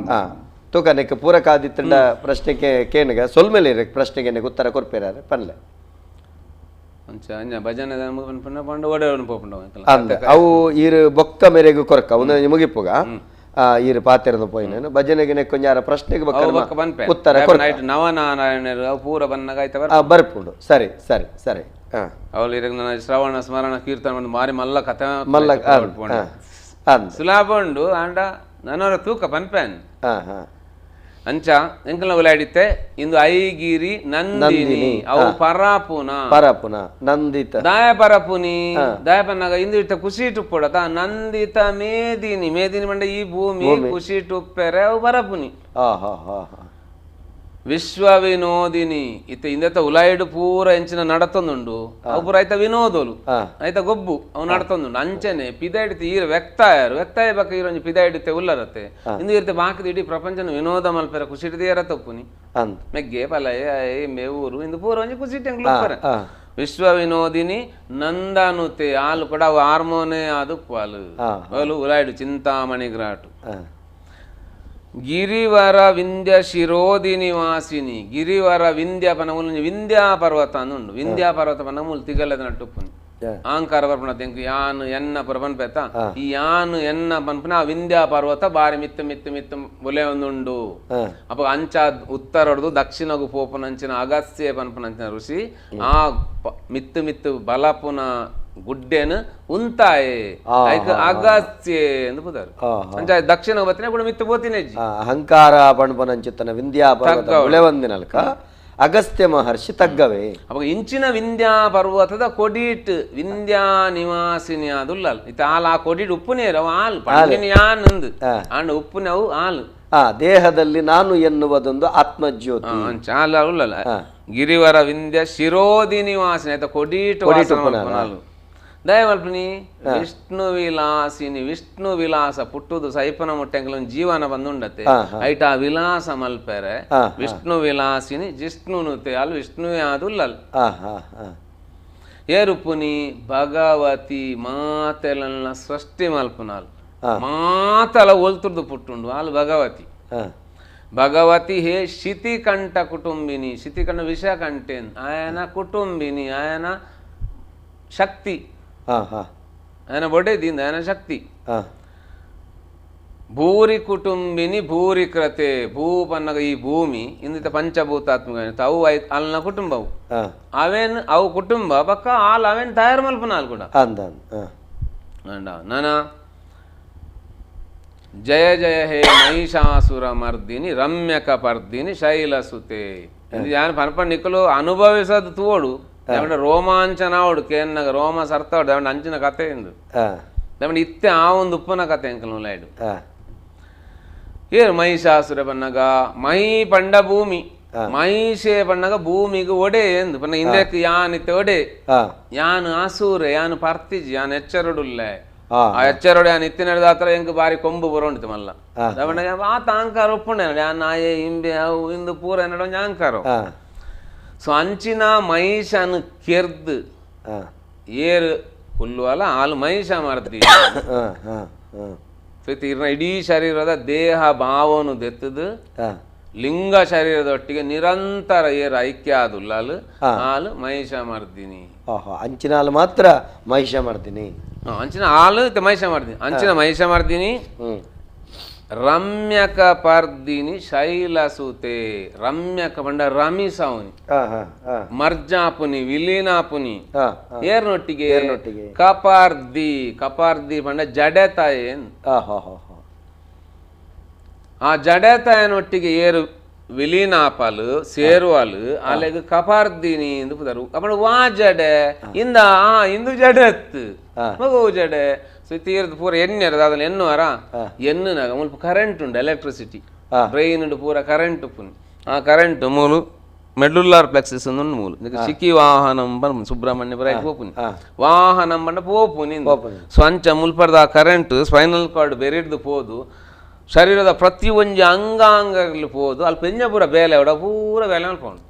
S2: ತೂಕನೆಕ್ ಪೂರಕ ಆದಿತ್ತಂಡ ಪ್ರಶ್ನೆಗೆ ಕೇನುಗ ಸೊಲ್ಮೇಲೆ ಪ್ರಶ್ನೆಗೆ ಉತ್ತರ ಕೊರ್ಪೇರ ಪನ್ಲೆ ಅವು ಈರು ಬೊಕ್ಕ ಮೇರೆಗೂ ಕೊರಕ ಒಂದು ಮುಗಿಪುಗ ಈರು ಪಾತೆರದು ಪೋಯಿನ ಭಜನೆಗೆ ನೆಕ್ಕೊಂಜಾರ ಪ್ರಶ್ನೆಗೆ ಉತ್ತರ
S3: ನವನಾರಾಯಣರು ಪೂರ ಬನ್ನಗ
S2: ಬರ್ಪುಂಡು. ಸರಿ ಸರಿ ಸರಿ
S3: ಶ್ರವಣ ಸ್ಮರಣ ಕೀರ್ತನ ಮಾರಿ ಮಲ್ಲ ಕಥೆ
S2: ಮಲ್ಲ
S3: ಸುಲಾಭ ಉಂಡು ಆಂಡ ನನವರ ತೂಕ ಪನ್ಪೇನ್ ಅಂಚ ಎಂಕಲ್ನ ಉಲಾಡಿತ್ತೆ ಇಂದು ಐಗಿರಿ ನಂದಿನಿ ಅವು ಪರಾಪುನ
S2: ಪರಾಪುನ ನಂದಿತ
S3: ದಾಯ ಪರಪುನಿ ದಾಯ ಪನ್ನಾಗ ಇಂದು ಇಟ್ಟ ಕುಸಿ ಟುಪ್ಪೊಡತ ನಂದಿತ ಮೇದಿನಿ ಮೇದಿನಿ ಮಂಡ ಈ ಭೂಮಿ ಕುಸಿ ಟುಪ್ಪೆರೆ ಅವು ಪರಪುನಿ ವಿಶ್ವ ವಿನೋದಿನಿ ಇತ್ತ ಇಂದತ ಉಲಾಯಿಡು ಪೂರ ಎಂಚಿನ ನಡತೊಂದುಂಡು ಅವು ಪೂರ ಐತ ವಿನೋದೋಲು ಐತ ಗೊಬ್ಬು ಅವು ನಡತೊಂದುಂಡು ಅಂಚನೆ ಪಿದಾಯಿಡಿತೆ ಈರ ವ್ಯಕ್ತಾಯರು ವ್ಯಕ್ತಾಯ ಬಕ್ಕ ಈರೊಂಜಿ ಪಿದಾಯಿಡಿತೆ ಉಲ್ಲರತ್ತೆ ಇಂದು ಇರ್ತೆ ಬಾಕಿದ ಇಡೀ ಪ್ರಪಂಚನ ವಿನೋದ ಮಲ್ಪೆರ ಕುಸಿಟಿದ ಏರ ತಪ್ಪುನಿ ಮೆಗ್ಗೆ ಪಲಯ ಮೇವೂರು ಇಂದು ಪೂರ ಒಂಜಿ ಕುಸಿಟಿ ಎಂಕ್ಲು ವಿಶ್ವ ವಿನೋದಿನಿ ನಂದಾನುತೆ ಆಲು ಕೂಡ ಅವು ಹಾರ್ಮೋನೇ ಅದು ಪಾಲು ಅಲು ಉಲಾಯಿಡು ಚಿಂತಾಮಣಿ ಗ್ರಾಟು ಗಿರಿವರ ವಿಂಧ್ಯ ಶಿರೋದಿನಿ ವಾಸಿನಿ ಗಿರಿವರ ವಿಂಧ್ಯ ಪನಮೂಲು ವಿಂಧ್ಯ ಪರ್ವತ ಅಂದುಂಡು ವಿಂಧ್ಯ ಪರ್ವತ ಪನಮೂಲು ತಿಗಲ್ಲದ ನಟ್ಟುಪ್ಪುನಿ ಆಂಕಾರ ಪರ್ಪಣ ತೆಂಕು ಯಾನು ಎನ್ನ ಪುರ ಪನ್ಪೇತ ಈ ಯಾನು ಎನ್ನ ಪನ್ಪುನ ಆ ವಿಂಧ್ಯ ಪರ್ವತ ಬಾರಿ ಮಿತ್ತು ಮಿತ್ತು ಮಿತ್ತು ಬೊಲೆ ಒಂದುಂಡು. ಅಪ್ಪ ಅಂಚ ಉತ್ತರೊಡ್ದು ದಕ್ಷಿಣಗು ಪೋಪುನಂಚಿನ ಅಗಸ್ತ್ಯ ಪನ್ಪುನಂಚಿನ ಋಷಿ ಆ ಮಿತ್ತು ಮಿತ್ತು ಬಲಪುನ ಗುಡ್ಡೆನು ಉಂತಾಯೆ ಐಕ್ ಅಗಸ್ತ್ಯ ಎಂದು ಪುದಾರು ಅಂಚ ದಕ್ಷಿಣ ಬತ್ತಿನ ಕೂಡ ಮಿತ್ತು ಪೋತಿನ
S2: ಅಹಂಕಾರ ಪಣ್ಪನಂಚಿತ್ತನ ವಿಂಧ್ಯಾ ಪರ್ವತ ಉಳೆವಂದಿನಲ್ಕ ಅಗಸ್ತ್ಯ ಮಹರ್ಷಿ ತಗ್ಗವೇ.
S3: ಅವಾಗ ಇಂಚಿನ ವಿಂಧ್ಯಾ ಪರ್ವತದ ಕೊಡಿಟ್ ವಿಂಧ್ಯಾ ನಿವಾಸಿನಿ ಅದುಲ್ಲಲ್ ಇತ್ತ ಆಲ್ ಆ ಕೊಡಿಟ್ ಉಪ್ಪುನೇರ ಆಲ್ ಪಂಡಿನ ಯಾನ್ ಅಂದು ಆಂಡ ಉಪ್ಪುನವು ಆಲ್.
S2: ಆ ದೇಹದಲ್ಲಿ ನಾನು ಎನ್ನುವುದೊಂದು ಆತ್ಮಜ್ಯೋತಿ
S3: ಚಾಲ ಉಲ್ಲಲ್ಲ. ಗಿರಿವರ ವಿಂಧ್ಯ ಶಿರೋದಿ ನಿವಾಸಿನಿ ಆಯ್ತಾ ಕೊಡಿಟ್ ವಾಸನ ದಯಮಲ್ಪನಿ ವಿಷ್ಣು ವಿಲಾಸಿನಿ ವಿಷ್ಣು ವಿಲಾಸ ಪುಟ್ಟುದು ಸೈಪನ ಮುಟ್ಟೆಂಕಲ ಜೀವನ ಬಂದುಂಡತೆ ಐಟ ಆ ವಿಲಾಸ ಮಲ್ಪೆರೆ ವಿಷ್ಣು ವಿಲಾಸಿನಿ ಜಿಷ್ಣುನುತೆ ಅಲ್ಲಿ ವಿಷ್ಣುವೇ ಆದುಲ್ಲಲ್. ಏರುಪುನಿ ಭಗವತಿ ಮಾತೆಲನ್ನ ಸೃಷ್ಟಿ ಮಲ್ಪುನಾಲ್ ಮಾತಲ ಒಲ್ತುರ್ದು ಪುಟ್ಟುಂಡು ಆಲ್ ಭಗವತಿ. ಭಗವತಿ ಹೇ ಶಿತಿಕಂಠ ಕುಟುಂಬಿನಿ ಶಿತಿಕಂಠ ವಿಷ ಕಂಟೇನ್ ಆಯನ ಕುಟುಂಬಿನಿ ಆಯನ ಶಕ್ತಿ ಆಯನ ಬೊಡೆದಿಂದ ಆಯನ ಶಕ್ತಿ. ಭೂರಿ ಕುಟುಂಬಿನಿ ಭೂರಿ ಕೃತೆ ಭೂ ಪನ್ನಗ ಈ ಭೂಮಿ ಇಂದಿತ ಪಂಚಭೂತಾತ್ಮಕ ಅವು ಅಲ್ನ ಕುಟುಂಬವು ಅವೇನ್ ಅವು ಕುಟುಂಬ ಪಕ್ಕ ಆಲ್ ಅವೇನ್ ತಯಾರು ಮಲ್ಪನಾಲ್ ಕೂಡ. ನಾನ ಜಯ ಜಯ ಹೇ ಮಹಿಷಾಸುರ ಮರ್ದಿನಿ ರಮ್ಯಕ ಪರ್ದಿನಿ ಶೈಲಸುತೆ ಯಾನ್ ಪನ್ಪ ನಿಕ್ಕಲು ಅನುಭವಿಸದು ತೋಡು ರೋಮಾಂಚನ ಅವಡು ಕೇನ್ನಾಗ ರೋಮ ಸರ್ತಾವಡು ದೇವಂಡ ಅಂಚಿನ ಕತೆ ಎಂದು ದೇವಂಡ ಇತ್ತೆ ಆ ಒಂದು ಉಪ್ಪನ ಕತೆ ಅಂಕಲ್ ಲೈಡು. ಏರು ಮಹಿಷಾಸುರ ಪನ್ನಗ ಮಹಿ ಪಂಡ ಭೂಮಿ ಮಹಿಷೆ ಪನ್ನಗ ಭೂಮಿಗೆ ಒಡೆ ಎಂದು ಪನ್ನ ಇಂದಕ್ಕೆ ಯಾನ್ ಇತ್ತೆ ಒಡೆ ಯಾನ್ ಆಸೂರೆ ಯಾನ್ ಪರ್ತಿಜಿ ಯಾನ್ ಎಚ್ಚರಡುಲ್ಲೆ ಆ ಎಚ್ಚರೊಡೆ ಯಾನ್ ಇತ್ತಿನ ದಾತ್ರ ಎಂಕ್ ಬಾರಿ ಕೊಂಬು ಬರೋಂಡಿತು ಮಲ್ಲ ದೇವಂಡ ಆ ತಾಂಕಾರ ಒಪ್ಪುಂಡೆ ಯಾನ್ ಆಯೆ ಇಂಬೆ ಅವು ಇಂದು ಪೂರ ಎನ್ನಡ ಒಂಜಿ ಅಹಂಕಾರ. ಸೊ ಅಂಚಿನ ಮಹಿಷನ್ ಕೆರ್ದು ಏರು ಕುಲ್ಲುವಲ್ಲ ಆಲು ಮಹಿಷ ಮರ್ದಿ ಇಡೀ ಶರೀರದ ದೇಹ ಭಾವನು ದೆತ್ತದು ಲಿಂಗ ಶರೀರದೊಟ್ಟಿಗೆ ನಿರಂತರ ಏರು ಐಕ್ಯ ಆದುಲ್ಲ ಹಾಲು ಮಹಿಷ ಮರ್ದಿನಿ.
S2: ಅಂಚಿನ ಹಾಲು ಮಾತ್ರ ಮಹಿಷ ಮರ್ದಿನಿ
S3: ಅಂಚಿನ ಹಾಲು ಮಹಿಷ ಮರ್ದಿನಿ ಅಂಚಿನ ಮಹಿಷ ಮರ್ದಿನಿ ರಮ್ಯಕ ಪರ್ದಿನಿ ಶೈಲಸುತೆ ರಮ್ಯಕ ಪಂಡ ರಮಿಸೌನಿ ಮರ್ಜಾಪುನಿ ವಿಲೀನಾಪುನಿ ಏರ್ನೊಟ್ಟಿಗೆ ಕಪಾರ್ದಿ ಕಪಾರ್ದಿ ಪಂಡ ಜಡೆತಾಯೇನ್ ಆ ಜಡೆತಾಯನೊಟ್ಟಿಗೆ ಏರು ವಿಲೀನಾಪಲು ಸೇರುವಲು ಅಲೆಗ್ ಕಪಾರ್ದಿನಿ ಎಂದು ಪುದರು ಅಪ್ಪಣ ವಾ ಜಡೆ ಇಂದ ಆ ಇಂದು ಜಡೆತ್ತು ಮಗು ಜಡೆ. ಸೊ ತೀರ್ದು ಪೂರ ಎಣ್ಣೆರದ ಅದನ್ನ ಎನ್ನುವಾರ ಎನ್ನುನಾಗ ಮುಲ್ಪ ಕರೆಂಟ್ ಉಂಡು ಎಲೆಕ್ಟ್ರಿಸಿಟಿ ಬ್ರೈನ್ ಉಂಡು ಪೂರ ಕರೆಂಟ್ ಉಪ್ಪುನಿ ಆ ಕರೆಂಟ್ ಮೂಲು ಮೆಡುಲ್ಲಾರ್ ಪ್ಲೆಕ್ಸಸ್ ಉಂಡು ಮೂಲು ಸಿಕ್ಕಿ ವಾಹನ ಸುಬ್ರಹ್ಮಣ್ಯ ಪುರ ಪೋಪುನಿ ವಾಹನ ಪಂಡ ಪೋಪುನಿ. ಸೊ ಅಂಚ ಮುಲ್ಪರ್ದ ಆ current spinal cord ಬೆರಿಡ್ದು ಪೋದು ಶರೀರದ ಪ್ರತಿ ಒಂಜಿ ಅಂಗಾಂಗಗಳು ಪೋದು ಅಲ್ಪ ಎಂಜ ಪೂರ ಬೇಲೆ ಅವಡ ಪೂರ ಬೇಲೆ ಮಲ್ಪೋಂಡು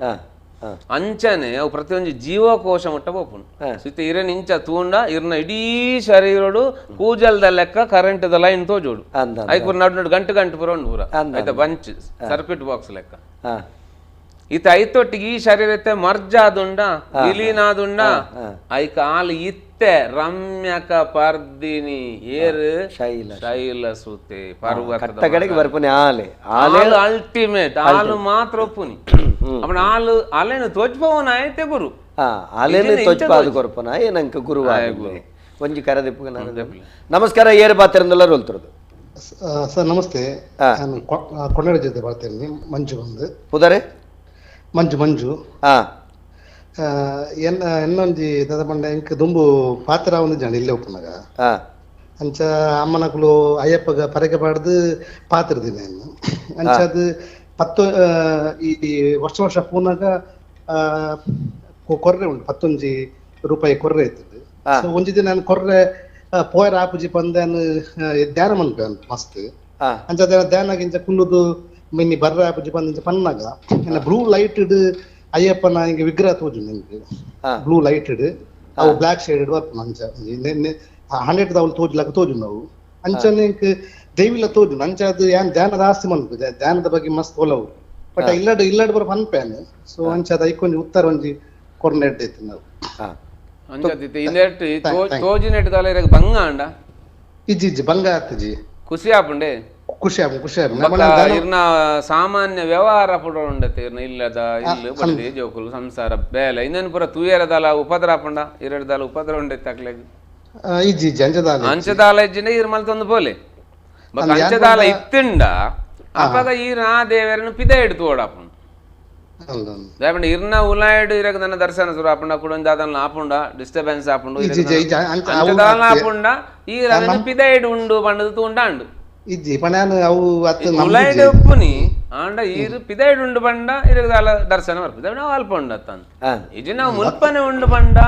S3: ಅಂಚನೆ ಅವು ಪ್ರತಿಯೊಂಜಿ ಜೀವಕೋಶ ಮುಟ್ಟ ಪೋಪುಂಡು. ಸುತ್ತ ಇರನ್ ಇಂಚ ತೂಂಡ ಇರ್ನ ಇಡೀ ಶರೀರಡು ಕೂಜಲ್ದ ಲೆಕ್ಕ ಕರೆಂಟ್ದ ಲೈನ್ ತೋಜೋಡು ಐಕ್ ನಡು ನಡು ಗಂಟು ಗಂಟು ಪೂರ ಉಂಡು ಪೂರ ಆಯ್ತಾ bunch circuit box ಲೆಕ್ಕ. ಇತ್ತ ಐತೊಟ್ಟಿಗೆ ಈ ಶರೀರ ಮರ್ಜಾದುಂಡ ವಿಲೀನಾದುಂಡ ಐಕ ಆಲ್ ಇತ್ತೆ ರಮ್ಯಕ ಪರ್ದಿನಿ ಏರು ಶೈಲಸುತೆ ಪರ್ವತದ ಆಲು ಅಲ್ಟಿಮೇಟ್ ಆಲು ಮಾತ್ರ ಒಪ್ಪುನಿ ಅಪ್ಪಣ ಆಲು ಅಲೇನು ತೋಜ್ಪವನ ಆಯ್ತೆ ಗುರು
S2: ಅಲೇನು ತೋಜ್ಪಾದು ಕೊರ್ಪನ ಏನಂಕ ಗುರು ಒಂಜಿ ಕರದಿಪ್ಪು. ನಮಸ್ಕಾರ ಏರು ಪಾತ್ರಂದೆಲ್ಲ ರೋಲ್ತಿರೋದು
S6: ಸರ್. ನಮಸ್ತೆ, ನಾನು ಕೊಂಡಾಡ ಜೊತೆ ಬರ್ತೇನೆ. ಮಂಜು ಬಂದು
S2: ಪುದರೆ
S6: ಮಂಜು ಮಂಜು ಎನ್ನ ಎನ್ನೊಂಜಿ ದಾದ ಪಂಡ ಎಂಕ್ ದುಂಬು ಪಾತ್ರ ಒಂದು ಜನ ಇಲ್ಲೇ ಉಪ್ಪುನಗ ಅಂಚ ಅಮ್ಮನಕುಲು ಅಯ್ಯಪ್ಪಗ ಪರಕೆ ಪಾಡ್ದು ಪಾತ್ರದಿನ ಅಂಚ ಅದು ಪತ್ತು ಈ ವರ್ಷ ವರ್ಷ ಪೂನಾಗ ಕೊರ್ರೆ ಉಂಟು 11 ರೂಪಾಯಿ ಕೊರ್ರೆ ಇರ್ತದೆ. ಸೊ ಒಂಜಿ ದಿನ ನಾನು ಕೊರ್ರೆ ಪೋಯರ ಆಪುಜಿ ಪಂದಾನು ಧ್ಯಾನ ಮನ್ಪೆ ಮಸ್ತ್ ಅಂಚ ಧ್ಯಾನ ಗಿಂಚ ಕುಲ್ಲುದು ಮಿನ್ನಿ ಬರ್ರ ಆಪುಜಿ ಪಂದ ಪನ್ನಾಗ ಬ್ಲೂ ಲೈಟ್ ಅಯ್ಯಪ್ಪನ ಹಿಂಗೆ ವಿಗ್ರಹ ತೋಜು ನಿಮ್ಗೆ ಬ್ಲೂ ಲೈಟ್ ಅವು ಬ್ಲಾಕ್ ಶೇಡ್ ಬರ್ಪುನ ಅಂಚ 100 ಅವಳು ತೋಜುಲಕ ತೋಜು ನಾವು ಅಂಚನೆ ದೇವಿಲ ತೋಜು ಅಂಚ ಅದು ಏನ್ ಧ್ಯಾನದ ಆಸ್ತಿ ಮನ್ಪು ಧ್ಯಾನದ ಬಗ್ಗೆ ಮಸ್ತ್ ಒಲವು ಬಟ್ ಇಲ್ಲಡ್ ಇಲ್ಲಡ್ ಬರ ಪನ್ಪೇನ್. ಸೊ ಅಂಚ ಅದು ಐಕೊಂಜಿ ಉತ್ತರ ಒಂಜಿ ಕೊರ್ನೆಟ್ ಐತಿ ನಾವು
S3: ತೋಜಿನೆಟ್ ದಾಲ ಬಂಗ ಅಂಡ
S6: ಇಜ್ಜಿ ಇಜ್ಜಿ ಬಂಗ ಆತಜಿ
S3: ಖುಷಿ ಆಪುಂಡೆ
S6: ಖುಷಿ ಆಪುಂಡು ಖುಷಿ ಆಪುಂಡು.
S3: ಇರ್ನ ಸಾಮಾನ್ಯ ವ್ಯವಹಾರ ಪೂರ ಉಂಡತೆ ಇರ್ನ ಇಲ್ಲದ ಇಲ್ಲು ಬಡ್ಡಿ ಜೋಕುಲು ಸಂಸಾರ ಬೇಲೆ ಇನ್ನೇನು ಪೂರ ತೂಯರದಾಲ ಉಪದ್ರ ಆಪುಂಡ ಇರಡದಾಲ ಉಪದ್ರ ಉಂಡೈತೆ ಅಕ್ಲೆಗ್
S6: ಇಜ್ಜಿ ಇಜ್ಜಿ ಅಂಚದಾಲ
S3: ಅಂಚದಾಲ ಇಜ್ಜಿಂಡ ಈರ್ ಮಲ್ತೊಂದು ಪೋಲೆ ಬೊಕ್ಕ ಅಂಚದಾಲ ಇತ್ತಿಂಡ ಅಪಗ ಈರ್ ಆ ದೇವರನ್ನು ಪಿದ ಇಡ್ತು ಓಡಾಪುಂಡು. ದಾಯಪಂಡ ಇರ್ನ ಉಲಾಯ್ಡ್ ಇರಗ ನನ್ನ ದರ್ಶನ ಸುರು ಆಪುಂಡ ಕುಡೊಂದು ದಾದನ ಆಪುಂಡ ಡಿಸ್ಟರ್ಬೆನ್ಸ್ ಆಪುಂಡು ಅಂಚದಾಲ ಆಪುಂಡ ಈರ್ ಅದನ್ನು ಪಿದ ಇಡು ಉಂಡು ಪಂಡದು ತೂಂಡಾಂಡು
S6: ಇಜ್ಜಿ ಪಂಡ ಅವು
S3: ಉಲಾಯ್ಡ್ ಉಪ್ಪುನಿ ಆಂಡ ಈರ್ ಪಿದೈಡ್ ಉಂಡು ಪಂಡ ಇರಗದಾಲ ದರ್ಶನ ಬರ್ಪುಂಡು ನಾವು ಅಲ್ಪ ಉಂಡು ಅತ್ತಂದು ಇಜ್ಜಿ ನಾವು ಮುಲ್ಪನೆ ಉಂಡು ಪಂಡ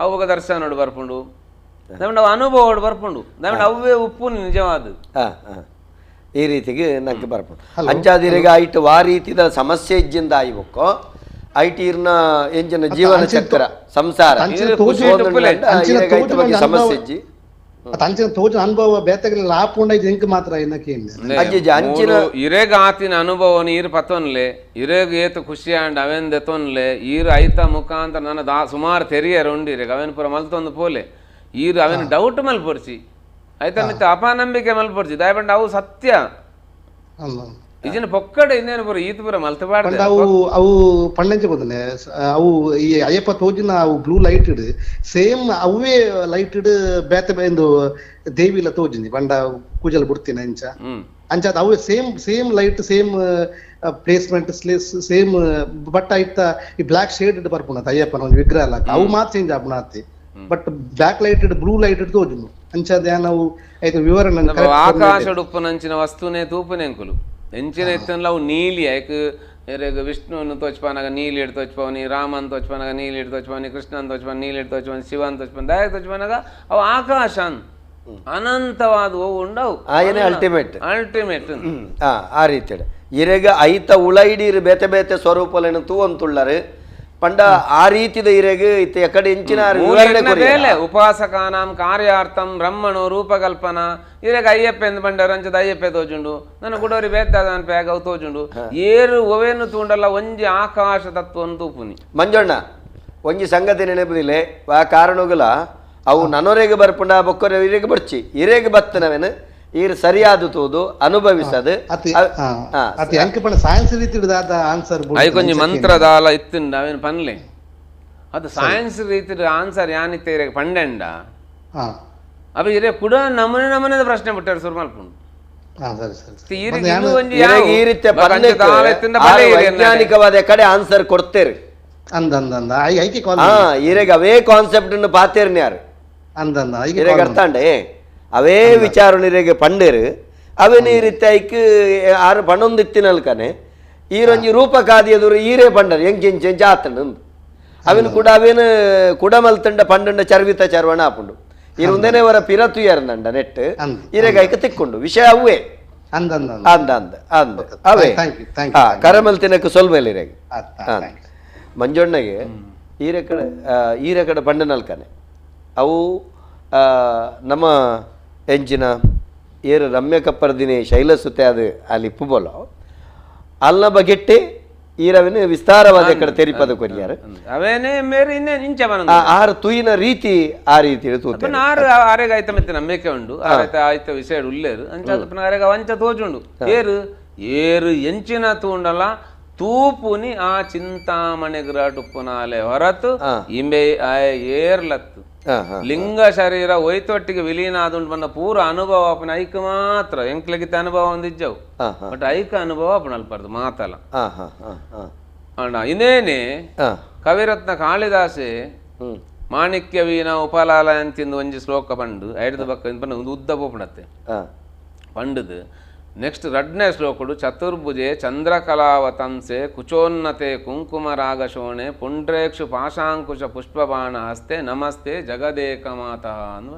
S3: ಅವಾಗ ದರ್ಶನ ಬರ್ಪುಂಡು ದಾಯಪಂಡ ಅವು ಅನುಭವ ಬರ್ಪುಂಡು ದಾಯಪಂಡ ಅವೇ ಉಪ್ಪುನಿ ನಿಜವಾದ
S2: ಈ ರೀತಿಗೆ ನಂಗೆ ಬರ್ಪುಂಡು. ಅಂಚಾದಿರೆಗೆ ಐಟ್ ವಾ ರೀತಿದ ಸಮಸ್ಯೆ ಇಜ್ಜಿಂದ ಆಯ್ಬೊಕ್ಕೋ ಐಟ್ ಇರ್ನ ಎಂಜಿನ ಜೀವನ ಚಕ್ರ ಸಂಸಾರ ಸಮಸ್ಯೆ ಇಜ್ಜಿ
S6: ಅಂಚಿನ ತೋಜ ಅನುಭವ ಬೇತಗಲಿಲ್ಲ ಆಪುಂಡ ಇದು ಎಂಕ್ ಮಾತ್ರ
S2: ಅಂಚಿನ
S3: ಇರೆಗ್ ಆತಿನ ಅನುಭವ ನೀರು ಪತ್ತೊನ್ಲೆ ಇರೆಗ್ ಏತು ಖುಷಿ ಆಂಡ್ ಅವೆನ್ ದೆತ್ತೊನ್ಲೆ ಈರ್ ಐತ ಮುಖಾಂತರ ನನ್ನ ದಾ ಸುಮಾರು ತೆರಿಯರ್ ಉಂಡು ಇರೆಗ್ ಅವೆನ್ ಪೂರ ಮಲ್ತೊಂದು ಪೋಲೆ ಈರ್ ಅವೆನ್ ಡೌಟ್ ಮಲ್ಪೊರ್ಚಿ ಐತ ಮಿತ್ತ ಅಪಾನಂಬಿಕೆ ಮಲ್ಪೊರ್ಚಿ ದಯಪಂಡ ಅವು ಸತ್ಯ ಇಜಿನ ಪೊಕ್ಕಡೆ ಇನ್ನೇನು ಪೂರ ಈತ ಪೂರ ಮಲ್ತಬಾರ್ದು.
S6: ಅವು ಅವು ಪಂಡಂಚ ಗೊತ್ತನೆ ಅವು ಈ ಅಯ್ಯಪ್ಪ ತೋಜಿನ ಅವು ಬ್ಲೂ ಲೈಟ್ ಇಡು ಸೇಮ್ ಅವೇ ಲೈಟ್ ಇಡು ಬೇತೆ ಇಂದು ದೇವಿಲ ತೋಜಿನಿ ಪಂಡ ಕೂಜಲ್ ಬಿಡ್ತೀನಿ ಅಂಚ ಅಂಚ ಅವೇ same same light same placement same but ಐತ ಈ ಬ್ಲಾಕ್ ಶೇಡ್ ಇಟ್ಟು ಬರ್ಪುಣ ಅಯ್ಯಪ್ಪನ ಒಂದು ವಿಗ್ರಹ ಅಲ್ಲ ಅವು ಮಾತ್ರ ಚೇಂಜ್ ಆಪುಣ ಅತ್ತಿ but black light ಇಡು ಬ್ಲೂ ಲೈಟ್ ಇಟ್ಟು ತೋಜಿನು ಅಂಚ ನಾವು ಐತ ವಿವರಣೆ
S3: ಆಕಾಶಡುಪ್ಪುನಂಚಿನ ವಸ್ತುನೇ ತೂಪುನೆಂಕುಲು ಎಂಚಿನ ಇತ್ತನ್ಲ ಅವು ನೀಲಿ ಐಕ್ ಎರೆಗ್ ವಿಷ್ಣುವನ್ನು ತೋಚ್ಪಾನಾಗ ನೀಲಿ ಇಟ್ಟು ತೋಚ್ಪವನಿ, ರಾಮನ್ ತೋಚ್ಪಾನಾಗ ನೀಲಿ ಇಟ್ಟು ತೋಚ್ಪವನಿ, ಕೃಷ್ಣನ್ ತೋಚ್ಪಾನ ನೀಲಿ ಇಟ್ಟು ತೋಚ್ಪವನಿ, ಶಿವನ್ ತೋಚ್ಪಾನ ದಾಯ ತೋಚ್ಪಾನಾಗ ಅವು ಆಕಾಶ ಅನಂತವಾದ ಉಂಡವು
S2: ಆಯನೇ ಅಲ್ಟಿಮೇಟ್
S3: ಅಲ್ಟಿಮೇಟ್
S2: ಆ ರೀತಿ ಇರೆಗ ಐತ ಉಳೈಡೀರು ಬೇತೆ ಬೇತೆ ಸ್ವರೂಪಲೇನು ತೂವಂತುಳ್ಳರು ಪಂಡ ಆ ರೀತಿದ ಇರೆಗ್ ಇತ್ತ ಎಕಡೆ ಇಂಚಿನ
S3: ಬೇಲೆ ಉಪಾಸಕಾನಾಂ ಕಾರ್ಯಾರ್ಥಂ ಬ್ರಹ್ಮಣೋ ರೂಪಕಲ್ಪನಾ ಇರೆಗ್ ಅಯ್ಯಪ್ಪ ಎಂದು ಬಂಡರು ಅಂಚದ ಅಯ್ಯಪ್ಪೆ ತೋಜುಂಡು ನನ್ನ ಗುಡೋರಿ ಬೇದ್ದಾದ ಅನ್ಪೆ ಅವು ತೋಜುಂಡು ಏರು ಒವೇನು ತೂಂಡಲ್ಲ ಒಂಜಿ ಆಕಾಶ ತತ್ವವನ್ನು ತೂಪುನಿ.
S2: ಮಂಜಣ್ಣ ಒಂಜಿ ಸಂಗತಿ ನೆನಪುದಿಲ್ಲ ಆ ಕಾರಣಗಳ ಅವು ನನೊರೆಗೆ ಬರ್ಪುಂಡ ಬೊಕ್ಕೊರೆ ಇರೆಗ್ ಬರ್ಚಿ ಇರೆಗ್ ಬತ್ತನವೇನು ಈರ್ ಸರಿಯಾದ ತೂದು ಅನುಭವಿಸದು
S6: ಸೈನ್ಸ್ ರೀತಿ ಆನ್ಸರ್
S3: ಐಕೊಂಜಿ ಮಂತ್ರದಾಲ ಇತ್ತಿಂಡ ಅವೇನು ಪನ್ಲೆ ಅದು ಸೈನ್ಸ್ ರೀತಿ ಆನ್ಸರ್ ಯಾನಿತ್ತೆ ಇರೆಗ್ ಪಂಡೆಂಡ ಅವ ಇರೆ ಕೂಡ ನಮೂನೆ ನಮೂನೆದ ಪ್ರಶ್ನೆ ಬಿಟ್ಟಾರು ಸುರು ಮಲ್ಪುಂಡು.
S2: ಈ ರೀತಿಯ ವೈಜ್ಞಾನಿಕವಾದ ಕಡೆ ಆನ್ಸರ್ ಕೊಡ್ತೇರಿ ಇರೆಗ್ ಅವೇ ಕಾನ್ಸೆಪ್ಟ್ ಪಾತೇರ್ನ ಯಾರು ಇರೆಗ್ ಅರ್ಥಾಂಡೆ ಅವೇ ವಿಚಾರ ನೀರಿಗೆ ಪಂಡೇರು ಅವೇನು ಈ ರೀತಿ ಐಕ್ ಆರು ಪಣ್ಣೊಂದು ಇತ್ತಿನಲ್ಕನೆ ಈರೊಂಜಿ ರೂಪಕಾದಿ ಎದುರು ಈರೇ ಪಂಡರು ಎಂಚ ಎಂಚ ಆತಂಡು ಅವೇನು ಕೂಡ ಅವೇನು ಕುಡಮಲ್ ತಂಡ ಪಂಡಂಡ ಚರ್ವಿತ ಚರ್ವಣ ಆಪುಂಡು ಈರು ಒಂದೇನೆ ವರ ಪಿರತುಯರ್ನಂಡ ನೆಟ್ ಈರೆಗ್ ಐಕ್ ತಿಕ್ಕೊಂಡು ವಿಷಯ ಅವೇ ಅಂದ ಅಂದ ಅಂದ ಅವೇ ಕರಮಲ್ ತಿನ್ನಕ್ಕೆ ಸೊಲ್ಮೇಲೆ ಇರೆಗ್ ಮಂಜಣ್ಣಗೆ ಈರೆ ಕಡೆ ಈರೆ ಕಡೆ ಪಂಡನಲ್ಕನೆ ಅವು ನಮ್ಮ ಎಂಚಿನ ಏರು ರಮ್ಯ ಕಪ್ಪರ್ದಿನಿ ಶೈಲಸುತೆ ಅದು ಅಲ್ಲಿ ಇಪ್ಪು ಅಲ್ಲ ಬಗೆಟ್ಟೆ ಈರವಿನ ವಿಸ್ತಾರವಾದ ಕಡೆ ತೆರಿಪದ ಕೊರಿಯಾರು
S3: ಅವೇನೇ ಮೇರೆ ಇನ್ನೇ ಇಂಚ
S2: ಆರು ತುಯಿನ ರೀತಿ ಆ ರೀತಿ
S3: ಆರು ಆರೆಗ ಆಯ್ತ ಮತ್ತೆ ನಂಬಿಕೆ ಉಂಡು ಆರೈತ ಆಯ್ತ ವಿಷಯ ಉಲ್ಲೇರು ಅಂಚ ಆರೆಗ ವಂಚ ತೋಜುಂಡು ಏರು ಏರು ಎಂಚಿನ ತೂಂಡಲ ತೂಪುನಿ ಆ ಚಿಂತಾಮಣಿ ಗ್ರಾಟುಪ್ಪುನಾಲೆ ಹೊರತು ಇಂಬೆ ಆಯ ಏರ್ಲತ್ತು ಲಿಂಗ ಶರೀರ ಒಯ್ತೊಟ್ಟಿಗೆ ವಿಲೀನ ಆದುಂಡು ಬಂದ ಪೂರ ಅನುಭವ ಅಪ್ಪನ ಐಕ್ ಮಾತ್ರ ಎಂಕ್ಲಗಿತ್ತ ಅನುಭವ ಒಂದು ಇಜ್ಜವು ಬಟ್ ಐಕ ಅನುಭವ ಅಪ್ಪನ ಅಲ್ಪರ್ದು ಮಾತಲ್ಲ ಅಣ್ಣ. ಇನ್ನೇನೆ ಕವಿರತ್ನ ಕಾಳಿದಾಸೆ ಮಾಣಿಕ್ಯ ವೀಣ ಉಪಲಾಲ ಅಂತಿಂದು ಒಂಜಿ ಶ್ಲೋಕ ಪಂಡು ಐಡ್ದ ಬಕ್ಕ ಒಂದು ಉದ್ದ ಪೋಪಣತ್ತೆ ಪಂಡದು ನೆಕ್ಸ್ಟ್ ರಡ್ನೇ ಶ್ಲೋಕಡು ಚತುರ್ಭುಜೆ ಚಂದ್ರಕಲಾವತಂಸೆ ಕುಚೋನ್ನತೆ ಕುಂಕುಮ ರಾಗಶೋಣೆ ಪುಂಡ್ರೇಕ್ಷು ಪಾಶಾಂಕುಶ ಪುಷ್ಪಬಾಣ ಹಸ್ತೆ ನಮಸ್ತೆ ಜಗದೇಕ ಮಾತಃ ಅಂದು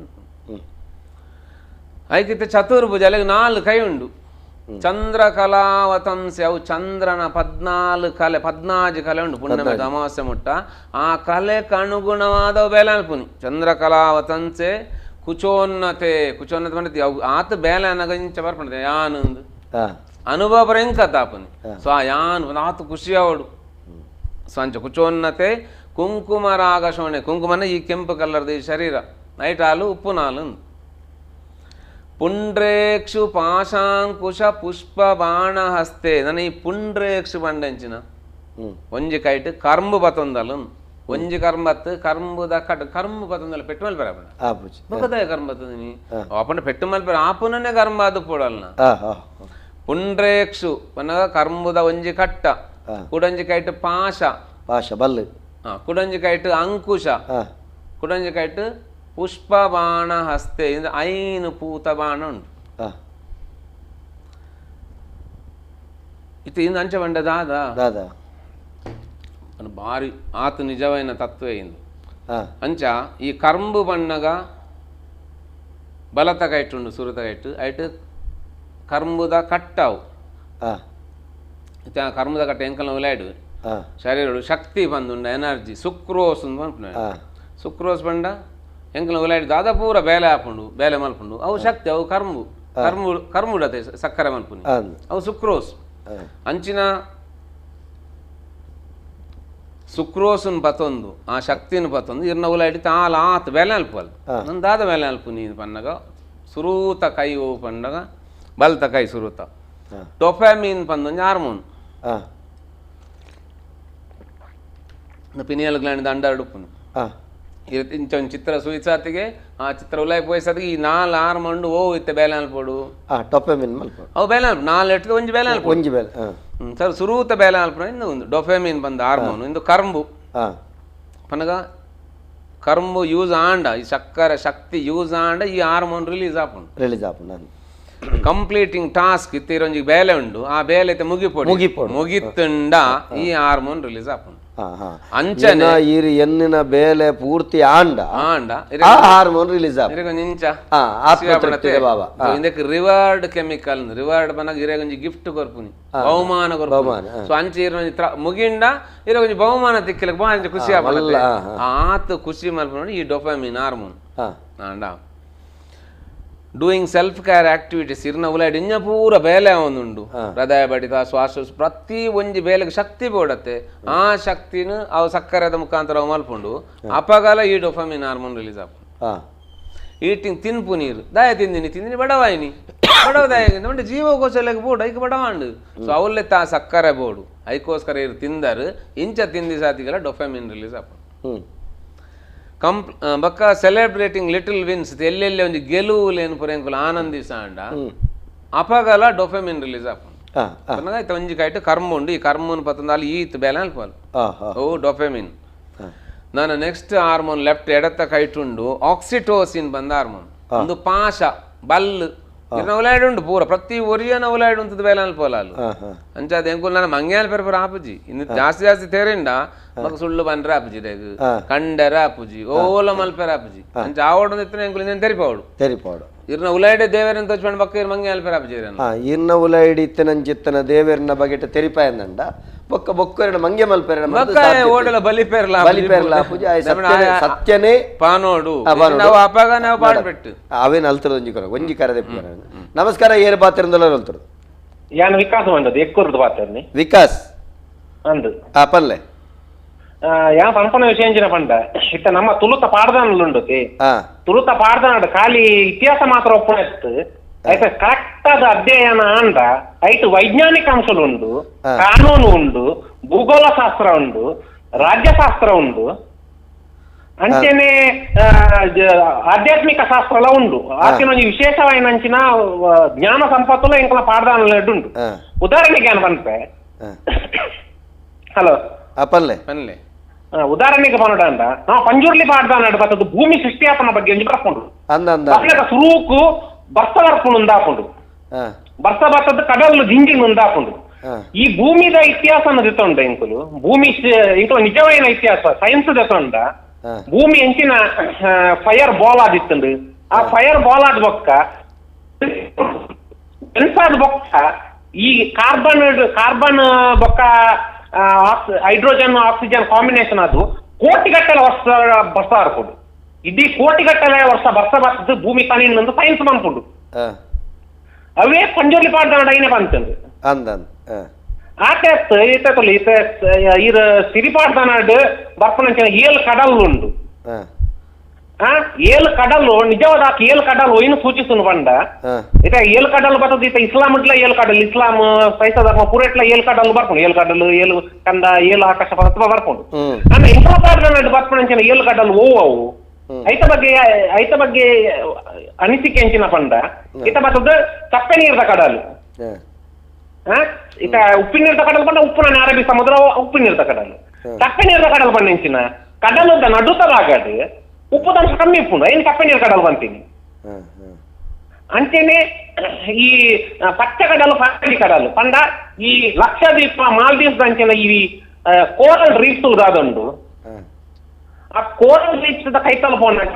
S3: ಐಕಿತ್ತೆ ಚತುರ್ಭುಜ ಅಲ್ಲಿಗೆ ನಾಲ್ಕು ಕೈ ಉಂಡು ಚಂದ್ರಕಲಾವತಂಸೆ ಅವು ಚಂದ್ರನ 14 ಕಲೆ 14 ಕಲೆ ಉಂಡು ಪುಣ್ಯಮದ ಅಮಾವಾಸ್ಯೆ ಮುಟ್ಟ ಆ ಕಲೆಗೆ ಅನುಗುಣವಾದ ಬೇಲೆ ಅನ್ಪುನಿ ಚಂದ್ರಕಲಾವತಂಸೆ ಕುಚೋನ್ನತೆ ಕುಚೋನ್ನತೆ ಪಂಡ ಅವು ಆತ ಬೇಲೆ ಅನ್ನಗ ಇಂಚ ಬರ್ಪಂಡ ಯಾನಂದು ಅನುಭವ ಪರ ಎಂಕತ ಆಪುನಿ ಸೊ ಆ ಯಾನ್ ಆತ ಖುಷಿ ಅವಡು ಸೊ ಅಂಚ ಕುಚೋನ್ನತೆ ಕುಂಕುಮ ರಾಗ ಶೋಣೆ ಕುಂಕುಮನ ಈ ಕೆಂಪು ಕಲರ್ದ ಈ ಶರೀರ ನೈಟ್ ಹಾಲು ಉಪ್ಪು ನಾಲು ಪುಂಡ್ರೇಕ್ಷು ಪಾಶಾಂಕುಶ ಪುಷ್ಪ ಬಾಣ ಹಸ್ತೆ ನನ್ನ ಈ ಪುಂಡ್ರೇಕ್ಷು ಬಂಡೆಂಚಿನ ಒಂಜಿ ಕೈಟ್ ಕರ್ಂಬು ಬತ್ತೊಂದಲ್ಲ ಒಂಜಿ ಕರ್ಮತ್ತು ಕರ್ಂಬುದ ಕಟ್ ಕರ್ಂಬು ಬತ್ತೊಂದಲ್ಲ ಪೆಟ್ಟು ಮಲ್ಪೆರ ಅಪ್ಪಣ ಬೊಕದಾಯ ಕರ್ಮ ಬತ್ತಂದಿನಿ ಅಪ್ಪಣ ಪೆಟ್ಟು ಮಲ್ಪೆರ ಆಪುನನೇ ಕರ್ಮ ಅದು ಪೋಡಲ್ನ ಪುಂಡ್ರೇಕ್ಷು ಪನ್ನಗ ಕರ್ಂಬುದ ಒಂಜಿ ಕಟ್ಟ ಕುಡಂಜಿ ಕೈಟ್ ಪಾಶ
S2: ಪಾಶ ಬಲ್ಲು
S3: ಕುಡಂಜಿ ಕೈಟ್ ಅಂಕುಶ ಕುಡಂಜಿ ಕೈಟ್ ಪುಷ್ಪ ಬಾಣ ಹಸ್ತೆ ಐನು ಪೂತ ಬಾಣ ಉಂಟು ಇದು ಇಂದು ಅಂಚೆ ಬಂಡ ದಾದಾ
S2: ದಾದಾ
S3: ಭಾರಿ ಆತ ನಿಜವೈನ ತತ್ವ ಇಂದು ಅಂಚ ಈ ಕರ್ಂಬು ಬಣ್ಣಗ ಬಲತ ಕೈಟುಂಡು ಸುರುತ ಕೈಟು ಐಟು ಕರ್ಂಬುದ ಕಟ್ಟಾವು ಕರ್ಮದ ಕಟ್ಟ ಎಂಕಲ್ನ ಉಲಾಯ್ಡು ಶರೀರಡು ಶಕ್ತಿ ಬಂದುಂಡ ಎನರ್ಜಿ ಸುಕ್ರೋಸ್ ಅಂತ ಸುಕ್ರೋಸ್ ಬಂಡ ಎಂಕಲ್ನ ಉಲಾಯ್ಡು ದಾದ ಪೂರ ಬೇಲೆ ಹಾಪುಂಡು ಬೇಲೆ ಮಲ್ಪುಂಡು ಅವು ಶಕ್ತಿ ಅವು ಕರ್ಮು ಕರ್ಮು ಕರ್ಮುಡತೆ ಸಕ್ಕರೆ ಮಲ್ಪುನಿ ಅವು ಸುಕ್ರೋಸ್ ಅಂಚಿನ ಸುಕ್ರೋಸನ್ ಪತೊಂದು ಆ ಶಕ್ತಿನ ಪತೊಂದು ಇರ್ನ ಉಲಾಯ್ಡು ತಾಲ ಆತ್ ಬೇಲೆ ಅಲ್ಪಲ್ ನನ್ನ ದಾದ ಬೇಲೆ ಅಲ್ಪುನಿ ಪನ್ನಗ ಸುರೂತ ಕೈ ಓ ಪಂಡಗ ಬಲ್ತ ಕೈ ಸುರೂತ ಡೊಪಾಮಿನ್ ಪಂದೊಂಜಿ hormone pineal gland ದಂಡ ಉಪ್ಪುನು ಇಂಚ ಒಂದು ಚಿತ್ರ ಸುಯಿಸಾತಿಗೆ ಆ ಚಿತ್ರ ಉಲಾಯ್ ಪೋಯಿಸಾತಿಗೆ ಈ ನಾಲ್ ಹಾರ್ಮೋನ್ ಓ ಇತ್ತೆ ಬೇಲೆ ಅಲ್ಪೋಡು
S2: ಡೊಪಾಮಿನ್ ಮಲ್ಪೋಡು
S3: ಅವು ಬೇಲೆ ಅಲ್ಪ ನಾಲ್ ಎಟ್ಟು ಒಂಜಿ ಬೇಲೆ ಅಲ್ಪ
S2: ಒಂಜಿ ಬೇಲೆ
S3: ಸರ್ ಸುರೂತ ಬೇಲೆ ಅಲ್ಪನ ಇಂದು ಒಂದು ಡೊಪಾಮಿನ್ ಬಂದ ಹಾರ್ಮೋನ್ ಇಂದು ಕರ್ಂಬು ಪನಗ ಕರ್ಂಬು ಯೂಸ್ ಆಂಡ ಈ ಸಕ್ಕರೆ ಶಕ್ತಿ ಯೂಸ್ ಆಂಡ ಈ ಹಾರ್ಮೋನ್ ರಿಲೀಸ್ ಆಪುಂಡು
S2: ರಿಲೀಸ್ ಆಪುಂಡು
S3: ಕಂಪ್ಲೀಟಿಂಗ್ ಟಾಸ್ಕ್ ಇತ್ತಿರೊಂಜಿ ಬೇಲೆ ಉಂಡು ಆ ಬೇಲೆ ಮುಗಿಪೋಡು
S2: ಮುಗಿಪೋಡು
S3: ಮುಗಿತ್ತುಂಡ ಈ ಹಾರ್ಮೋನ್ ರಿಲೀಸ್ ಆಪುಂಡು ಅಂಚನೆ
S2: ಈರು ಎನ್ನಿನ ಬೇಲೆ ಪೂರ್ತಿ ಆಂಡ
S3: ಆಂಡ
S2: ಆ ಹಾರ್ಮೋನ್ ರಿಲೀಸ್ ಆಪುಂಡು
S3: ನಿಂಚ
S2: ಆತ್ಮತೃಪ್ತಿ ಬಾಬಾ
S3: ಇಂದಕ್ಕೆ reward chemical reward ಪನಗ ಇರೆಗೊಂಜಿ gift ಕೊರ್ಪುನಿ ಬಹುಮಾನ ಕೊರ್ಪುನಿ ಸೊ ಅಂಚೆ ಇರೊಂಜಿ ಮುಗಿಂಡ ಇರೊಂಜಿ ಬಹುಮಾನ ತಿಕ್ಕಲಕ್ಕೆ ಬಾ ಅಂಚೆ ಖುಷಿ ಆಪುಂಡು ಆತ ಖುಷಿ ಮಲ್ಪುನ ಈ ಡೊಪಾಮಿನ್ ಹಾರ್ಮೋನ್ ಆಂಡ doing self care activities ಇರ್ನ ಉಲಾಯ್ಡ್ ಇಂಜ ಪೂರ ಬೇಲೆ ಒಂದುಂಡು ಹೃದಯ ಬಡಿತ ಶ್ವಾಸ ಪ್ರತಿ ಒಂಜಿ ಬೇಲೆಗೆ ಶಕ್ತಿ ಬೋಡತ್ತೆ ಆ ಶಕ್ತಿನ ಅವು ಸಕ್ಕರೆದ ಮುಖಾಂತರ ಅವು ಮಲ್ಪುಂಡು ಅಪಗಾಲ ಈ dopamine hormone release ಆಪುಂಡು ಈಟಿಂಗ್ ತಿನ್ಪು ನೀರು ದಾಯ ತಿಂದಿನಿ ತಿಂದಿನಿ ಬಡವಾಯಿನಿ ಬಡವ ದಾಯ ಉಂಟು ಜೀವಕೋಶಲೆಗೆ ಬೋಡು ಐಕ್ ಬಡವಾಂಡು ಸೊ ಅವಲ್ಲೇ ತಾ ಸಕ್ಕರೆ ಬೋಡು ಐಕೋಸ್ಕರ ಇರು ತಿಂದರು ಇಂಚ ತಿಂದಿ ಸಾತಿಗೆಲ್ಲ ಡೊಫಮಿನ್ ರಿಲೀಸ್ ಆಪುಂಡು ಕಂಪ್ ಬಕ್ಕ celebrating little wins ಎಲ್ಲೆಲ್ಲಿ ಒಂಜಿ ಗೆಲುವು ಪುರೆಂಕುಲು ಆನಂದಿಸಾಂಡ ಅಪಗಲ ಡೊಫೆಮಿನ್ ರಿಲೀಸ್ ಆಪುಂಡು ಪನ್ನಗ ಒಂಜಿ ಕೈಟ್ ಕರ್ಮ ಉಂಡು ಈ ಕರ್ಮನ್ ಪತ್ತಂದಾಲ್ ಈತ್ ಬೇಲೆ ಅಲ್ಪಲ್ ಓ ಡೊಫೆಮಿನ್ ನಾನು next hormone left ಎಡತ್ತ ಕೈಟ್ ಉಂಡು ಆಕ್ಸಿಟೋಸಿನ್ ಬಂದ ಹಾರ್ಮೋನ್ ಒಂದು ಪಾಶ ಬಲ್ ಉಲಾಯ್ಡ್ ಉಂಡು ಪೂರ ಪ್ರತಿ ಒರಿಯನ ಉಲಾಯ್ಡ್ ಉಂಟದ ಬೇಲೆ ಅಲ್ಪೋಲ ಅಲ್ಲ ಅಂಚಾದ ಎಂಕುಲು ನಾನು ಮಂಗ್ಯಾಲ್ ಪೆರ್ಪರ ಆಪುಜಿ ಇನ್ನು ಜಾಸ್ತಿ ಜಾಸ್ತಿ ತೇರಿಂಡ ಮಗ ಸುಳ್ಳು ಬಂದ್ರೆ ಆಪುಜಿ ರೇಗ್ ಕಂಡರ ಆಪುಜಿ ಓಲ ಮಲ್ಪೆರ ಆಪುಜಿ ಅಂಚ ಆವಡು ಇತ್ತನೆ ಎಂಕುಲು ಇನ್ನೇನು ತೆರಿಪಾವಡು
S2: ತೆರಿಪಾವಡು
S3: ಇರ್ನ ಉಲಾಯ್ಡೆ ದೇವರನ್ನ ತೋಚ್ಪಂಡು ಬಕ್ಕ ಇರ್ ಮಂಗ್ಯಾಲ್ ಪೆರ ಆಪುಜಿ
S2: ಇರ್ನ ಉಲಾಯ್ಡ್ ಇತ್ತನಂಚಿತ್ತನ ದೇವರನ್ನ ಬಗೆಟ ತೆರಿಪಾಯಂದಂಡ ಬೊಕ್ಕ ಬೊಕ್ಕರನ ಮಂಗೆ ಮಲ್ಪೆರನ
S3: ಓಡಲ ಬಲಿಪೆರ್ಲ
S2: ಬಲಿಪೆರ್ಲ ಆಪುಜಿ ಸತ್ಯನೇ
S3: ಪಾನೋಡು ನಾವು ಅಪಾಗ ನಾವು ಪಾಡ್ಬಿಟ್ಟು
S2: ಅವೇನು ಅಲ್ತರದ ಒಂಜಿ ಕೊರ ಒಂಜಿ ಕರದೆ ನಮಸ್ಕಾರ ಏರು ಪಾತ್ರ ಅಲ್ತರದು
S7: ಯಾನ್ ವಿಕಾಸ್ ಮಂಡದು ಎಕ್ಕೂರ್ದು ಪಾತ್ರನಿ
S2: ವಿಕಾಸ್
S7: ಅಂದು
S2: ಆ ಪಲ್ಲೆ
S7: ಯಾ ಪನ್ಪನ ವಿಷಯ ಎಂಚಿನ ಪಂಡ ಇತ್ತ ನಮ್ಮ ತುಳುತ ಪಾಡ್ದಾನಲುಂಡುತಿ ತುಳುತ ಪಾಡ್ದಾನಡು ಖಾಲಿ ಇತಿಹಾಸ ಮಾತ್ರ ಒಪ್ಪುನ ಇತ್ತು ಆಯ್ತಾ ಕರೆಕ್ಟ್ ಆದ ಅಧ್ಯಯನ ಅಂಡ ಐಟ್ ವೈಜ್ಞಾನಿಕ ಅಂಶలు ಉಂಡು, ಕಾನೂನು ಉಂಡು, ಭೂಗೋಳ ಶಾಸ್ತ್ರ ಉಂಡು, ರಾಜ್ಯಶಾಸ್ತ್ರ ಉಂಡು, ಅಂಚೆನೆ ಆಧ್ಯಾತ್ಮಿಕ ಶಾಸ್ತ್ರ ಎಲ್ಲ ಉಂಡು. ಆತಿನ ಒಂಜಿ ವಿಶೇಷವಾಯಿನ ಅಂಚಿನ ಜ್ಞಾನ ಸಂಪತ್ತುಲ ಎಂಕಲ ಪಾಡ್ದಾನಲೆಡ್ ಉಂಡು. ಉದಾಹರಣೆಗೆ ಏನ್ ಪನ್ಪೆ ಹಲೋ
S2: ಪಲ್ಲೆ
S3: ಪನ್ಲೆ
S7: ಉದಾಹರಣೆಗೆ ಪನೋಡ ಅಂಡ ನಾವು ಪಂಜುರ್ಲಿ ಪಾಡ್ದಾನಡ್ ಬತ್ತದು ಭೂಮಿ ಸೃಷ್ಟಿಯಾಪನ ಬಗ್ಗೆ ಒಂಜಿ ಬರ್ಪುಂಡು. ಸುರೂಕು ಬರ್ಸ ಬರ್ಪುಂಡು ಉಂದಾಪುಂಡು, ಬರ್ಸ ಬರ್ತದ ಕಡಲು ಜಿಂಜಿಂಗ್ ಉಂದಾಪುಂಡು. ಈ ಭೂಮಿದ ಇತಿಹಾಸ ದೆತ್ತೊಂಡ ಇಂಕುಲು ಭೂಮಿ ಇಂಕುಲು ನಿಜವಾಯಿನ ಇತಿಹಾಸ ಸೈನ್ಸ್ ದೆತ್ತೊಂಡ ಭೂಮಿ ಎಂಚಿನ ಫೈರ್ ಬಾಲ್ ಆದಿತ್ತಂಡು. ಆ ಫೈರ್ ಬಾಲ್ ಆದ ಬೊಕ್ಕ ಆದ ಬೊಕ್ಕ ಈ ಕಾರ್ಬನ್ ಕಾರ್ಬನ್ ಬೊಕ್ಕ hydrogen oxygen combination ಅದು ಕೋಟಿಗಟ್ಟಲೆ ವರ್ಷ ಬರ್ಸ ಹಾರ್ಕೊಂಡು ಇಡೀ ಕೋಟಿಗಟ್ಟಲೆ ವರ್ಷ ಬರ್ಸ ಬರ್ತದ ಭೂಮಿ ತನಿಂದು ಸೈನ್ಸ್ ಮನ್ಪುಂಡು. ಅವೇ ಪಂಜುರ್ಲಿ ಪಾಡ್ದಾನ ಐನೆ ಬಂತಂದು ಆತೆ ಈತ ಈತ ಈರ ಸಿರಿಪಾಡ್ದಾನಾಡ್ ಬರ್ಪನಂಚಿನ ಏಳು ಕಡಲ್ ಉಂಡು. ಏಳು ಕಡಲು ನಿಜವಾದ ಏಳು ಕಡಲು ಏನು ಸೂಚಿಸುನು ಪಂಡ ಇತ ಏಳು ಕಡಲು ಬರ್ತದೆ ಇತ ಇಸ್ಲಾಂ ಇಟ್ಲ ಏಳು ಕಡಲು ಇಸ್ಲಾಂ ಕ್ರೈಸ್ತ ಧರ್ಮ ಪೂರ ಇಟ್ಲ ಏಳು ಕಡಲು ಬರ್ಕೊಂಡು ಏಳು ಕಡಲು ಏಳು ಕಂದ ಏಳು ಆಕಾಶ ಅಥವಾ ಬರ್ಕೊಂಡು ಅಂದ್ರೆ ಇಂಥ ಬರ್ಕೊಂಡು ಏಳು ಕಡಲು ಓ ಅವು ಐತ ಬಗ್ಗೆ ಅನಿಸಿಕೆ ಎಂಚಿನ ಪಂಡ ಇತ ಬರ್ತದ ಚಪ್ಪೆ ನೀರ್ದ ಕಡಲು ಇತ ಉಪ್ಪಿನ ನೀರ್ದ ಕಡಲು ಪಂಡ ಉಪ್ಪು ನಾನು ಅರಬ್ಬಿ ಸಮುದ್ರ ಉಪ್ಪು ನೀರ್ದ ಕಡಲು ಚಪ್ಪೆ ನೀರ್ದ ಕಡಲು ಪಂಡ ಎಂಚಿನ ಕಡಲದ ನಡುತದಾಗದು ಉಪ್ಪು ಅಂಶ ಕಮ್ಮಿ ಉಪ್ಪುಂಡು ಏನು ಕಪ್ಪೆ ನೀರು ಕಡಲು ಬಂತೀನಿ ಅಂಚೆನೆ ಈ ಪಚ್ಚ ಕಡಲು ಪಂಡಿ ಕಡಲು ಪಂಡ ಈ ಲಕ್ಷದ್ವೀಪ ಮಾಲ್ದೀವ್ಸ್ ಅಂಚೆನ ಈ ಕೋರಲ್ ರೀಫ್ಸ್ ದಾದುಂಡು ಆ ಕೋರಲ್ ರೀಫ್ಸ್ the ಕೈತಲ್ ಪೋನಾಗ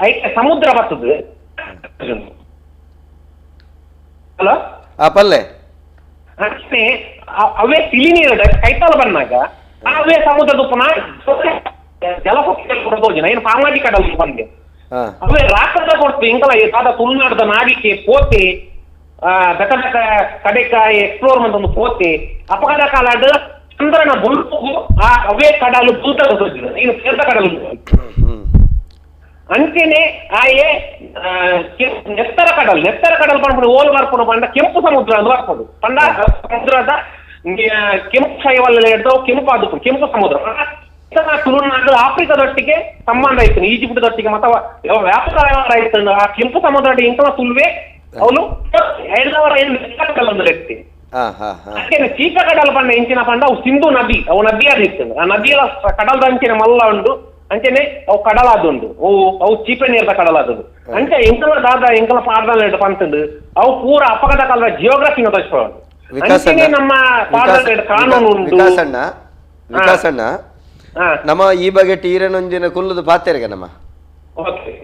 S7: ಐತೆ ಸಮುದ್ರ ಬರ್ತದೆ. ಹಲೋ
S2: ಪಲ್ಲೆ
S7: ಅಂಚೆನೆ ಅವೇ ತಿಳಿ ನೀರು ಕೈತಲ್ ಬಂದಾಗ ಅವೇ ಸಮುದ್ರದ ಉಪ್ಪುನ ಜಲಪಕ್ಷಿ ಏನು ಸಾಮಾಜಿಕ ಕಡಲು ಬಂದೆ ಅವೇ ರಾಷ್ಟ್ರದ ಕೊಡ್ತು ಇಂಕಲ ದಾದ ತುಳುನಾಡದ ನಾವಿಕೆ ಪೋತೆ ಬೆತ ಬೆತ ಕಡೆಕ ಎಕ್ಸ್ಪ್ಲೋರ್ ಒಂದು ಪೋತೆ ಅಪಘಾತ ಕಾಲಾಡ್ ಚಂದ್ರನ ಬುಲ್ಪು ಆ ಅವೇ ಕಡಲು ಬುಲ್ತದ ಏನು ಸೇರ್ದ ಕಡಲು ಅಂಚೆನೆ ಆಯೆ ನೆತ್ತರ ಕಡಲು ನೆತ್ತರ ಕಡಲು ಪಂಡ ಓಲು ಬರ್ಪುಡು ಪಂಡ ಕೆಂಪು ಸಮುದ್ರ ಅಂತ ಬರ್ಪುಡು ಪಂಡ ಸಮುದ್ರದ ಕೆಂಪು ಶೈವಲ್ಲ ಹಿಡ್ದು ಕೆಂಪು ಅದು ಕೆಂಪು ಸಮುದ್ರ ತುಳುನಾಡು ಆಫ್ರಿಕಾದೊಟ್ಟಿಗೆ ಸಂಬಂಧ ಇತ್ತು ಈಜಿಪ್ಟ್ ದೊಟ್ಟಿಗೆ ಮತ್ತೆ ವ್ಯಾಪಕ ವ್ಯವಹಾರ ಇತ್ತು ಆ ಕೆಂಪು ಸಮುದ್ರ ಇಂಕಲ ತುಳುವೆ ಅವನು ಎತ್ತಿ ಅಂಚೆನೆ ಚೀಪ ಕಡಲು ಪಂಡ ಇಂಚಿನ ಪಂಡ ಅವು ಸಿಂಧು ನದಿ ಅವು ನದಿ ಅದು ಇತ್ತು ಆ ನದಿಯ ಕಡಲ್ದ ಅಂಚೆನೆ ಮಲ್ಲ ಉಂಡು ಅಂಚೆನೆ ಅವು ಕಡಲಾದುಂಡು ಅವು ಅವು ಚೀಪೆ ನೀರ್ದ ಕಡಲಾದುಂಡು ಅಂಚೆ ಇಂಕಲ ದಾದ ಇಂಕಲ ಪಾಡ್ದ ಪಂತುಂಡು ಅವು ಪೂರ ಅಪಘಾತ ಕಾಲದ ಜಿಯೋಗ್ರಫಿನ ತೋರಿಸ್ಕೊಂಡು ನಮ್ಮ ಪಾಡ್ದ ಕಾನೂನು ಉಂಟು.
S2: ವಿಕಾಸಣ್ಣ ನಮ್ಮ ಈ ಬಗ್ಗೆ ಈರನೊಂದಿನ ಕುಲ್ಲುದು ಪಾತೆರ್ಗೆ ನಮ್ಮ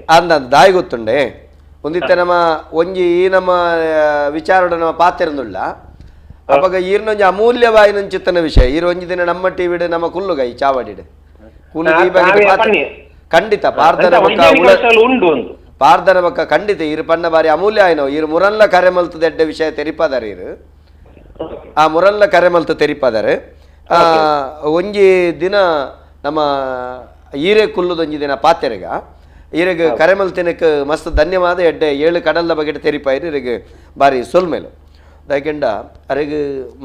S2: ಅಂದ ದಾಯಿ ಗೊತ್ತುಂಡೆ ಒಂದಿತ್ತೆ ನಮ್ಮ ಒಂಜಿ ಈ ನಮ್ಮ ವಿಚಾರಡ ನಮ್ಮ ಪಾತೆರಂದುಳ್ಳ ಅವಾಗ ಈರ್ನೊಂಜಿ ಅಮೂಲ್ಯವಾಯಿನಂಚಿತ್ತನ ವಿಷಯ ಈರ್ ಒಂಜಿ ದಿನ ನಮ್ಮ ಟಿವಿಡ್ ನಮ್ಮ ಕುಲ್ಲುಗ ಈ ಚಾವಡಿಡ್ ಕುಲ್ಲು ಈ ಬಗ್ಗೆ ಖಂಡಿತ ಪಾರ್ದನ ಬಕ್ಕ ಪಾರ್ದನ ಬಕ್ಕ ಖಂಡಿತ ಈರು ಪಣ್ಣ ಬಾರಿ ಅಮೂಲ್ಯ ಆಯ್ನವು ಈರು ಮುರಲ್ಲ ಕರೆ ಮಲ್ತದ ಎಡ್ಡೆ ವಿಷಯ ತೆರಿಪಾದಾರ ಈರು ಆ ಮುರಲ್ಲ ಕರೆ ಮಲ್ತ ತೆರಿಪಾದಾರೆ ಒಂಜಿ ದಿನ ನಮ್ಮ ಈರೆ ಕುಲ್ಲುದೊಂಜಿ ದಿನ ಪಾತೆರೆಗ ಈರೆಗ್ ಕರೆಮಲ್ ತಿನಕ್ ಮಸ್ತ್ ಧನ್ಯವಾದ ಎಡ್ಡೆ ಏಳು ಕಡಲ್ದ ಬಗ್ಗೆ ತೆರಿಪಾಯಿರಿ ಇರೆಗ್ ಬಾರಿ ಸೊಲ್ಮೇಲು ದಾಕೆಂಡ ಅರೆಗ್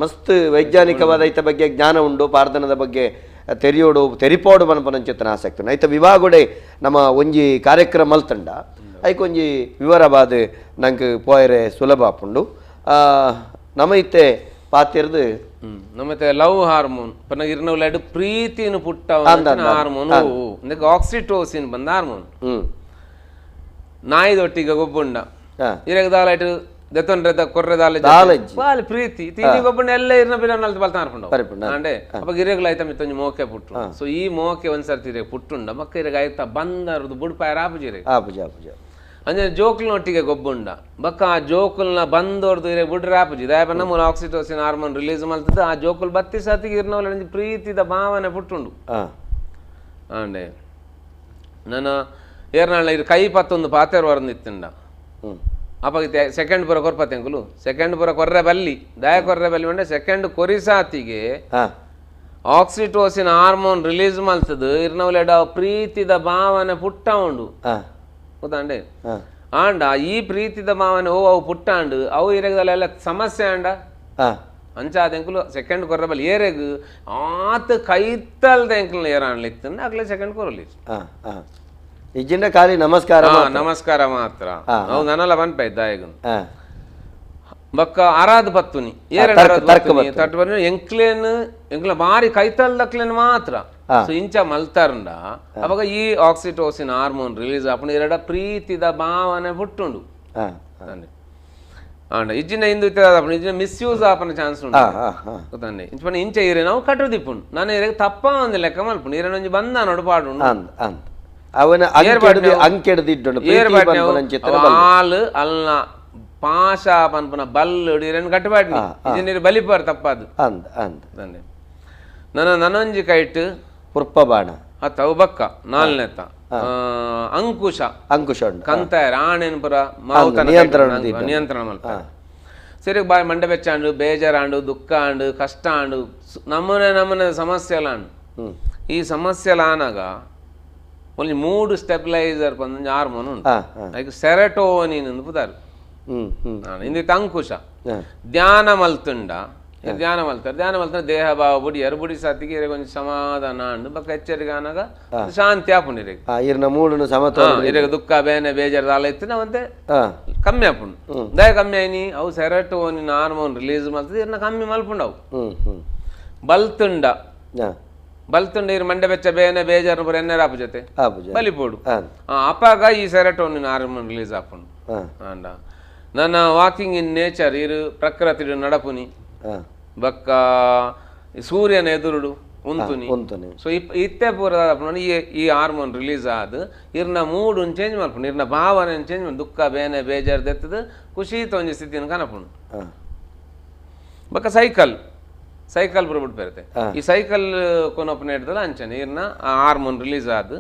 S2: ಮಸ್ತ್ ವೈಜ್ಞಾನಿಕವಾದ ಐತ ಬಗ್ಗೆ ಜ್ಞಾನ ಉಂಡು ಪಾರ್ದನದ ಬಗ್ಗೆ ತೆರಿಯೋಡು ತೆರಿಪೋಡು ಪನ್ಪನಂಚಿತ್ತನ ಆಸಕ್ತಿ ಐತ ವಿವಾಗುಡೆ ನಮ್ಮ ಒಂಜಿ ಕಾರ್ಯಕ್ರಮ ಮಲ್ತಂಡ ಐಕೊಂಜಿ ವಿವರವಾದ ನಂಗೆ ಪೋಯರೆ ಸುಲಭ ಆಪುಂಡು ನಮ್ಮ ಇತ್ತೆ ಪಾತಿರ್ದು
S3: ನಮ್ಮತ್ತೆ ಲವ್ ಹಾರ್ಮೋನ್ ಪನ್ನ ಇರ್ನವ್ಲಾಡ್ ಪ್ರೀತಿನ ಪುಟ್ಟ ಹಾರ್ಮೋನ್ ಆಕ್ಸಿಟೋಸಿನ್ ಬಂದ ಹಾರ್ಮೋನ್ ನಾಯಿದೊಟ್ಟಿಗೆ ಗೊಬ್ಬುಂಡ ಇರಗ ದಾಲಾಯ್ಟ್ ದೆತ್ತೊಂಡ್ರೆ ಕೊರ್ರೆ ದಾಲೆ ಬಾಲ್ ಪ್ರೀತಿ ತೀನಿ ಗೊಬ್ಬುಂಡ ಎಲ್ಲ ಇರ್ನ ಬಿರ ನಲ್ತು ಬಲ್ತ ಹಾರ್ಪುಂಡು ಅಂಡೆ ಅಪ್ಪ ಗಿರೆಗ್ಲ ಆಯ್ತ ಮಿತ್ತೊಂಜಿ ಮೋಕೆ ಪುಟ್ಟು ಸೊ ಈ ಮೋಕೆ ಒಂದ್ಸರ್ತಿ ಇರಗ ಪುಟ್ಟುಂಡ ಮಕ್ಕ ಇರಗ ಆಯ್ತಾ ಬಂದರದು ಬುಡ್ಪಾಯರ ಆಪುಜಿ
S2: ಆಪುಜಿ ಆಪುಜಿ
S3: ಅಂಜನೆ ಜೋಕುಲ್ನೊಟ್ಟಿಗೆ ಗೊಬ್ಬುಂಡ ಬಕ್ಕ ಆ ಜೋಕುಲ್ನ ಬಂದೋರ್ದು ಇರೆ ಬುಡ್ರೆ ಆಪುಜಿ ದಾಯಪನ್ನ ಮೂಲ oxytocin hormone release ಮಲ್ತದ ಆ ಜೋಕುಲ್ ಬತ್ತಿ ಸತಿಗೆ ಇರ್ನವಲ್ಲ ಪ್ರೀತಿದ ಭಾವನೆ ಪುಟ್ಟುಂಡು ಅಂಡೆ ನನ್ನ ಏರ್ನಾಳ ಇರು ಕೈ ಪತ್ತೊಂದು ಪಾತೆರ್ ವರಂದಿತ್ತುಂಡ ಅಪ್ಪ ಸೆಕೆಂಡ್ ಪುರ ಕೊರ್ಪತೆಂಕುಲು ಸೆಕೆಂಡ್ ಪುರ ಕೊರ್ರೆ ಬಲ್ಲಿ ದಾಯ ಕೊರ್ರೆ ಬಲ್ಲಿ ಮಂಡೆ ಸೆಕೆಂಡ್ ಕೊರಿಸಾತಿಗೆ oxytocin hormone release ಮಲ್ತದ ಇರ್ನವಲೆಡ ಪ್ರೀತಿದ ಭಾವನೆ ಪುಟ್ಟ ಉಂಡು ಗೊತ್ತಾಂಡೆ ಆಂಡ ಈ ಪ್ರೀತಿದ ಮಾವನ ಓ ಅವು ಪುಟ್ಟಾಂಡು ಅವು ಇರಗದಲ್ಲೆಲ್ಲ ಸಮಸ್ಯೆ ಆಂಡ ಅಂಚಾದೆಂಕುಲು ಸೆಕೆಂಡ್ ಕೊರ್ರಬಲ್ ಏರೆಗ್ ಆತ ಕೈತಲ್ದ ಎಂಕುಲು ಏರಾಣ್ಲಿತ್ತು ಆಗ್ಲೇ ಸೆಕೆಂಡ್ ಕೊರಲಿ
S2: ಇಜ್ಜಿಂಡ ಖಾಲಿ ನಮಸ್ಕಾರ
S3: ನಮಸ್ಕಾರ ಮಾತ್ರ ಅವು ನನ್ನಲ್ಲ ಬನ್ಪಾಯ್ತು ದಾಯಗನ್ ಬಕ್ಕ ಅರಾದ್ ಪತ್ತುನಿ ತಟ್ಟು ಬನ್ನಿ ಎಂಕ್ಲೇನ್ ಎಂಕ್ಲ ಬಾರಿ ಕೈತಲ್ದಕ್ಲೇನ್ ಮಾತ್ರ ಸೊ ಇಂಚ ಮಲ್ತಾರಂಡ ಅವಾಗ ಈ oxytocin hormone release ಆಪುಂಡು ಎರಡ ಪ್ರೀತಿದ ಭಾವನೆ ಪುಟ್ಟುಂಡು ಆಂಡ ಇಜ್ಜಿನ ಇಂದು ಆಪುಂಡು ಇಜ್ಜಿನ ಮಿಸ್ಯೂಸ್ ಆಪನ ಚಾನ್ಸ್ ಉಂಡು ಗೊತ್ತಾಂಡೆ ಇಂಚ ಪಂಡ ಇಂಚ ಇರೆ ನಾವು ಕಟ್ಟುದಿಪ್ಪುಂಡು ನಾನು ಇರೆಗ್ ತಪ್ಪ ಒಂದು ಲೆಕ್ಕ ಮಲ್ಪುಂಡು ಇರೆ ಒಂಜಿ ಬಂದ ನೋಡು ಪಾಡುಂಡು
S2: ಅವನ
S3: ಆಲ್ ಅಲ್ನ ಪಾಶ ಪನ್ಪುನ ಬಲ್ಲು ಇರೆನ್ ಕಟ್ಟುಪಾಡ್ನಿ ಇಜ್ಜಿನ ಬಲಿಪಾರ್ ತಪ್ಪಾದು ನನ್ನ ನನೊಂಜಿ ಕೈಟ್
S2: ಪುರ್ಪ ಬಾಣ
S3: ಅತ್ತ ಅವು ಬಕ್ಕ ನಾಲ್ನೆತ್ತ ಅಂಕುಶ
S2: ಅಂಕುಶ
S3: ಕಂತಾಯ ರಾಣೆನ್ಪುರ ನಿಯಂತ್ರಣ ಮಲ್ಪ ಸರಿ ಬಾಯ್ ಮಂಡೆ ಬೆಚ್ಚಾಂಡು ಬೇಜಾರಾಂಡು ದುಃಖ ಆಂಡು ಕಷ್ಟ ಆಂಡು ನಮೂನೆ ನಮೂನೆ ಸಮಸ್ಯೆಲ ಆಂಡು ಈ ಸಮಸ್ಯೆಲ ಆನಾಗ ಒಂಜಿ ಮೂಡ್ ಸ್ಟೆಬಿಲೈಸರ್ ಪಂದ್ ಒಂಜಿ ಹಾರ್ಮೋನ್ ಉಂಡು ಐಕ್ ಸೆರಟೋನಿನ್ ಅಂದ್ ಪುದರ್ ಇಂದಿತ್ತ ಅಂಕುಶ ಧ್ಯಾನ ಮಲ್ತುಂಡ ಧ್ಯಾನ ಮಲ್ತಾರೆ ಧ್ಯಾನ ಮಲ್ತಾರೆ ದೇಹ ಭಾವ ಬುಡಿ ಎರು ಬುಡಿ ಸಾತಿಗೆ ಇರೆಗ್ ಒಂಜಿ ಸಮಾಧಾನ ಅಂಡು ಬೊಕ್ಕ ಎಚ್ಚರಿಕೆ ಆನಗ ಶಾಂತಿ ಆಪುಂಡು ಇರೆಗ್
S2: ಇರ್ನ ಮೂಡುನು ಸಮತೋಲನ
S3: ಇರೆಗ್ ದುಃಖ ಬೇನೆ ಬೇಜಾರು ದಾಲ ಇತ್ತಿನ ಒಂತೆ ಕಮ್ಮಿ ಆಪುಂಡು ದಾಯ ಕಮ್ಮಿ ಆಯ್ನಿ ಅವು ಸೆರಟೋನಿನ್ ಹಾರ್ಮೋನ್ ರಿಲೀಸ್ ಮಲ್ತದೆ ಇರ್ನ ಕಮ್ಮಿ ಮಲ್ಪುಂಡು ಅವು ಬಲ್ತುಂಡ ಬಲ್ತುಂಡ ಇರ್ ಮಂಡೆ ಬೆಚ್ಚ ಬೇನೆ ಬೇಜಾರು ಪೂರ ಎಣ್ಣೆ ಆಪು ಜೊತೆ ಬಲಿಪೋಡು ಅಪಾಗ ಈ ಸೆರಟೋನಿನ್ ಹಾರ್ಮೋನ್ ರಿಲೀಸ್ ಆಪುಂಡು ಅಂಡ ನನ್ನ ವಾಕಿಂಗ್ ಇನ್ ನೇಚರ್ ಇರು ಪ್ರಕೃತಿ ನಡಪುನಿ ಬಕ್ಕ ಸೂರ್ಯನ ಎದುರುಡು ಉಂತುನಿ ಸೊ ಇತ್ತೆ ಪೂರ ಈ ಈ ಹಾರ್ಮೋನ್ ರಿಲೀಸ್ ಆದ್ ಇರ್ನ ಮೂಡ್ ಚೇಂಜ್ ಮಲ್ಪುಂಡು ಇರ್ನ ಭಾವನೆ ಚೇಂಜ್ ಮಲ್ಪ ದುಃಖ ಬೇನೆ ಬೇಜಾರು ದೆತ್ತದು ಖುಷಿ ಒಂಜಿ ಸ್ಥಿತಿನ ಕನಪುಂಡು ಬಕ್ಕ ಸೈಕಲ್ ಸೈಕಲ್ ಪೂರ ಬಿಟ್ಟು ಈ ಸೈಕಲ್ ಕೊನೊಪ್ಪನ ಹಿಡ್ದಲ್ಲ ಅಂಚನೆ ಇರ್ನ ಆ ಹಾರ್ಮೋನ್ ರಿಲೀಸ್ ಆದ್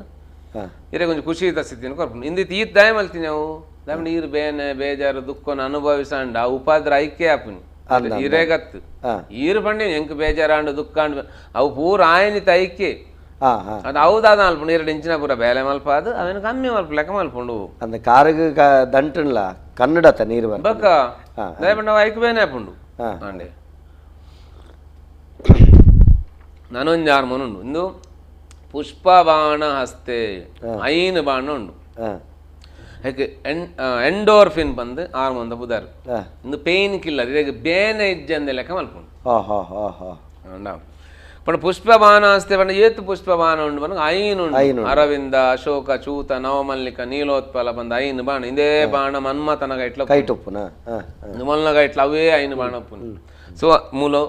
S3: ಇರ ಕೊಂಚ ಖುಷಿ ಸ್ಥಿತಿನ ಕೊರ್ಪುಂಡು ಇಂದಿತ್ತು ಈತ್ ದಾಯ ಮಲ್ತೀನಿ ಅವು ದಾಯ ನೀರು ಬೇನೆ ಬೇಜಾರು ದುಃಖನ ಅನುಭವಿಸಂಡ ಆ ಉಪಾದ್ರ ಐಕ್ಯ ಆಪುನಿ ಇರೇಗತ್ತು ಈರು ಪಂಡಿ ಎಂಕ್ ಬೇಜಾರಾಂಡು ದುಃಖಾಂಡು ಅವು ಪೂರ ಆಯನಿತ ಐಕ್ಯ ಅದು ಹೌದಾದ ಮಲ್ಪುಂಡು ಎರಡು ಇಂಚಿನ ಪೂರ ಬೇಲೆ ಮಲ್ಪಾದು ಅವೇನು ಕಮ್ಮಿ ಮಲ್ಪ ಲೆಕ್ಕ ಮಲ್ಪುಂಡು
S2: ಅಂದ ಕಾರಿಗೆ ದಂಟುನ್ಲ ಕನ್ನಡತ ನೀರು
S3: ಬಕ್ಕ ದಯಪಂಡ ಅವು ಐಕ್ ಬೇನೆ ಆಪುಂಡು ಅಂಡೆ ನಾನೊಂದು ಹಾರ್ಮೋನ್ ಉಂಡು ಇಂದು ಪುಷ್ಪ ಬಾಣ ಹಸ್ತೆ ಐನು ಬಾಣ ಉಂಡು ಎಂಡೋರ್ಫಿನ್ ಬಂದು ಹಾರ್ಮೋನ್ ಪುದರ್ ಇಂದು ಪೇನ್ ಕಿಲ್ಲರ್ ಇದಾಗ ಬೇನೆ ಇಜ್ಜಂದೆ ಲೆಕ್ಕ ಮಲ್ಪುಂಡು ಪಂಡ ಪುಷ್ಪ ಬಾಣ ಹಸ್ತೆ ಪಂಡ ಏತು ಪುಷ್ಪ ಬಾಣ ಉಂಡು ಪಂಡ ಐನು ಉಂಡು ಅರವಿಂದ ಅಶೋಕ ಚೂತ ನವಮಲ್ಲಿಕ ನೀಲೋತ್ಪಲ ಬಂದ ಐನು ಬಾಣ ಇದೇ ಬಾಣ ಮನ್ಮಥನ ಗೈಟ್ಲ ಮೊಲ್ನ ಗೈಟ್ಲ ಅವೇ ಐನು ಬಾಣ ಉಪ್ಪುನು ಸೊ ಮೂಲ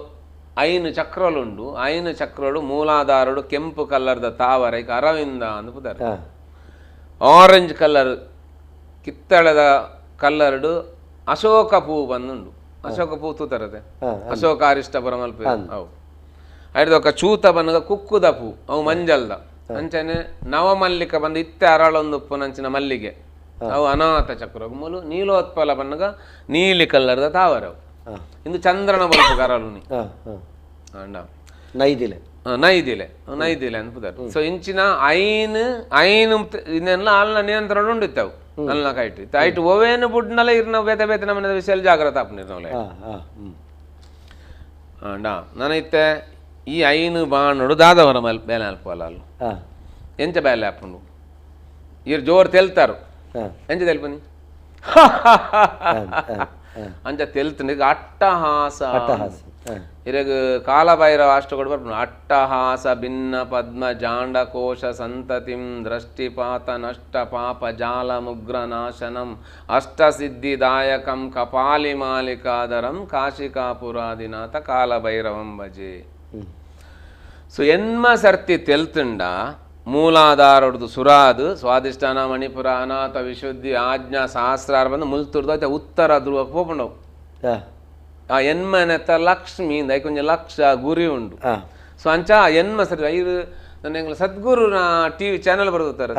S3: ಐನು ಚಕ್ರలుಂಡು ಐನು ಚಕ್ರಡು ಮೂಲಾಧಾರಡು ಕೆಂಪು ಕಲರ್ದ ತಾವರೈಕ್ ಅರವಿಂದ ಅಂದ್ ಪುದರ್ ಆರೆಂಜ್ ಕಲರ್ ಕಿತ್ತಳೆದ ಕಲ್ಲರ್ಡು ಅಶೋಕ ಪೂ ಬಂದುಂಡು ಅಶೋಕ ಪೂ ತೂತರತೆ ಅಶೋಕ ಅರಿಷ್ಟ ಪರಮಲ್ಪ ಅವು ಐಡ್ದೊಕ್ಕ ಚೂತ ಬನ್ನಗ ಕುಕ್ಕುದ ಪೂ ಅವು ಮಂಜಲ್ದ ಅಂಚನೆ ನವಮಲ್ಲಿಕ ಬಂದು ಇತ್ತೆ ಅರಳೊಂದು ಉಪ್ಪುನಂಚಿನ ಮಲ್ಲಿಗೆ ಅವು ಅನಾಥ ಚಕ್ರ ಮೂಲು ನೀಲೋತ್ಪಲ ಬನ್ನಗ ನೀಲಿ ಕಲ್ಲರ್ದ ತಾವರವು ಇಂದು ಚಂದ್ರನ ಬಲ್ಪು ಕರಲುನಿ ಅಂಡ
S2: ನೈದಿಲೆ
S3: ನೈದಿಲೆ ನೈದಿಲೆ ಅನ್ಪುದಾರ್ ಸೊ ಇಂಚಿನ ಐನ್ ಐನ್ ಇದನ್ನೆಲ್ಲ ಅಲ್ನ ನಿಯಂತ್ರಣ ಉಂಡಿತ್ತವು ಅಲ್ನ ಕೈಟ್ ಐಟ್ ಓವೇನು ಬುಡ್ನಲ್ಲ ಇರ್ನ ಬೇತೆ ಬೇತೆ ನಮ್ಮನೆ ವಿಷಯ ಜಾಗ್ರತೆ ಆಪುನಿರ್ನವಲೆ ಅಂಡ ನಾನೈತೆ ಈ ಐನು ಬಾಣುಡು ದಾದವರ ಮಲ್ ಬೇಲೆ ಅಲ್ಪಲ್ಲ ಅಲ್ಲು ಎಂಚ ಬೇಲೆ ಆಪುಂಡು ಇರ್ ಜೋರು ತೆಲ್ತಾರು ಎಂಚ ತೆಲ್ಪನಿ ಅಂಚ ತೆಲ್ತನಿಗೆ ಅಟ್ಟಹಾಸ ಇರಗ ಕಾಲಭೈರವ ಅಷ್ಟಗಳು ಬರ್ಪುಂಡು ಅಟ್ಟಹಾಸ ಭಿನ್ನ ಪದ್ಮ ಜಾಂಡ ಕೋಶ ಸಂತತಿಂ ದೃಷ್ಟಿಪಾತ ನಷ್ಟ ಪಾಪ ಜಾಲ ಮುಗ್ರ ನಾಶನಂ ಅಷ್ಟಸಿದ್ಧಿದಾಯಕಂ ಕಪಾಲಿ ಮಾಲಿಕಾದರಂ ಕಾಶಿಕಾಪುರಾದಿನಾಥ ಕಾಲಭೈರವಂ ಭಜೆ. ಸೊ ಎನ್ಮ ಸರ್ತಿ ತೆಲ್ತುಂಡ ಮೂಲಾಧಾರೊಡ್ದು ಸುರಾದು ಸ್ವಾದಿಷ್ಠಾನ ಮಣಿಪುರ ಅನಾಥ ವಿಶುದ್ಧಿ ಆಜ್ಞಾ ಸಹಸ್ರಾರ ಬಂದು ಮುಲ್ತುರ್ದು ಉತ್ತರ ಧ್ರುವಕ್ಕೆ ಪೋಪುಂಡವು. ಆ ಎನ್ಮನೆತ್ತ ಲಕ್ಷ್ಮಿ ಕೊಂಚ ಲಕ್ಷ ಗುರಿ ಉಂಡು. ಸೊ ಅಂಚ ಎನ್ಮ ಸರಿ ಐದು ನನ್ನ ಸದ್ಗುರು ಟಿವಿ ಚಾನೆಲ್ ಬರುತ್ತಾರೆ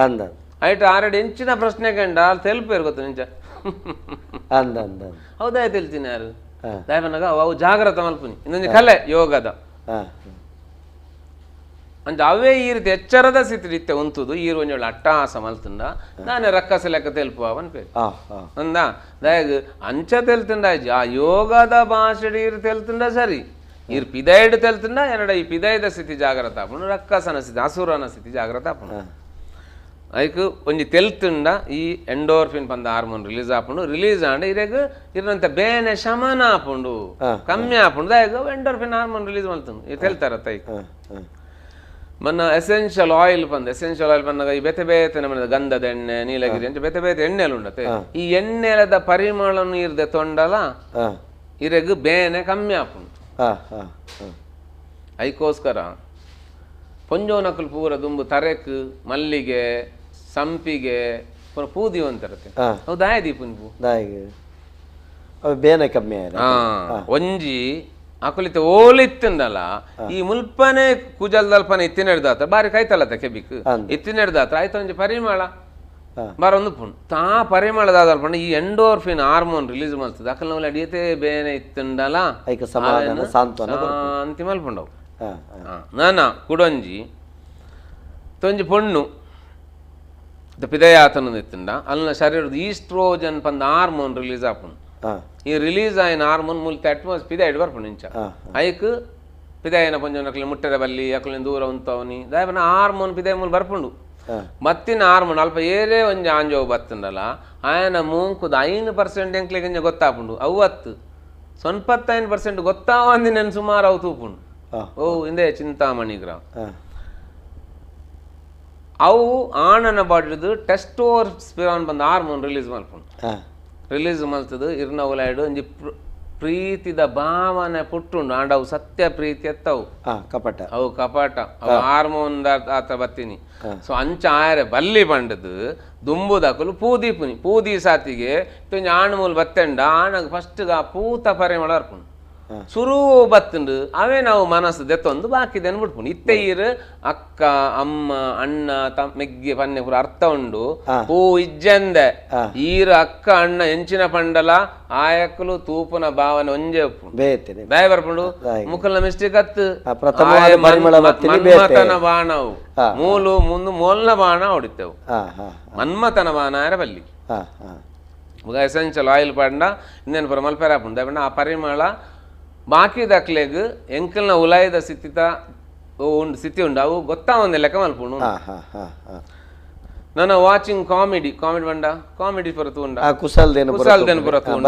S3: ಐಟ್ ಆರೆಡ್ ಎಂಚಿನ ಪ್ರಶ್ನೆ ಕಂಡ ಅಲ್ಲಿ ತೆಲ್ಪೇರು ಗೊತ್ತು ನಿಂಚ ಹೌದಾ ತೆಲ್ತೀನಿ ಯಾರು ದಯವನಾಗ ಅವು ಜಾಗ್ರತ ಮಲ್ಪುನಿ ಇನ್ನೊಂದು ಕಲೆ ಯೋಗದ ಅಂಚ ಅವೇ ಈ ರೀತಿ ಎಚ್ಚರದ ಸ್ಥಿತಿ ಇತ್ತೆ ಉಂತುದು ಈ ಒಂಜೊಳ್ಳೆ ಅಟ್ಟಹಾಸ ಮಲ್ತುಂಡ ನಾನೇ ರಕ್ಕಸ ಲೆಕ್ಕ ತೆಲ್ಪು ಅವನ್ ಪೇರು ಅಂದ ದಯಗ್ ಅಂಚ ತೆಲ್ತುಂಡ ಆ ಯೋಗದ ಭಾಷೆ ಈರು ತೆಲ್ತುಂಡ ಸರಿ ಈರು ಪಿದೈಡ್ ತೆಲ್ತುಂಡ ಎರಡ ಈ ಪಿದೈದ ಸ್ಥಿತಿ ಜಾಗ್ರತ ಆಪುಂಡು ರಕ್ಕಸನ ಸ್ಥಿತಿ ಅಸುರನ ಸ್ಥಿತಿ ಜಾಗ್ರತ ಆಪುಂಡು ಐಕ್ ಒಂಜಿ ತೆಲ್ತುಂಡ ಈ ಎಂಡೋರ್ಫಿನ್ ಪಂದ ಹಾರ್ಮೋನ್ ರಿಲೀಸ್ ಆಪುಂಡು ರಿಲೀಸ್ ಆಂಡ ಇರೆಗ್ ಇರನಂತ ಬೇನೆ ಶಮನ ಆಪುಂಡು ಕಮ್ಮಿ ಆಪುಂಡು ದಯಗ್ ಎಂಡೋರ್ಫಿನ್ ಹಾರ್ಮೋನ್ ರಿಲೀಸ್ ಮಲ್ತುಂಡು ಈ ತೆಲ್ತಾರತ್ತ ಐಕ್ ಮನ್ನ ಎಸೆನ್ಷಿಯಲ್ ಆಯಿಲ್ ಬಂದ ಎಸೆನ್ಷಿಯಲ್ ಆಯಿಲ್ ಬಂದಾಗ ಈ ಬೇತೆ ಬೇತೆ ನಮ್ಮ ಗಂಧದ ಎಣ್ಣೆ ನೀಲಗಿರಿ ಅಂತ ಬೇತೆ ಬೇತೆ ಎಣ್ಣೆಲು ಉಂಡತೆ ಈ ಎಣ್ಣೆಲದ ಪರಿಮಳ ನೀರ್ದೆ ತೊಂಡಲ ಇರೆಗ್ ಬೇನೆ ಕಮ್ಮಿ ಆಪುಂಡು. ಐಕೋಸ್ಕರ ಪೊಂಜೋನಕುಲು ಪೂರ ದುಂಬು ತರೆಕ್ ಮಲ್ಲಿಗೆ ಸಂಪಿಗೆ ಪೂರ ಪೂದಿ ಅಂತಾರತೆ ಹೌದಾ ದೀಪುನ್ ಪೂ
S2: ಬೇನೆ ಕಮ್ಮಿ
S3: ಒಂಜಿ ಅಕುಲಿತ ಓಲಿತ್ತಂದಲ್ಲ ಈ ಮುಲ್ಪನೆ ಕುಜಲ್ದಲ್ಪನೆ ಇತ್ತಿನೆಡ್ದಾತ್ರ ಬಾರಿ ಕೈತಲ್ಲತ್ತ ಕೆಬಿಕ್ ಇತ್ತಿನೆಡ್ದಾತ್ರ ಆಯ್ತು ಒಂಜಿ ಪರಿಮಳ ಬಾರೊಂದು ಪುಣ್ ತಾ ಪರಿಮಳದಾದಲ್ಪಂಡ ಈ ಎಂಡೋರ್ಫಿನ್ ಹಾರ್ಮೋನ್ ರಿಲೀಸ್ ಮಲ್ತದ ಅಕಲ್ ನವಲ ಅಡಿಯತೆ ಬೇನೆ ಇತ್ತಂಡಲ ಶಾಂತಿ ಮಲ್ಪುಂಡವು. ನಾನ ಕುಡೊಂಜಿ ತೊಂಜಿ ಪೊಣ್ಣು ಪಿದಯಾತನ ಇತ್ತಂಡ ಅಲ್ಲಿನ ಶರೀರದ ಈಸ್ಟ್ರೋಜನ್ ಪಂದ ಹಾರ್ಮೋನ್ ರಿಲೀಸ್ ಆಪುಂಡು. ಈ ರಿಲೀಸ್ ಆಯಿನ ಹಾರ್ಮೋನ್ ಮೂಲ್ತ ಅಟ್ಮಾಸ್ ಪಿದ ಇಡ್ ಬರ್ಪುಂಡು ಇಂಚ ಐಕ್ ಪಿದಾಯನ ಪಂಜೋನಕ್ಲೆ ಮುಟ್ಟರೆ ಬಲ್ಲಿ ಅಕ್ಲೆ ದೂರ ಉಂತವನಿ ದಾಯಪನ ಹಾರ್ಮೋನ್ ಪಿದಾಯ ಮೂಲ ಬರ್ಪುಂಡು. ಮತ್ತಿನ ಹಾರ್ಮೋನ್ ಅಲ್ಪ ಏರೇ ಒಂಜಿ ಆಂಜೋವು ಬತ್ತಂಡಲ್ಲ ಆಯನ ಮೂಂಕುದ 5% ಎಂಕ್ಲೆಗ್ ಇಂಚ ಗೊತ್ತಾಪುಂಡು, ಅವ್ವತ್ತು 95% ಗೊತ್ತಾವಂದಿ ನೆನ್ ಸುಮಾರು ಅವು ತೂಪುಂಡು. ಓ ಇಂದೇ ಚಿಂತಾಮಣಿ ಗ್ರಾಮ ಅವು ಆಣನ ಬಾಡಿದು ಟೆಸ್ಟೋರ್ ಸ್ಪಿರಾನ್ ಬಂದ ಹಾರ್ಮೋನ್ ರಿಲೀಸ್ ಮಲ್ಪುಂಡು. ರಿಲೀಸ್ ಮಲ್ತದು ಇರ್ನ ಉಲಾಯ್ಡು ಒಂಜಿ ಪ್ರೀತಿದ ಭಾವನೆ ಪುಟ್ಟುಂಡು. ಆಂಡ ಅವು ಸತ್ಯ ಪ್ರೀತಿ ಎತ್ತವು
S2: ಕಪಟ,
S3: ಅವು ಕಪಟ, ಅವು ಹಾರ್ಮೋನ್ ಆತ ಬತ್ತೀನಿ. ಸೊ ಅಂಚ ಆಯರೆ ಬಲ್ಲಿ ಬಂಡದು ದುಂಬುದಕಲು ಪೂದೀಪುನಿ ಪೂದಿ ಸಾತಿಗೆ ಒಂಜಿ ಆಣು ಮೂಲ ಬತ್ತೆಂಡ ಆಣಗ್ ಫಸ್ಟ್ ಆ ಪೂತ ಪರಿಮಳ ಅರ್ಪುಂಡು. ಸುರು ಬತ್ತುಂಡು ಅವೇ ನಾವು ಮನಸ್ಸು ದೆತ್ತೊಂದು ಬಾಕಿದೆನ್ ಬಿಡ್ಪುಂಡು. ಇತ್ತೆ ಈರು ಅಕ್ಕ ಅಮ್ಮ ಅಣ್ಣ ಮೆಗ್ಗಿ ಪನ್ನೆ ಪೂರ ಅರ್ಥ ಉಂಡು. ಪೂ ಇಜ್ಜಂದೆ ಈರು ಅಕ್ಕ ಅಣ್ಣ ಎಂಚಿನ ಪಂಡಲ ಆಯಕಲು ತೂಪುನ ಭಾವನೆ ಒಂಜೆ ಉಪ್ಪುಂಡು. ದಯ ಬರ್ಪುಂಡು ಮುಖಲ್ನ ಮಿಸ್ಟೇಕ್ ಅತ್ತು ಮನ್ಮಥನ ಬಾಣವು ಮೂಲು ಮುಂದು ಮೋಲ್ನ ಬಾಣ ಹೊಡಿತೇವು ಮನ್ಮಥನ ಬಾಣ ಆರ ಬಲ್ಲಿ ಎಸೆನ್ಷಿಯಲ್ ಆಯಿಲ್ ಪಂಡ ಇನ್ನೇನು ಪೂರ ಮಲ್ಪೆರ ಆಪುಂಡು. ದಯಪಂಡ ಆ ಪರಿಮಳ ಬಾಕಿ ದಾಖಲೆಗ್ ಎಂಕಲ್ನ ಉಲಾಯದ ಸ್ಥಿತಿತ ಉಂಡು ಸ್ಥಿತಿ ಉಂಡು ಅವು ಗೊತ್ತಾವಂದೆ ಲೆಕ್ಕ ಮಲ್ಪುಂಡು. ನನ್ನ ವಾಚಿಂಗ್ ಕಾಮಿಡಿ ಕಾಮಿಡಿ ಬಂಡ ಕಾಮಿಡಿ ಪೂರ ತೂಂಡ ಕುಸಲ್ದೇನು ಪೂರ ತೂಂಡ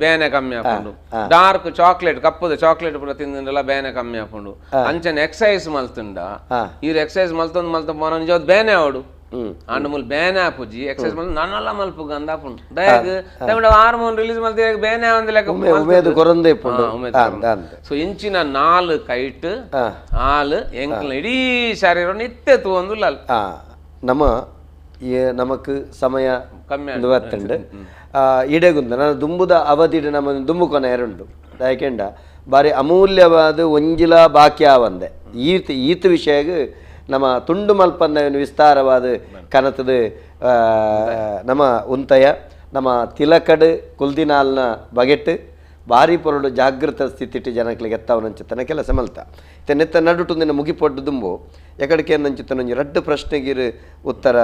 S3: ಬೇನೆ ಕಮ್ಮಿ ಆಪುಂಡು. ಡಾರ್ಕ್ ಚಾಕ್ಲೇಟ್ ಕಪ್ಪುದ ಚಾಕ್ಲೇಟ್ ಪೂರ ತಿಂದಿಂಡಲ ಬೇನೆ ಕಮ್ಮಿ ಆಪುಂಡು. ಅಂಚನೆ ಎಕ್ಸಸೈಸ್ ಮಲ್ತುಂಡ ಈರ್ ಎಕ್ಸಸೈಸ್ ಮಲ್ತೊಂದು ಮಲ್ತ ಪೋನ ನಿಜವಾದ ಬೇನೆ ಅವಡು ಅಂಡ ಮೂಲ ಬೇನೆ ಆಪುಜಿ ಎಕ್ಸಸೈಸ್ ಮಲ್ತು ನನ್ನಲ್ಲ ಮಲ್ಪುಗ ಅಂದ ಆಪುಂಡು. ದಯಗ್ ಹಾರ್ಮೋನ್ ರಿಲೀಸ್ ಮಲ್ತ ಬೇನೆ ಆವಂದೆ ಲೆಕ್ಕ ಸೊ ಇಂಚಿನ 4 ಕೈಟ್ ಹಾಲು ಎಂಕಲ್ನ ಇಡೀ ಶರೀರ ನಿತ್ಯ ತೂವೊಂದುಲ್ಲ.
S2: ನಮ್ಮ ನಮಕ್ ಸಮಯ ಬತ್ತುಂಡು ಇಡೆಗುಂದ ನಾನು ದುಂಬುದ ಅವಧಿಡ್ ನಮ್ಮ ದುಂಬು ಕೊನೆ ಎರುಂಡು ದಯಕೆಂಡ ಬಾರಿ ಅಮೂಲ್ಯವಾದ ಒಂಜಿಲ ಬಾಕಿ ಆವಂದೆ ಈತ ಈತ ವಿಷಯಗ್ ನಮ್ಮ ತುಂಡು ಮಲ್ಪಂದ ವಿಸ್ತಾರವಾದ ಕನತದ ನಮ್ಮ ಉಂತಯ ನಮ್ಮ ತಿಲಕಡು ಕುಲ್ದಿನಾಲ್ನ ಬಗೆಟ್ ಭಾರಿ ಪೊರಡು ಜಾಗೃತ ಸ್ಥಿತಿಟ್ಟು ಜನಗಳಿಗೆ ಎತ್ತವನಂಚಿತನ ಕೆಲಸ ಮಲ್ತ ನೆತ್ತ ನಡುಟು ನಿನ್ನ ಮುಗಿಪೊಡ್ಡು ದುಂಬು ಎಕಡಿಕೆ ನಂಚಿತನೊಂಜಿ ರಡ್ಡು ಪ್ರಶ್ನೆಗಿರು ಉತ್ತರ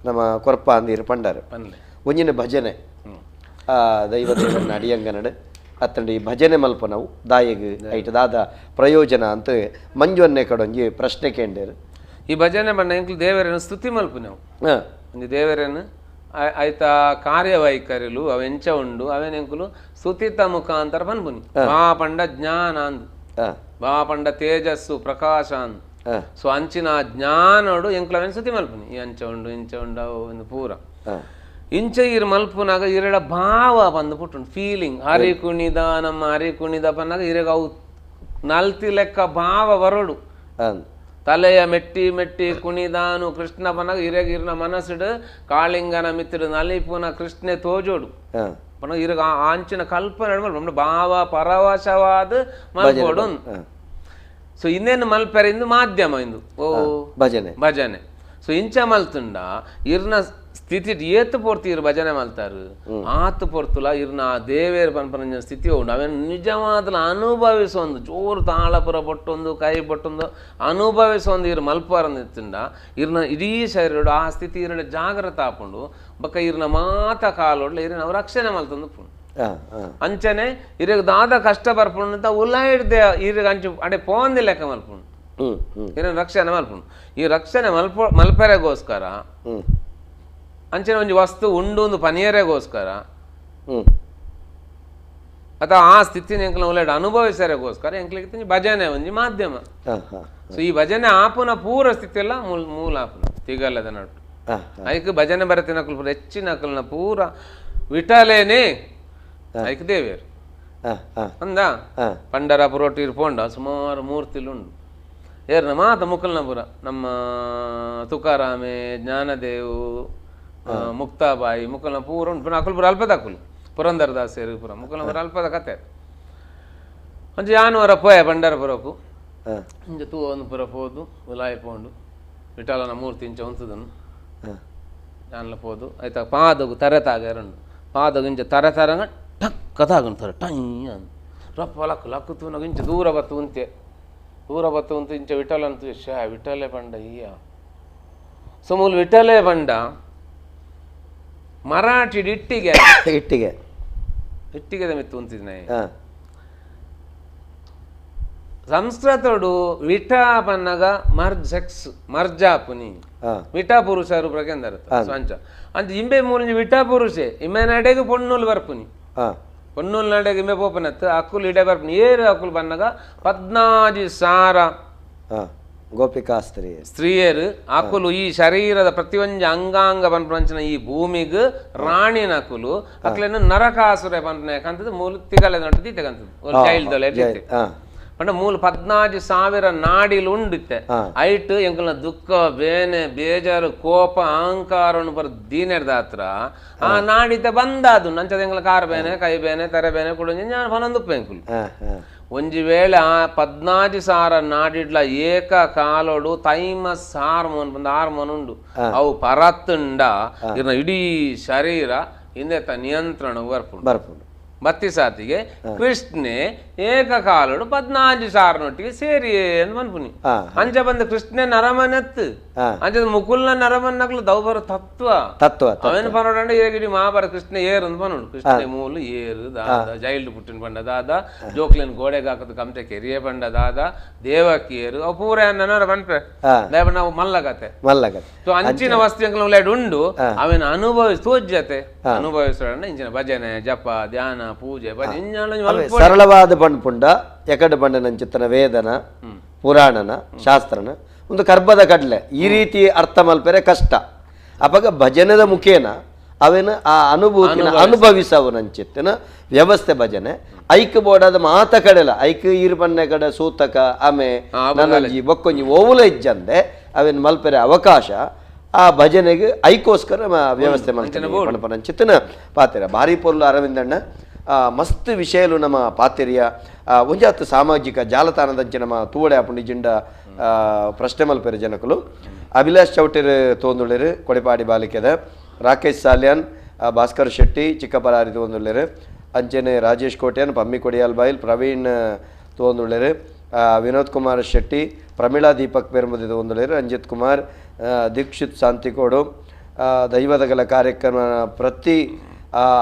S2: ನಮ್ಮ ಕೊರಪ ಅಂದಿರು ಪಂಡಾರು. ಒಂಜಿನ ಭಜನೆ ದೈವ ದೇವರನ್ನ ಅಡಿಯಂಗನಡು ಅತ್ತಂಡಿ ಭಜನೆ ಮಲ್ಪ ನಾವು ದಾಯಿಗ್ ಐಟ್ ದಾದ ಪ್ರಯೋಜನ ಅಂತ ಮಂಜುವನ್ನೇ ಕಡೊಂಜಿ ಪ್ರಶ್ನೆ ಕೇಂಡೇರು.
S3: ಈ ಭಜನೆ ಬಣ್ಣ ಎಂಕ್ಲು ದೇವರನ್ನು ಸ್ತುತಿ ಮಲ್ಪು ನಾವು ಒಂಜಿ ದೇವರನ್ನು ಆಯ್ತ ಕಾರ್ಯವೈಖರಿಲು ಅವೆಂಚ ಉಂಡು ಅವೇನೆಂಕುಲು ಸ್ತುತಿತ ಮುಖಾಂತರ ಪನ್ಪುನಿ. ಬಾ ಪಂಡ ಜ್ಞಾನ ಅಂದ್, ಬಾ ಪಂಡ ತೇಜಸ್ಸು ಪ್ರಕಾಶ ಅಂದ್. ಸೊ ಅಂಚಿನ ಜ್ಞಾನೋಡು ಎಂಕುಲು ಅವೇನು ಸ್ತುತಿ ಮಲ್ಪುನಿ. ಈ ಅಂಚ ಉಂಡು ಇಂಚ ಉಂಡು ಅವು ಒಂದು ಪೂರ ಇಂಚ ಇರ್ ಮಲ್ಪುನಾಗ ಇರಡ ಭಾವ ಬಂದು ಪುಟ್ಟುಂಡು ಫೀಲಿಂಗ್. ಹರಿ ಕುಣಿದ ನಮ್ಮ ಹರಿ ಕುಣಿದ ಪನ್ನಾಗ ಇರಗ ಅವು ನಲ್ತಿ ಲೆಕ್ಕ ಭಾವ ಬರೋಡು. ತಲೆಯ ಮೆಟ್ಟಿ ಮೆಟ್ಟಿ ಕುಣಿದಾನು ಕೃಷ್ಣ ಪನ್ನಾಗ ಇರಗ ಇರ್ನ ಮನಸ್ಸುಡು ಕಾಳಿಂಗನ ಮಿತ್ರ ನಲಿಪುನ ಕೃಷ್ಣೆ ತೋಜೋಡು ಪನ್ನ ಇರಗ ಆಂಚಿನ ಕಲ್ಪನೆ ಮಲ್ಪುಂಡು ಭಾವ ಪರವಶವಾದ ಮಲ್ಪೋಡು. ಸೊ ಇನ್ನೇನು ಮಲ್ಪೆರೆ ಇಂದು ಮಾಧ್ಯಮ ಇಂದು ಓ
S2: ಭಜನೆ
S3: ಭಜನೆ. ಸೊ ಇಂಚ ಮಲ್ತುಂಡ ಇರ್ನ ಸ್ಥಿತಿ ಏತು ಪೊರ್ತು ಇರು ಭಜನೆ ಮಲ್ತಾರು ಆತು ಪೊರ್ತುಲ ಇರ್ನ ಆ ದೇವೇರ್ ಪನ್ಪನ ಸ್ಥಿತಿ ಉಂಡು ಅವೇನು ನಿಜವಾದಲ ಅನುಭವಿಸೊಂದು ಜೋರು ತಾಳಪುರ ಬೊಟ್ಟೊಂದು ಕೈ ಬೊಟ್ಟೊಂದು ಅನುಭವಿಸೊಂದು ಇರು ಮಲ್ಪಾರಂದು ಇತ್ತುಂಡ ಇರ್ನ ಇಡೀ ಶರೀರ ಆ ಸ್ಥಿತಿ ಇರಡ ಜಾಗ್ರತ ಆಪುಂಡು. ಬೊಕ್ಕ ಇರ್ನ ಮಾತ ಕಾಲೊಡ್ಲ ಇರ್ನ ಅವು ರಕ್ಷಣೆ ಮಲ್ತೊಂದು ಪುಂಡು. ಅಂಚನೆ ಇರಗ ದಾದ ಕಷ್ಟ ಬರ್ಪುಂಡು ಅಂತ ಉಲಾಯಿಡ್ದೆ ಇರಗ ಅಂಚು ಅಡೆ ಪೋಂದಿ ಲೆಕ್ಕ ಮಲ್ಪುಂಡು ಇರನ ರಕ್ಷಣೆ ಮಲ್ಪುಂಡು. ಈ ರಕ್ಷಣೆ ಮಲ್ಪೆರೆಗೋಸ್ಕರ ಅಂಚನೆ ಒಂಜಿ ವಸ್ತು ಉಂಡು ಒಂದು ಪನಿಯರೆಗೋಸ್ಕರ ಅಥವಾ ಆ ಸ್ಥಿತಿನ ಎಂಕ್ಲ ಉಲಾಯ್ಡ್ ಅನುಭವಿಸರೆಗೋಸ್ಕರ ಎಂಕ್ಲಿಗೆ ಭಜನೆ ಒಂಜಿ ಮಾಧ್ಯಮ. ಸೊ ಈ ಭಜನೆ ಆಪುನ ಪೂರ ಸ್ಥಿತಿ ಎಲ್ಲ ಮೂಲ ಆಪುನ ತಿಗಲ್ಲದ ನಟ್ಟು ಐಕ್ ಭಜನೆ ಬರತಿನ ಪೂರ ಹೆಚ್ಚಿನ ಅಕಲ್ನ ಪೂರ ವಿಠಲೇನೆ ಐಕ್ ದೇವೇರು ಅಂದ ಪಂಡರಾಪುರ ಒಟ್ಟು ಇರ್ಪೋಂಡ ಸುಮಾರು ಮೂರ್ತಿಲು ಉಂಡು ಏರ್ನ ಮಾತ ಮುಕಲ್ನ ಪುರ ನಮ್ಮ ತುಕಾರಾಮೆ ಜ್ಞಾನದೇವು ಮುಕ್ತಾಬಾಯಿ ಮುಕಲ್ನ ಪೂರ ಉಂಟು. ಪುನಃ ಅಕುಲ್ ಪುರ ಅಲ್ಪದ ಅಕುಲು ಪುರಂದರದಾಸರು ಪುರ ಮುಕಲ್ನ ಪುರ ಅಲ್ಪದ ಕತೆ. ಒಂಜಿ ಯಾನುವರ ಪೋಯ ಪಂಡರಪುರಕ್ಕೂ ಇಂಚ ತೂ ಒಂದು ಪುರ ಪೋದು ಉಲಾಯಿ ಪೋಂಡು ವಿಠಲನ ಮೂರ್ತಿ ಇಂಚ ಉಂತದನು ಜಾನ್ಲ ಪೋದು ಆಯ್ತಾ ಪಾದಗು ತರೆ ತಾಗರುಂಡು ಪಾದಗು ಇಂಚ ತರೆ ತರಂಗ ಟಕ್ಕ ತಾಗುಂತಾರೆ ಟೈ ಅಂದು ರಪ್ಪ ಲಕ್ಕು ಲಕ್ಕು ತೂನಗ ಇಂಚ ದೂರ ಬತ್ತು ಉಂತೆ ದೂರ ಬತ್ತು ಉಂತು ಇಂಚ ವಿಠಲನ ತು ಶಾ ವಿಠಲೆ ಬಂಡ ಈಯ ಸೊ ಮೂಲು ವಿಠಲೆ ಬಂಡ Marathi ಇಟ್ಟಿಗೆ
S2: ಇಟ್ಟಿಗೆ
S3: ಇಟ್ಟಿಗೆದ ಮಿತ್ತು ಉಂತಿದ್ನೆ ಸಂಸ್ಕೃತಡು ವಿಠಾ ಪನ್ನಗ ಮರ್ಜ್ ಸೆಕ್ಸ್ ಮರ್ಜಾಪುನಿ ವಿಠಾ ಪುರುಷರು ಪ್ರಕೆಂದರ ಸ್ವಂಚ ಅಂಚ ಇಂಬೆ ಮೂರಿಂಜಿ ವಿಠಾ ಪುರುಷೆ ಇಮ್ಮೆ ನಡೆಗೆ ಪೊಣ್ಣುಲು ಬರ್ಪುನಿ ಪೊಣ್ಣುಲು ನಡೆಗೆ ಇಂಬೆ ಪೋಪನತ್ತು ಅಕ್ಕುಲು ಇಡೆ ಬರ್ಪುನಿ ಏರು ಅಕ್ಕುಲು ಬನ್ನಗ 14,000
S2: ಗೋಪಿಕಾ ಸ್ತ್ರೀ
S3: ಸ್ತ್ರೀಯರು ಅಕುಲು ಈ ಶರೀರದ ಪ್ರತಿಯೊಂಜಿ ಅಂಗಾಂಗ ಪನ್ಪಂಚಿನ ಈ ಭೂಮಿಗ್ ರಾಣಿನ ಅಕುಲು ಅಕ್ಲೇನು ನರಕಾಸುರ ಪನ್ಪುನ ಯಾಕಂತದ್ದು ಮೂಲ ತಿಗಲೆ ನಟ್ಟು ದಿತ್ತಕಂತದ್ದು ಜೈಲ್ ದೊಲೆ ಪಂಡ ಮೂಲ 14,000 ನಾಡಿಲು ಉಂಡಿತ್ತೆ ಐಟ್ ಎಂಕಲ್ನ ದುಃಖ ಬೇನೆ ಬೇಜಾರು ಕೋಪ ಅಹಂಕಾರವನ್ನು ಬರ ದೀನೆರ್ದಾತ್ರ ಆ ನಾಡಿತ ಬಂದಾದು ನಂಚದ ಎಂಕಲ ಕಾರ್ ಬೇನೆ ಕೈ ಬೇನೆ ತರೆ ಬೇನೆ ಕುಡು ನಾನು ಪನೊಂದುಪ್ಪ ಎಂಕುಲು ಒಂಜಿ ವೇಳೆ ಆ 14,000 ನಾಡಿಡ್ಲ ಏಕ ಕಾಲೋಡು ಥೈಮಸ್ ಹಾರ್ಮೋನ್ ಬಂದ ಹಾರ್ಮೋನ್ ಉಂಡು ಅವು ಪರತ್ತುಂಡ ಇರ್ನ ಇಡೀ ಶರೀರ ಹಿಂದೆತ ನಿಯಂತ್ರಣ ಬರ್ಪುಂಡು
S2: ಬರ್ಪುಂಡು
S3: ಬತ್ತಿ ಸಾತಿಗೆ ಕೃಷ್ಣೆ ಏಕಕಾಲೋಡು 14,000 ನೊಟ್ಟಿಗೆ ಸೇರಿ ಅಂತ ಮನ್ಪುನಿ ಅಂಚ ಬಂದ ಕೃಷ್ಣೆ ನರಮನೆತ್ತು ಅಂಚದ ಮುಕುಲ್ನ ನರಮನ್ನಕ್ಲು ದೌಬರ ತತ್ವ
S2: ತತ್ವ
S3: ಅವೇನು ಪನೋಡಂಡ ಏಗಿಡಿ ಮಹಾಭಾರತ ಕೃಷ್ಣ ಏರು ಅಂತ ಪನೋಡು ಕೃಷ್ಣೆ ಮೂಲು ಏರು ದಾದ ಜೈಲ್ಡ್ ಪುಟ್ಟಿನ ಪಂಡ ದಾದ ಜೋಕ್ಲಿನ ಗೋಡೆಗೆ ಹಾಕದ ಕಮತೆ ಕೆರಿಯ ಪಂಡ ದಾದ ದೇವಕಿ ಏರು ಅವು ಪೂರ ನನ್ನರ ಪನ್ಪೆ ದೇವ ನಾವು ಮಲ್ಲಗತೆ
S2: ಮಲ್ಲಗತೆ
S3: ಸೊ ಅಂಚಿನ ವಸ್ತು ಉಂಡು ಅವೇನು ಅನುಭವಿಸಿ ತೋಜ್ಯತೆ ಅನುಭವಿಸೋಣ ಇಂಚಿನ ಭಜನೆ ಜಪ ಧ್ಯಾನ ಪೂಜೆ
S2: ಸರಳವಾದ ಪಂಡ ಎಕಡೆ ಪಂಡನಂಚಿತ್ತನ ವೇದನ ಪುರಾಣನ ಶಾಸ್ತ್ರನ ಒಂದು ಕರ್ಬದ ಕಡಲೆ ಈ ರೀತಿ ಅರ್ಥ ಮಲ್ಪೆರೆ ಕಷ್ಟ ಅಪಗ ಭಜನೆದ ಮುಖೇನ ಅವೇನ ಆ ಅನುಭೂತಿನ ಅನುಭವಿಸವನಂಚಿತ್ತನ ವ್ಯವಸ್ಥೆ ಭಜನೆ ಐಕ್ ಬೋಡಾದ ಮಾತ ಕಡೆಲ ಐಕ್ ಈರು ಬಣ್ಣೆ ಕಡೆ ಸೂತಕ ಆಮೆ ನನಂಜಿ ಬೊಕ್ಕೊಂಜಿ ಓವುಲ ಇಜ್ಜಂದೆ ಅವೇನು ಮಲ್ಪೆರೆ ಅವಕಾಶ ಆ ಭಜನೆಗೆ ಐಕೋಸ್ಕರ ವ್ಯವಸ್ಥೆ ಮಾಡ್ತೇನೆ ಪಣಪನಂಚಿತ್ತನ ಪಾತಿರ ಭಾರಿ ಪೊರ್ಲು ಅರವಿಂದಣ್ಣ ಮಸ್ತ್ ವಿಷಯಲು ನಮ್ಮ ಪಾತಿರಿಯ ಒಂಜಾತ್ ಸಾಮಾಜಿಕ ಜಾಲತಾಣದಂಚೆ ನಮ್ಮ ತೂವಡೆ ಆಪುಂಡಿ ಜಿಂಡ ಪ್ರಶ್ನೆ ಮಲ್ಪೆರೆ ಜನಕುಲು ಅಭಿಲಾಷ್ ಚೌಟೆರ್ ತೋಂದುಳ್ಳೆರು ಕೊಡಿಪಾಡಿ ಬಾಲಿಕೆದ ರಾಕೇಶ್ ಸಾಲ್ಯಾನ್ ಭಾಸ್ಕರ್ ಶೆಟ್ಟಿ ಚಿಕ್ಕಪರಾರಿ ತೋಂದುಳ್ಳೆರು ಅಂಚನೆ ರಾಜೇಶ್ ಕೋಟ್ಯಾನ್ ಪಮ್ಮಿ ಕೊಡಿಯಾಲ್ ಬಾಯಿಲ್ ಪ್ರವೀಣ್ ತೋಂದುಳ್ಳೆರು ವಿನೋದ್ ಕುಮಾರ್ ಶೆಟ್ಟಿ ಪ್ರಮೀಳಾ ದೀಪಕ್ ಪೆರುಮದಿ ತೋಂದುಳ್ಳೆರು ರಂಜಿತ್ ಕುಮಾರ್ ದೀಕ್ಷಿತ್ ಶಾಂತಿಕೋಡು ದೈವದಗಲ ಕಾರ್ಯಕ್ರಮ ಪ್ರತಿ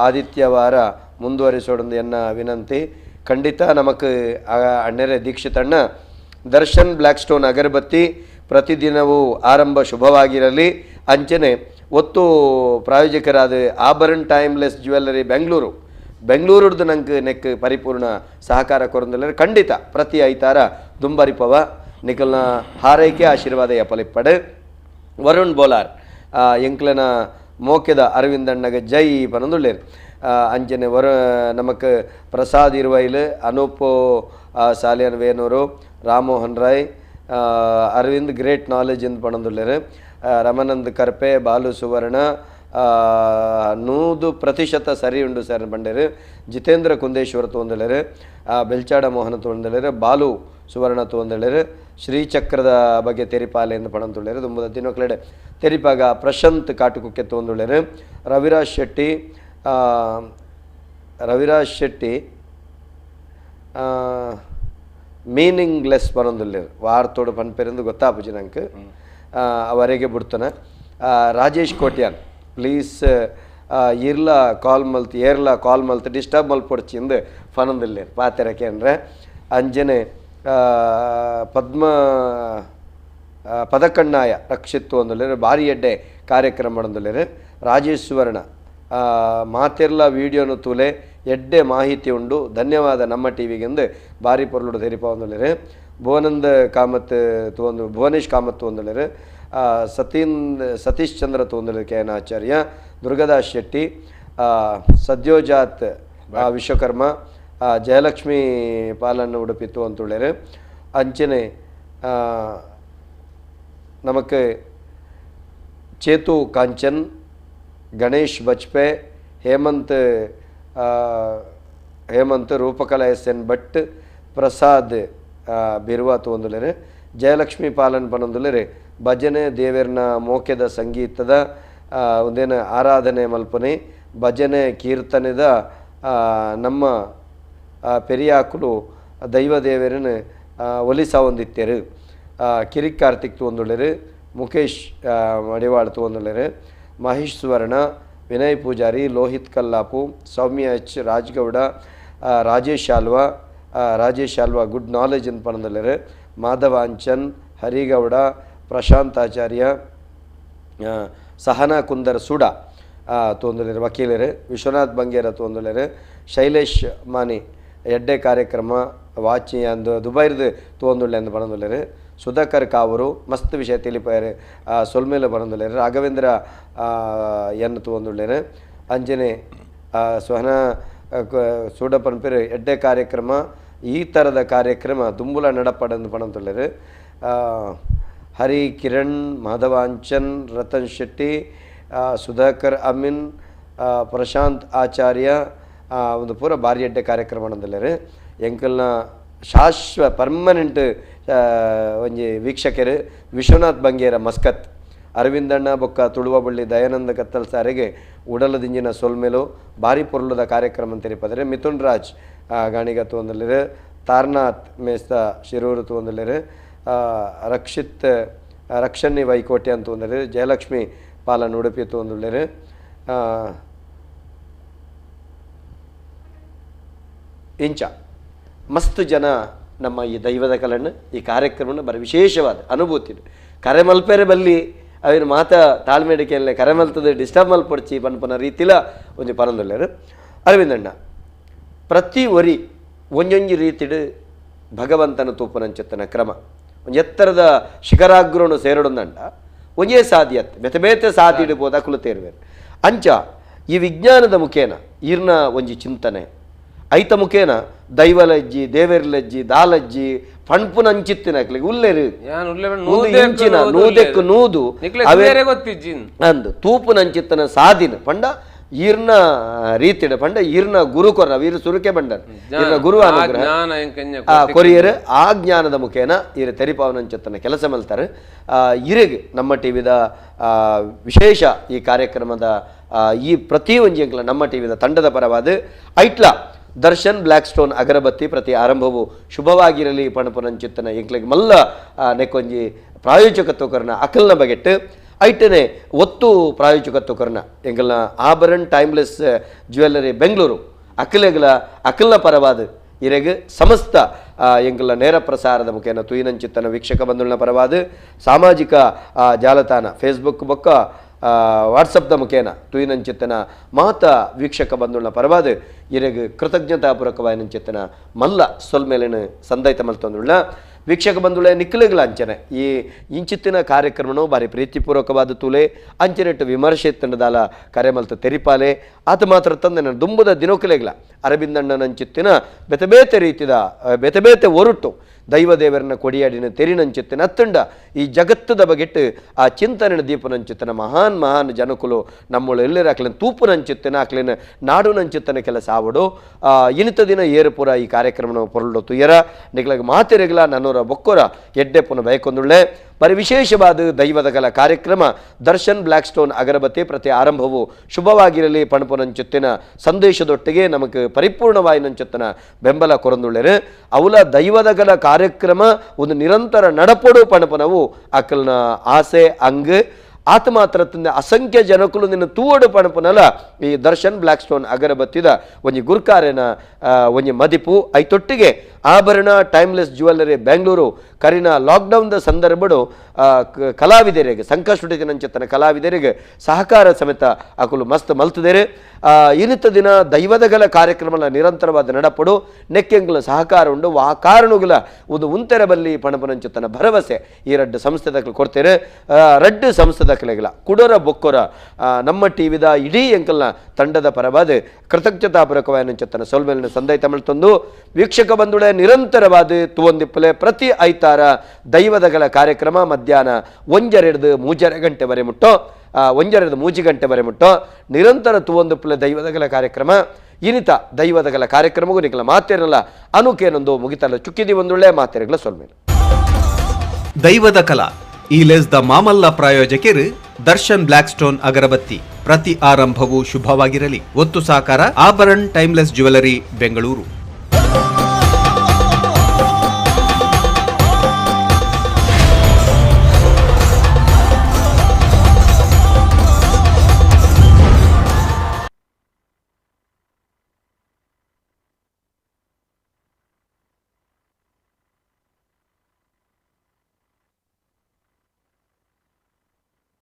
S2: ಆದಿತ್ಯವಾರ ಮುಂದುವರಿಸೋಡೊಂದು ಎನ್ನ ವಿನಂತಿ ಖಂಡಿತ ನಮಕ್ ಅಣ್ಣರೇ ದೀಕ್ಷಿತ್ ಅಣ್ಣ ದರ್ಶನ್ ಬ್ಲ್ಯಾಕ್ ಸ್ಟೋನ್ ಅಗರಬತ್ತಿ ಪ್ರತಿದಿನವೂ ಆರಂಭ ಶುಭವಾಗಿರಲಿ ಅಂಚನೆ ಒತ್ತು ಪ್ರಾಯೋಜಕರಾದ ಆಭರಣ್ ಟೈಮ್ಲೆಸ್ ಜ್ಯುವೆಲ್ಲರಿ ಬೆಂಗಳೂರು ಬೆಂಗಳೂರುಡ್ದು ನಂಗೆ ನೆಕ್ ಪರಿಪೂರ್ಣ ಸಹಕಾರ ಕೊರಂದಿಲ್ಲ ಖಂಡಿತ ಪ್ರತಿ ಐತಾರ ದುಂಬರಿಪವ ನಿಖಲ್ನ ಹಾರೈಕೆ ಆಶೀರ್ವಾದ ಎಪಲಿಪ್ಪಡು ವರುಣ್ ಬೋಲಾರ್ ಎಂಕ್ಲನ ಮೋಕೆದ ಅರವಿಂದಣ್ಣಗ ಜೈ ಪನಂದುಳ್ಳೇರು ಅಂಚನೆ ವರ ನಮಕ್ ಪ್ರಸಾದ್ ಇರುವೈಲ್ ಅನೂಪ್ ಸಾಲಿಯನ್ ವೇನೂರು ರಾಮೋಹನ್ ರಾಯ್ ಅರವಿಂದ್ ಗ್ರೇಟ್ ನಾಲೆಜ್ ಎಂದು ಪಣಂದುಳ್ಳೇರು ರಮಾನಂದ್ ಕರ್ಪೆ ಬಾಲು ಸುವರ್ಣ 100% ಸರಿ ಉಂಡು ಸರ್ ಬಂಡೇರು ಜಿತೇಂದ್ರ ಕುಂದೇಶ್ವರ ತೋಂದಳೆರು ಬೆಲ್ಚಾಡ ಮೋಹನ ತೋಂದಳೆರು ಬಾಲು ಸುವರ್ಣ ತೋಂದಳೆರು ಶ್ರೀಚಕ್ರದ ಬಗ್ಗೆ ತೆರಿಪಾಲೆ ಎಂದು ಪಣಂತುಳ್ಳೇರು ದುಂಬದ ತಿನ್ನೊಕ್ಲೆಡೆ ತೆರಿಪಾಗ ಪ್ರಶಾಂತ್ ಕಾಟುಕುಕ್ಕೆ ತೋಂದುಳ್ಳೇರು ರವಿರಾಜ್ ಶೆಟ್ಟಿ ಮೀನಿಂಗ್ಲೆಸ್ ಪನೊಂದುಲ್ಲೇರು ವಾರ್ತೋಡು ಪನ್ಪೆರೆಂದು ಗೊತ್ತಾಪುಜಿ ನಂಗೆ ಅವರೆಗೆ ಬಿಡ್ತಾನೆ ರಾಜೇಶ್ ಕೋಟ್ಯಾನ್ ಪ್ಲೀಸ್ ಇರ್ಲ ಕಾಲ್ ಮಲ್ತ್ ಏರ್ಲ ಕಾಲ್ ಮಲ್ತ್ ಡಿಸ್ಟರ್ಬ್ ಮಲ್ಪೊಡ್ಚಿಂದು ಫನೊಂದುಲ್ಲೇರು ಪಾತೆರಕೇಂದ್ರೆ ಅಂಜನೆ ಪದ್ಮ ಪದಕಣ್ಣಾಯ ರಕ್ಷಿತ್ತು ಅಂದುಲ್ಲೇರು ಭಾರಿ ಎಡ್ಡೆ ಕಾರ್ಯಕ್ರಮ ಮಾಡೊಂದುಲ್ಲೇರು ರಾಜೇಶ್ ಸುವರ್ಣ ಮಾತೆರ್ಲ ವೀಡಿಯೋನು ತೂಲೆ ಎಡ್ಡೆ ಮಾಹಿತಿ ಉಂಡು ಧನ್ಯವಾದ ನಮ್ಮ ಟಿ ವಿಗೆಂದು ಭಾರಿ ಪೊರ್ಲುಡು ತೆರಿಪ ಒಂದುಲ್ಲೇರು ಭುವನಂದ ಕಾಮತ್ ತೋಂದು ಭುವನೇಶ್ ಕಾಮತ್ ತೋಂದುಲ್ಲೇರು ಸತೀಶ್ ಚಂದ್ರ ತೋಂದುಲ್ಲೇರು ಕೆ ಎನ್ ಆಚಾರ್ಯ ದುರ್ಗದಾಸ್ ಶೆಟ್ಟಿ ಸದ್ಯೋಜಾತ್ ವಿಶ್ವಕರ್ಮ ಜಯಲಕ್ಷ್ಮೀ ಪಾಲನ್ನು ಉಡುಪಿ ತೋಂತುಳ್ಳೇರು ಅಂಚನೆ ನಮಕ್ ಚೇತು ಕಾಂಚನ್ ಗಣೇಶ್ ಬಜ್ಪೆ ಹೇಮಂತ್ ಹೇಮಂತ್ ರೂಪಕಲಾ ಎಸ್ ಎನ್ ಭಟ್ ಪ್ರಸಾದ್ ಬಿರ್ವಾ ತೋಂದುಲ್ಲೇರು ಜಯಲಕ್ಷ್ಮೀ ಪಾಲನ್ ಪನೊಂದುಲ್ಲೇರು ಭಜನೆ ದೇವೆರ್ನ ಮೋಕೆದ ಸಂಗೀತದ ಒಂದೇನ ಆರಾಧನೆ ಮಲ್ಪನೆ ಭಜನೆ ಕೀರ್ತನೆದ ನಮ್ಮ ಪೆರಿಯಾಕುಲು ದೈವ ದೇವರನ್ನು ಒಲಿಸಾವೊಂದಿತ್ತೇರು ಕಿರಿಕ್ ಕಾರ್ತಿಕ್ ತೋಂದುಲ್ಲೇರು ಮುಖೇಶ್ ಮಡಿವಾಳ್ ತೋಂದುಲ್ಲೇರು ಮಹೇಶ್ ಸುವರ್ಣ Vinay Poojary, Lohith Kallapu, Soumya H Rajgowda, Rajesh Alva, Rajesh Alva good knowledge ಅಂತ ಪನಂದಲ್ಲೆರ್, ಮಾಧವ ಅಂಚನ್, ಹರಿಗೌಡ, ಪ್ರಶಾಂತ್ ಆಚಾರ್ಯ, ಸಹನಾ ಕುಂದರ್ ಸುಡ ತೋಂದುಲೆರ್ ವಕೀಲರು, ವಿಶ್ವನಾಥ್ ಬಂಗೇರ ತೋಂದುಲೆರ್, ಶೈಲೇಶ್ ಮಾನಿ ಎಡ್ಡೆ ಕಾರ್ಯಕ್ರಮ ವಾಚಿ ಅಂದು ದುಬೈರ್ದು ತೋಂದುಳ್ಳೆ ಅಂದು ಪನಂದುಲ್ಲೆರ್, ಸುಧಾಕರ್ ಕಾವರು ಮಸ್ತ್ ವಿಷಯ ತಿಳಿಪಾಯರು ಸೊಲ್ಮೇಲೆ ಪನಂದುಲ್ಲೆರ್, ರಾಘವೇಂದ್ರ ಎನ್ ತೋಂದುಲ್ಲೆರ್, ಅಂಜನೆ ಸಹನಾ ಸೂಡ ಪನ್ಪೆರ್ ಎಡ್ಡೆ ಕಾರ್ಯಕ್ರಮ ಈ ಥರದ ಕಾರ್ಯಕ್ರಮ ದುಂಬುಲ ನಡಪಡಂದು ಪನಂದುಲ್ಲೆರ್, ಹರಿ ಕಿರಣ್, ಮಾಧವ ಅಂಚನ್, ರತನ್ ಶೆಟ್ಟಿ, ಸುಧಾಕರ್ ಅಮೀನ್, ಪ್ರಶಾಂತ್ ಆಚಾರ್ಯ ಒಂದು ಪೂರ ಭಾರಿ ಎಡ್ಡೆ ಕಾರ್ಯಕ್ರಮ ಅಂದಲ್ಲೆರ್. ಎಂಕಲ್ನ ಶಾಶ್ವ ಪರ್ಮನೆಂಟ್ ಒಂಜಿ ವೀಕ್ಷಕರು ವಿಶ್ವನಾಥ್ ಬಂಗೇರ ಮಸ್ಕತ್, ಅರವಿಂದಣ್ಣ ಬೊಕ್ಕ ತುಳುವಬಳ್ಳಿ ದಯಾನಂದ ಕತ್ತಲ್ ಸಾರಿಗೆ ಉಡಲದಿಂಜಿನ ಸೊಲ್ಮೆಲು ಭಾರಿ ಪೊರ್ಲುದ ಕಾರ್ಯಕ್ರಮ ಅಂತ ಮಿಥುನ್ ರಾಜ್ ಗಾಣಿಗ ತೋಂದಲ್ಲೆರ್, ತಾರನಾಥ್ ಮೇಸ್ತ ಶಿರೂರು ತೋಂದಲ್ಲೆರ್, ರಕ್ಷಿತ್ ರಕ್ಷಣಿ ವೈಕೋಟೆ ಅಂತ ಒಂದರೆ, ಜಯಲಕ್ಷ್ಮಿ ಪಾಲನ್ ಉಡುಪಿ ತೋಂದುಲ್ಲೆರ್, ಇಂಚ ಮಸ್ತ್ ಜನ ನಮ್ಮ ಈ ದೈವದ ಕಲನ್ನು ಈ ಕಾರ್ಯಕ್ರಮವನ್ನು ಬರ ವಿಶೇಷವಾದ ಅನುಭೂತಿ ಕರೆ ಮಲ್ಪೆರೆ ಬಲ್ಲಿ ಅವಿನ ಮಾತಾ ತಾಳ್ಮೆಡಿಕೆಯಲ್ಲೇ ಕರೆ ಮಲ್ತದೆ ಡಿಸ್ಟರ್ಬ್ ಮಲ್ಪೊಡ್ಚಿ ಪನ್ಪನ ರೀತಿಲ ಒಂಜಿ ಪನಂದುಲ್ಲೆರ್. ಅರವಿಂದಣ್ಣ ಪ್ರತಿ ಒರಿ ಒಂಜೊಂಜಿ ರೀತಿಡು ಭಗವಂತನ ತೂಪನಂಚೆತ್ತನ ಕ್ರಮ ಒಂಜಿ ಎತ್ತರದ ಶಿಖರಾಗ್ರನು ಸೇರಡೊಂದಂಡ ಒಂಜೇ ಸಾಧ್ಯತೆ ಬೇತೆ ಬೇತೆ ಸಾಧಿ ಇಡ್ಬೋದು ಅಕುಲು ತೇರುವೆರು. ಅಂಚ ಈ ವಿಜ್ಞಾನದ ಮುಖೇನ ಈರ್ನ ಒಂಜಿ ಚಿಂತನೆ ಐತ ಮುಖೇನ ದೈವಲಜ್ಜಿ ದೇವೆರ್ಲಜ್ಜಿ ದಾಲಜ್ಜಿ ಪಣ್ಪುನಂಚಿತ್ತಿನ ಅಕ್ಲೆಗ್ ಉಲ್ಲೆರು ಇಂಚಿನ ನೂದೆಕ್ಕು ನೂದು ಅಂದು ತೂಪುನಂಚಿತ್ತನ ಸಾದಿನ ಪಂಡ ಈರ್ನ ರೀತಿಡ ಪಂಡ ಈರ್ನ ಗುರು ಕೊರ್ನ ವೀರ ಸುರುಕೆ ಬಂಡನ್ ಈರ್ನ ಗುರು ಅನುಗ್ರಹ ಕೊರಿಯರ್ ಆ ಜ್ಞಾನದ ಮುಖೇನ ಈರ ತೆರಿಪಾವನಂಚಿತ್ತನ ಕೆಲಸ ಮಲ್ತಾರೆ. ಇರಿಗೆ ನಮ್ಮ ಟಿವಿದ ವಿಶೇಷ ಈ ಕಾರ್ಯಕ್ರಮದ ಈ ಪ್ರತಿ ಒಂಜಿ ಎಂಕ್ಲ ನಮ್ಮ ಟಿವಿದ ತಂಡದ ಪರವಾದ ಐಟ್ಲಾ ದರ್ಶನ್ ಬ್ಲ್ಯಾಕ್ ಸ್ಟೋನ್ ಅಗರಬತ್ತಿ ಪ್ರತಿ ಆರಂಭವು ಶುಭವಾಗಿರಲಿ ಪಣಪುನಂಚಿತ್ತನ ಎಂಕ್ಲೆಗ್ ಮಲ್ಲ ನೆಕ್ಕೊಂಜಿ ಪ್ರಾಯೋಜಕತ್ವ ಕರ್ನ ಅಕಲ್ನ ಬಗೆಟ್ ಐಟನೆ ಒತ್ತು ಪ್ರಾಯೋಜಕತ್ವ ಕರ್ನ ಎಂಕಲ್ನ ಆಭರಣ್ ಟೈಮ್ಲೆಸ್ ಜ್ಯುವೆಲ್ಲರಿ ಬೆಂಗಳೂರು ಅಕಲೆಗಳ ಅಕಲ್ನ ಪರವಾದ ಇರೆಗ್ ಸಮಸ್ತ ಎಂಕಲ್ನ ನೇರ ಪ್ರಸಾರದ ಮುಖೇನ ತುಯಿನಂಚಿತ್ತನ ವೀಕ್ಷಕ ಬಂಧುಲ್ನ ಪರವಾದ ಸಾಮಾಜಿಕ ಜಾಲತಾಣ ಫೇಸ್ಬುಕ್ ಬೊಕ್ಕ ವಾಟ್ಸಪ್ದ ಮುಖೇನ ತುಯಿನಂಚಿತ್ತನ ಮಾತ ವೀಕ್ಷಕ ಬಂಧುಲ್ನ ಪರವಾದ ಇರೆಗ್ ಕೃತಜ್ಞತಾಪೂರ್ವಕವಾಯಿನಂಚಿತ್ತನ ಮಲ್ಲ ಸೊಲ್ಮೇಲಿನ ಸಂದೈತ ಮಲ್ತೊಂದುಳ್ಳ ವೀಕ್ಷಕ ಬಂಧುಳೆ ನಿಕ್ಕಲೆಗಳ ಅಂಚನೆ ಈ ಇಂಚಿತ್ತಿನ ಕಾರ್ಯಕ್ರಮನು ಭಾರಿ ಪ್ರೀತಿಪೂರ್ವಕವಾದ ತುಲೆ ಅಂಚನೆಟ್ಟು ವಿಮರ್ಶೆ ತಂಡದಾಲ ಕರೆ ಮಲ್ತ ತೆರಿಪಾಲೆ ಆತ ಮಾತ್ರ ತಂದೆ ನನ್ನ ದುಂಬುದ ದಿನೋಕಲೆಗಳ ಅರವಿಂದಣ್ಣನಂಚಿತ್ತಿನ ಬೇತೆ ಬೇತೆ ರೀತಿದ ಬೇತೆ ಬೇತೆ ಒರುಟು ದೈವದೇವರನ್ನ ಕೊಡಿಯಾಡಿನ ತೆರಿನಂಚಿತ್ತಿನ ಅತ್ತಂಡ ಈ ಜಗತ್ತದ ಬಗೆಟ್ಟು ಆ ಚಿಂತನೆ ದೀಪನಂಚಿತ್ತನ ಮಹಾನ್ ಮಹಾನ್ ಜನಕುಲು ನಮ್ಮಳು ಎಲ್ಲರ ಆಕ್ಲಿನ ತೂಪುನಂಚಿತ್ತಿನ ಆಕ್ಲಿನ ನಾಡುನಂಚಿತ್ತನ ಕೆಲಸ ಆವಡು ಇನಿತ ದಿನ ಏರುಪುರ ಈ ಕಾರ್ಯಕ್ರಮನ ಪೊರಳು ತುಯರ ನಿಗ್ಲಗ ಮಾತೆರೆಗಳ ನನ್ನೂರ ಬೊಕ್ಕೊರ ಎಡ್ಡೆ ಪುನ ಬಯಕೊಂದುಳ್ಳೆ ಬರಿ ವಿಶೇಷವಾದ ದೈವದ ಕಲ ಕಾರ್ಯಕ್ರಮ ದರ್ಶನ್ ಬ್ಲ್ಯಾಕ್ ಸ್ಟೋನ್ ಅಗರಬತ್ತಿ ಪ್ರತಿ ಆರಂಭವು ಶುಭವಾಗಿರಲಿ ಪಣಪುನಂಚುತ್ತಿನ ಸಂದೇಶದೊಟ್ಟಿಗೆ ನಮಗೆ ಪರಿಪೂರ್ಣವಾಯಿನಂಚುತ್ತನ ಬೆಂಬಲ ಕೊರಂದುಳ್ಳೆರು. ಅವಲ ದೈವದ ಕಲ ಕಾರ್ಯಕ್ರಮ ಒಂದು ನಿರಂತರ ನಡಪೊಡು ಪಣಪನವು ಅಕಲ್ನ ಆಸೆ ಅಂಗ್ ಆತ ಮಾತ್ರ ತಂದೆ ಅಸಂಖ್ಯ ಜನಕುಲು ನಿನ್ನ ತೂವಡು ಪಣಪನಲ ಈ ದರ್ಶನ್ ಬ್ಲ್ಯಾಕ್ ಸ್ಟೋನ್ ಅಗರಬತ್ತಿದ ಒಂಜಿ ಗುರ್ಕಾರೆನ ಒಂಜಿ ಮದಿಪು ಐತೊಟ್ಟಿಗೆ ಆಭರಣ ಟೈಮ್ಲೆಸ್ ಜ್ಯುವೆಲ್ಲರಿ ಬೆಂಗಳೂರು ಕರಿನ ಲಾಕ್ಡೌನ್ದ ಸಂದರ್ಭಡು ಕಲಾವಿದರಿಗೆ ಸಂಕಷ್ಟದಂಚತನ ಕಲಾವಿದರಿಗೆ ಸಹಕಾರ ಸಮೇತ ಅಕುಲು ಮಸ್ತ್ ಮಲ್ತದೇರು. ಇನ್ನಿತ ದಿನ ದೈವದಗಲ ಕಾರ್ಯಕ್ರಮಗಳ ನಿರಂತರವಾದ ನಡಪಡು ನೆಕ್ಕೆಂಗ್ಲ ಸಹಕಾರ ಉಂಡು ಆ ಕಾರಣಗಳ ಒಂದು ಉಂತೆರ ಬಲ್ಲಿ ಪಣಪನಂಚತನ ಭರವಸೆ ಈ ರಡ್ಡು ಸಂಸ್ಥೆ ದಕ್ಕಲು ಕೊಡ್ತೇನೆ. ರಡ್ಡು ಸಂಸ್ಥೆ ದಕ್ಕಲೆಗಳ ಕುಡೋರ ಬೊಕ್ಕೊರ ನಮ್ಮ ಟಿವಿದ ಇಡೀ ಎಂಕಲ್ನ ತಂಡದ ಪರವಾದ ಕೃತಜ್ಞತಾಪೂರ್ವಕವಾಯಿನಂಚತನ ಸೊಲ್ಮೇಲಿನ ಸಂದೈ ತಮಿಳು ತಂದು ವೀಕ್ಷಕ ಬಂಧುಳೆ ನಿರಂತರವಾದ ತುವಂದಿಪ್ಪಲೆ ಪ್ರತಿ ಐತಾರ ದೈವದಗಲ ಕಾರ್ಯಕ್ರಮ ಮಧ್ಯಾಹ್ನ 1:30 ಗಂಟೆವರೆ ಮುಟ್ಟೋ 1:30 ಗಂಟೆವರೆ ಮುಟ್ಟೋ ನಿರಂತರ ತುವಂದಿಪ್ಪಲೆ ದೈವದಗಲ ಕಾರ್ಯಕ್ರಮ ಇನಿತ ದೈವದಗಲ ಕಾರ್ಯಕ್ರಮಗೂ ನಿಕಲ ಮಾತೇರಲ್ಲ ಅನುಕೇನೊಂದು ಮುಗಿತಲ್ಲ ಚುಕ್ಕಿದಿ ಒಂದುಳ್ಳೆ ಮಾತೇರಗಳ ಸೊಲ್ಮೇಲೆ.
S1: ದೈವದ ಕಲಾ ಈ ಲೆಸ್ the Mamalla ಪ್ರಾಯೋಜಕರು ದರ್ಶನ್ ಬ್ಲ್ಯಾಕ್ ಸ್ಟೋನ್ ಅಗರಬತ್ತಿ ಪ್ರತಿ ಆರಂಭವೂ ಶುಭವಾಗಿರಲಿ. ಒತ್ತು ಸಾಕಾರ ಆಭರಣ್ ಟೈಮ್ಲೆಸ್ ಜ್ಯುವೆಲರಿ ಬೆಂಗಳೂರು.